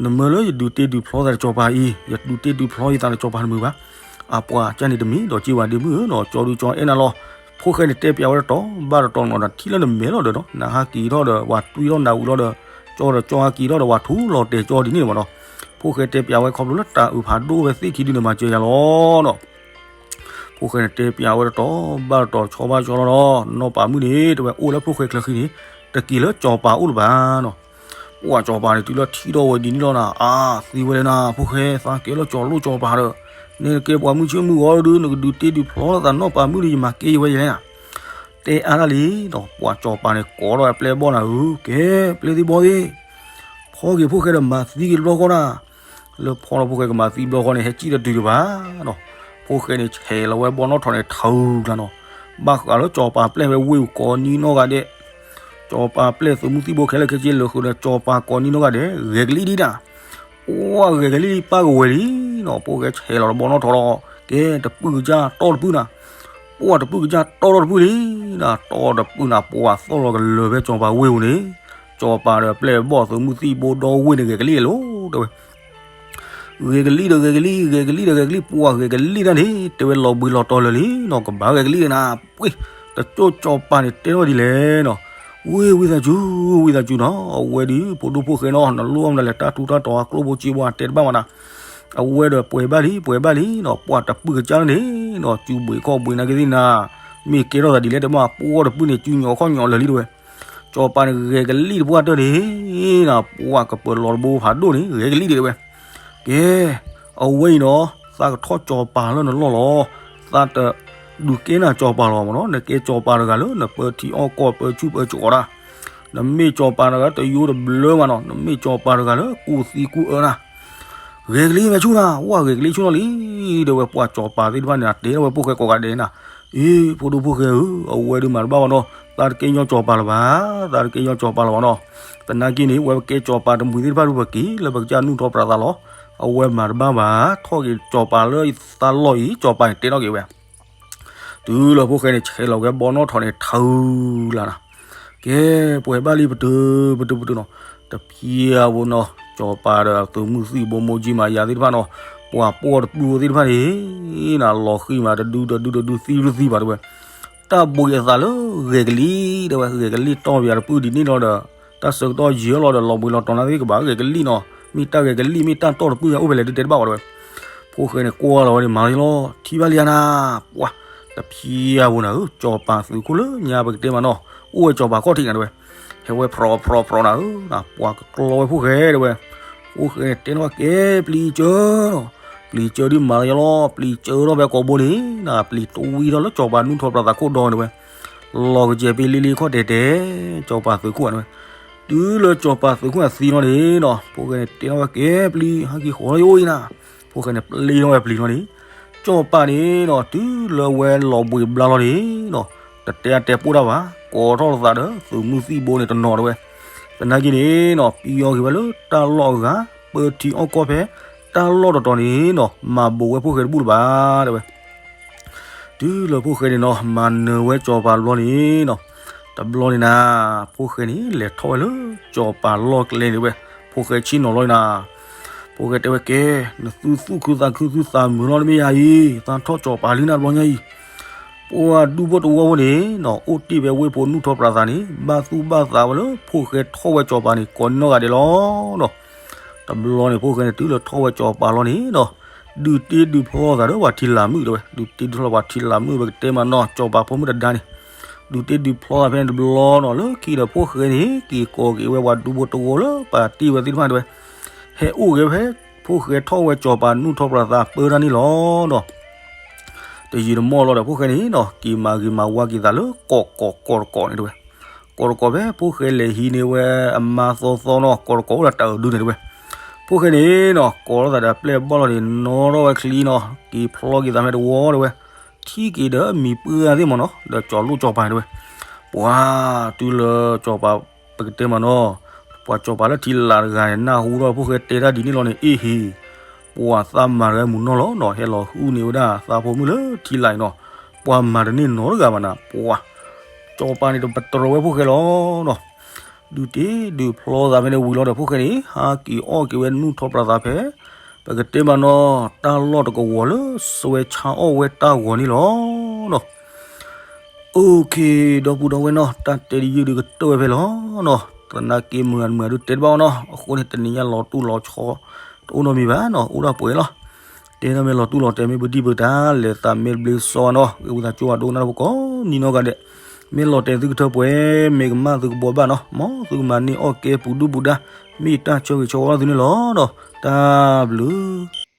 နမၢလၢယဒုးတ့ဒုးဖျီသးဒီးစီၤပၤအံၤ, ယဒုးတ့ဒုးဖျီယသးဒီးစီၤပၤတမုာ်ဘၣ်. အပှၤကၢ်န့ၣ်တမံၤဒီးက့ၤဝဲဒ့မုၣ်ဧၢနီၤ, ကၠီဒုကၠီအဲၣ်နၤလီၤ. ဖိၣ်ဃဲန့ၣ်တဲပျးဝဲတတီၤဘၣ်တတီၤနီၤ, ဒီးထံၣ်လၢနမဲာ်လီၤဒီးနီၤ, နဟးက့ၤထီၣ်ဒီး ပှၤတွံၢ်ထီၣ်နၤဝံၤလီၤဒီး, ကၠီဒီးကၠီဟးက့ၤထီၣ်ဒီး ပှၤထူလီၤတဲာ်ကၠီဒ်န့ၣ်မးနီၤ. ဖိၣ်ဃဲတဲပျးဝဲခီဖျိလၢတၢ်အုးဖးဒိၣ်ဝဲသ့ၣ်ခံဒုန့ၣ် မၤစၢၤယၤလီၤနီၤ. ဖိၣ်ဃဲန့ၣ်တဲပျးဝဲတတီၤဘၣ်တတီၤ ဆီဘၣ်ဆီလီၤဒီး နီၢ်ပၤမုၣ်န့ၣ် တဲဝဲအိၣ်လၢဖိၣ်ဃဲချၢဃံန့ၣ် တက့ၤလၢစီၤပၤအိၣ်လၢၤဘၣ်နီၤ. ပှၤစီၤပၤန့ၣ်တုၤလၢထံၣ်ထီၣ်ဝဲဒ်န့ၣ်လီၤနၤ, အါ, သံဝဲလဲၣ်နၤ, ဖိၣ်ဃဲ သးကဲလၢစီၤလိၣ်စီၤပၤဒီး နကဲပှၤမုၢ်ဆ့ၣ်မုၢ်ဂီၤဒီး နကဒုးတ့ဒုးဖျီလၢသးနီၢ်ပၤမုၣ်ဒီး ယမၤကဲယဝဲယလဲၣ်နၤ. တဲအါဒၣ်လံဒီး ပှၤစီၤပၤန့ၣ် ကိးထီၣ်ဝဲပျဲၢ်ဘီၣ်နၤဧၢ, ကဲ ပျဲၢ်သံၣ်ဘီၣ်သ့ၣ်, ဖီက့ၤဖိၣ်ဃဲဒီးမၤသံက့ၤတဘျီဃီနၤ. လၢဖီလီၤဖိၣ်ဃဲကမၤသံဘျီဃီန့ၣ် ဟဲကံၣ်တတုၤဒံးဘၣ်နီၤ. ဖိၣ်ဃဲန့ၣ် ဆဲးလီၤဝဲဘီၣ်နီၣ်ထီၣ်န့ၣ် ထူကျါနီၤ. ဘၣ်ဃးလၢစီၤပၤပျဲၢ်ဝဲဝ့ၢ်အူကိးနံနီၢ်ဂၤဒဲး, စီၤပၤပျဲၢ်သုးမုၢ်သံၣ်ဘိခဲလၢာ်ခဲဆ့လၢာ်ဃုာ်ဒီး စီၤပၤကိးနံနီၢ်ဂၤဒဲး ဂဲၤကလံၣ်ဒံးနၤ. ပှၤဂဲၤကလံၣ်ပၢ်ကဝဲၤလံနီၤ. ဖိၣ်ဃဲဆဲးလီၤတဘီၣ်နီၣ်ထီၣ်လီၤ, ကဲ တပုၢ်ကစၢ်တီၢ်တပုၢ်နၤ. ပှၤတပုၢ်ကစၢ်တီၢ်ထီၣ်တပုၢ်လံနၤ, တီၢ်တပုၢ်နၤ ပှၤသီၣ်လီၤကလၢၤဖဲစီၤပၤဝ့ၢ်ပူၤန့ၣ်, စီၤပၤဒီးပျဲၢ်ဘီၣ်သုးမုၢ်သံၣ်ဘိဒီဝ့ၢ်န့ၣ် ဂဲၤကလံၣ်လီၤတဲဝဲ. ဂဲၤကလံၣ်ဒီးဂဲၤကလံၣ်, ဂဲၤကလံၣ်ဒီးဂဲၤကလံၣ်, ပှၤဂဲၤကလံၣ်တၢ်န့ၣ် တဲဝဲလီၤဘှံးလီၤတီၤလၢာ်လံနီၤ, ကဘၣ်ဂဲၤကလံၣ်နၤ. ပှ့ၤ, တကၠိစီၤပၤန့ၣ်တဲထီၣ်ဒ်လဲၣ်နီၤ. ဝ့ၢ်ဝံသးစူၤ, ဝံသးစူၤနီၤ, အဝဲဒုး ဖိဒိၣ်ဖိၣ်ဃဲနီၤ, နလိၣ်အီၣ်မနုၤလဲၣ်, တၢ်ထူးတၢ်တီၤအကျိၣ်ဖိစ့ဖိအတဲတဘၣ်မးနၤ. အဝဲဒီးပှဲၤဘၣ်လံ, ပှဲၤဘၣ်လံနီၤ, ပှၤတပုၢ်ကစၢ်န့ၣ်နီၤ, စူးဘှံးခီၣ်ဘှံးနာ်က့သ့ၣ်နၤ, မ့ၢ်ကဲထီၣ်သးဒ်လဲၣ်တဲမး, ပှၤတပုၢ်န့ၣ် စူညိးခီၣ်ညိးလၢာ်လံတဲဝဲ. စီၤပၤန့ၣ်ဂဲၤကလံၣ်တပှၢ်တၢၢ်န့ၣ်နၤ, ပှၤကပၢၤလီၤတဘိဖးဒိၣ်န့ၣ် ဂဲၤကလံၣ်ဒံးတဲဝဲ. ကဲ, အဝဲအံၤနီၤ, သးကထီၣ်စီၤပၤလၢနလီၢ်လီၤ. သးတဒုးကဲနၤစီၤပၤလီၤမးနီၤ, နကဲစီၤပၤတဂၤလၢနပၢထံအီၣ်ကီၢ် ပၢဆူၣ်ပၢစိးတၢ်, နမ့ၢ်စီၤပၤတဂၤလၢတယိတဘျၢဘၣ်နီၤ, နမ့ၢ်စီၤပၤတဂၤလၢကူၣ်သံကူၣ်အၢတၢ်. ဂဲၤကလံၣ်မဲာ်ဆူၣ်နၤ, ဝဲဂဲၤကလံၣ်ဆူၣ်နီၤလံ, ဒီးဝဲပှၤစီၤပၤသ့ၣ်တဖၣ်န့ၣ် တဲထီၣ်ဝဲဖိၣ်ဃဲကိးဂၤဒဲးနၤ. အ့ ဖိဒိၣ်ဖိၣ်ဃဲဧၢ, အဝဲဒုးမၤတဘၣ်ဘၣ်နီၤ, သးတကဲညီစီၤပၤလၢၤဘၣ်, သးတကဲညီစီၤပၤလၢၤဘၣ်နီၤ. သနာ်က့န့ၣ် ဝဲပကဲစီၤပၤတမှံၤသ့ၣ်တဖၣ်ဒုးပက့ၤလၢပကစၢ်နူၢ်ထီၣ်ပြးသးလီၤ. အဝဲမၤတဘၣ်ဘၣ်, ထီၣ်က့ၤစီၤပၤလၢသးလီၢ်အံၤ, စီၤပၤန့ၣ်တဲထီၣ်က့ၤဝဲ တုၤလၢဖိၣ်ဃဲန့ၣ် ဆဲးလီၤဝဲဘီၣ်နီၣ်ထီၣ်န့ၣ် ထူလၢ်နၤ. ကဲ, ပှဲၤဘၣ်လံ ပတုာ် ပတုာ် ပတုာ်နီၤ, တဖျါဝဲနီၤ, စီၤပၤဒီးသုးမုၢ်သံၣ်ဘိ မိၢ်ကၠံမၤယၤသ့ၣ်တဖၣ်နီၤ, ပှၤပိာ်တပုၢ်ဝဲသ့ၣ်တဖၣ်န့ၣ်နၤ, လီၤဃံၤမး တဒုတဒုတဒု သံတသံဘၣ်တဲဝဲ. တၢ်ဘှံးအသးလၢဂဲၤကလံၣ်တဲဝဲ, ဂဲၤကလံၣ်တီၢ်ပယၤတပုၢ်ဒ်န့ၣ်လီၤဒီး တၢ်ဆၢကတီၢ်ယံာ်လီၤဒီး လီၤဘှံးလီၤတီၤနာ်က့ ကဘၣ်ဂဲၤကလံၣ်နီၤ, မ့ၢ်တၢ်ဂဲၤကလံၣ် မ့ၢ်တၢ်တီၢ်တပုၢ်ဂၤအိၣ်ဖဲလဲၣ် ဒုးတဲတဘၣ်ဘၣ်တဲဝဲ. ဖိၣ်ဃဲန့ၣ်ကွၢ်လီၤဝဲန့ၣ် မၤလီၤလီၤ, ထံၣ်ဘၣ်လံဧါနၤ, ပှၤ တဖျါဝဲနၤဧၢ, စီၤပၤသုးခိၣ်လၢညါပကတဲမးနီၤ, အိၣ်ဝဲစီၤပၤခီၣ်ထံးနၤတဲဝဲ. ဟဲဝဲဖြီဖြီဖြီနၤဧၢ, ပှၤကကျီဝဲဖိၣ်ဃဲတဲဝဲ. ဖိၣ်ဃဲန့ၣ်တဲထီၣ်ကဲပျံၤစၢၤ, ပျံၤစၢၤဒုးမၤလီၤလီၤ, ပျံၤစၢၤထီၣ်ဖဲကိာ်ဘိန့ၣ်နၤ, ပျံၤတဝံထီၣ်လၢစီၤပၤနူၢ်ထီၣ်ပြးသးခိၣ်ဒီန့ၣ်တဲဝဲ. လီၤကယဲၢ်ပ့ၤလ့လ့ခီၣ်တဲာ်တဲာ်, စီၤပၤသုးခိၣ်နၤတဲဝဲ. တုၤလၢစီၤပၤသုးခိၣ်အသံလီၤန့ၣ်နီၤ, ဖိၣ်ဃဲန့ၣ်တဲထီၣ်ဝဲကဲပျံၤ ဟဲက့ၤဃီၤလၢယအိၣ်အံၤနၤ. ဖိၣ်ဃဲန့ၣ်ပျံၤထီၣ်ဝဲပျံၤလီၤန့ၣ်, စီၤပၤန့ၣ်နီၤ တုၤလၢဝဲလီၤဘှံးဘျါလီၤန့ၣ်နီၤ, တတဲအတဲပိၢ်တၢ်ဘၣ်, ကိးထီၣ်လိာ်သးဒီးသုးမုၢ်သံၣ်ဘိန့ၣ်တနီၤတဲဝဲ. သနာ်က့န့ၣ်နီၤ ပယီၤက့ၤဝဲလၢတၢ်လီၢ်အဂၤ, ပၢထံအီၣ်ကီၢ်ဖဲတၢ်လီၢ်တတီၤန့ၣ်နီၤ မၤဘူးဝဲဖိၣ်ဃဲတဘူၣ်လၢၤဘၣ်တဲဝဲ. တုၤလၢဖိၣ်ဃဲန့ၣ်နီၤ မၤနၢၤဝဲစီၤပၤတဘျီန့ၣ်နီၤ, တဘျီန့ၣ်နၤ, ဖိၣ်ဃဲန့ၣ် လဲၤထီၣ်ဝဲလၢစီၤပၤလီၢ်ကျဲန့ၣ်ဝဲ, ဖိၣ်ဃဲဆ့ၣ်နီၤလီၤန့ၣ်နၤ, ဖိၣ်ဃဲတဲဝဲကဲ, နသူသူၣ်ခုသးခု သူသးမုာ်လီၤတမ့ၢ်ယၤအံၤ, သးထီၣ်စီၤပၤလံနၤတဘျီညါအံၤ, ပှၤဒူဖိတဝီဖိန့ၣ်နီၤ အိၣ်တ့ၢ်ဝဲဝ့ၢ်ဖိနူၢ်ထီၣ်ပြးသးန့ၣ် ဘၣ်သူၣ်ဘၣ်သးဝဲလၢဖိၣ်ဃဲထီၣ်ဝဲစီၤပၤန့ၣ် ကိးနီၢ်ဂၤဒဲးလီၤနီၤ. တဘျီန့ၣ် ဖိၣ်ဃဲန့ၣ် တုၤလၢထီၣ်ဝဲစီၤပၤလီၤန့ၣ်နီၤ ဒုးတ့ဒုးဖျီသးဒီးပှၤထံလာ်မုၣ်တဲဝဲ, ဒုးတ့ဒုးဖျီပှၤထံလာ်မုၣ် ပကတဲမးနီၤ စီၤပၤဖိမုၣ်တဒါန့ၣ် ဒုးတ့ဒုးဖျီသးဖဲန့ၣ်တဘျီနီၤ လၢခံဒီးဖိၣ်ဃဲန့ၣ် က့ၤကိးက့ၤဝဲပှၤဒူဖိတဝီလၢပှၤတ့ၢ်ဝဲသ့ၣ်တဖၣ်တဲဝဲ ဟဲအိၣ်ဂ့ၤဖဲ ဖိၣ်ဃဲထီၣ်ဝဲစီၤပၤနူၢ်ထီၣ်ပြးသးပၢတၢ်န့ၣ်လီၤနီၤ. တယံာ်တမီၢ်လီၤဒီး ဖိၣ်ဃဲန့ၣ်နီၤ က့ၤမၤဂ့ၤမၤဝါက့ၤသးလၢကီးကီးကီးတကိးန့ၣ်တဲဝဲ, ကီးတကိးဖဲဖိၣ်ဃဲလဲၤဟံးန့ၢ်ဝဲအမါသီသီနီၤ ကီးတကိးအိၣ်ဒီးတၢ်အဒုန့ၣ်တဲဝဲ, ဖိၣ်ဃဲန့ၣ်နီၤ ကိးလိာ်သးဒီးအပျဲၢ်အဘီၣ်လီၤန့ၣ် နီၣ်ထီၣ်ဝဲချံနီၤ က့ၤဖျီက့ၤသးဖဲတဝီတဲဝဲ, ထံၣ်က့ၤဒီးမံၤပှၢ်သ့ၣ်မးနီၤ ဒီးကၠီၤလိၣ်စီၤပၤန့ၣ်တဲဝဲ, ပှၤတုၤလၢစီၤပၤ ပကတဲမးနီၤ, ပှၤစီၤပၤလၢထံလာ်တဂၤန့ၣ် နၢ်ဟူထီၣ်ဖိၣ်ဃဲတဲတၢ်ဒ်န့ၣ်လီၤန့ၣ် အ့ၣ်ဟ့ၣ်, ပှၤသးမၤတဂၤမုာ်နီၢ်လီၤနီၤ ဟဲလီၤဟုၣ်န့ၢ်ဝဲဒၣ်သးဖိမုၣ်လၢထံလာ်အံၤနီၤ, ပှၤမၤတန့ၢ်နီတဂၤဘၣ်နၤ ပှၤ, စီၤပၤန့ၣ်တပတြၢၤဝဲဖိၣ်ဃဲလီၤနီၤ, ဒုးတ့ဒုးဖျီသးဖဲန့ၣ်ဝံၤလီၤဒီးဖိၣ်ဃဲန့ၣ် ဟးက့ၤအီၣ်က့ၤဝဲနူၢ်ထီၣ်ပြးသးဖဲ ပကတဲမးနီၤ တၢ်လီၢ်တကဝီၤလၢစွဲဆါအီၣ်ဝဲတၢ်ဂီၤန့ၣ်လီၤနီၤ. အိၣ်ခ့ ဒီပုၢ်ဒီဝဲၢ်နီၤ တၢ်တဲတယုၢ်ဒုးကတၢၢ်ဝဲဖဲလီၤနီၤ သနာ်က့မုာ်ဂ့ၤမုာ်ဂ့ၤဒုးတဲတဘၣ်အီၤနီၤ အဃိန့ၣ် တနံၤညါလီၤတူၢ်လီၤဆီ တအိၣ်နီတမံၤဘၣ်နီၤ အိၣ်ဒၣ်ပှဲၤလီၤ. တဲနီၢ်မ့ၢ်လီၤတူၢ်လီၤတဲာ်မ့ၢ်ပဒံၣ်ပဒါလဲၤသးမ့ၢ်တဘျ့စီနီၤ ဂ့ၤဝံသးစူၤဘၣ်ဒိကနၣ်တၢ်ဖိကိးနံၤနီၢ်ဂၤဒဲး မ့ၢ်လီၤတဲာ်သုကထၢပှဲၤ မ့ၢ်ကမၣ်သုကဘှီဘၣ်နီၤ မ်သုကမၤန့ၢ်အီၣ်ကဲပူၤဒူၣ်ပူၤဒါ မ့ၢ်တၢ်ဆၢဂ့ၤဆၢဝါလၢသုန့ၣ်လီၤနီၤ တၢ်ဘျုး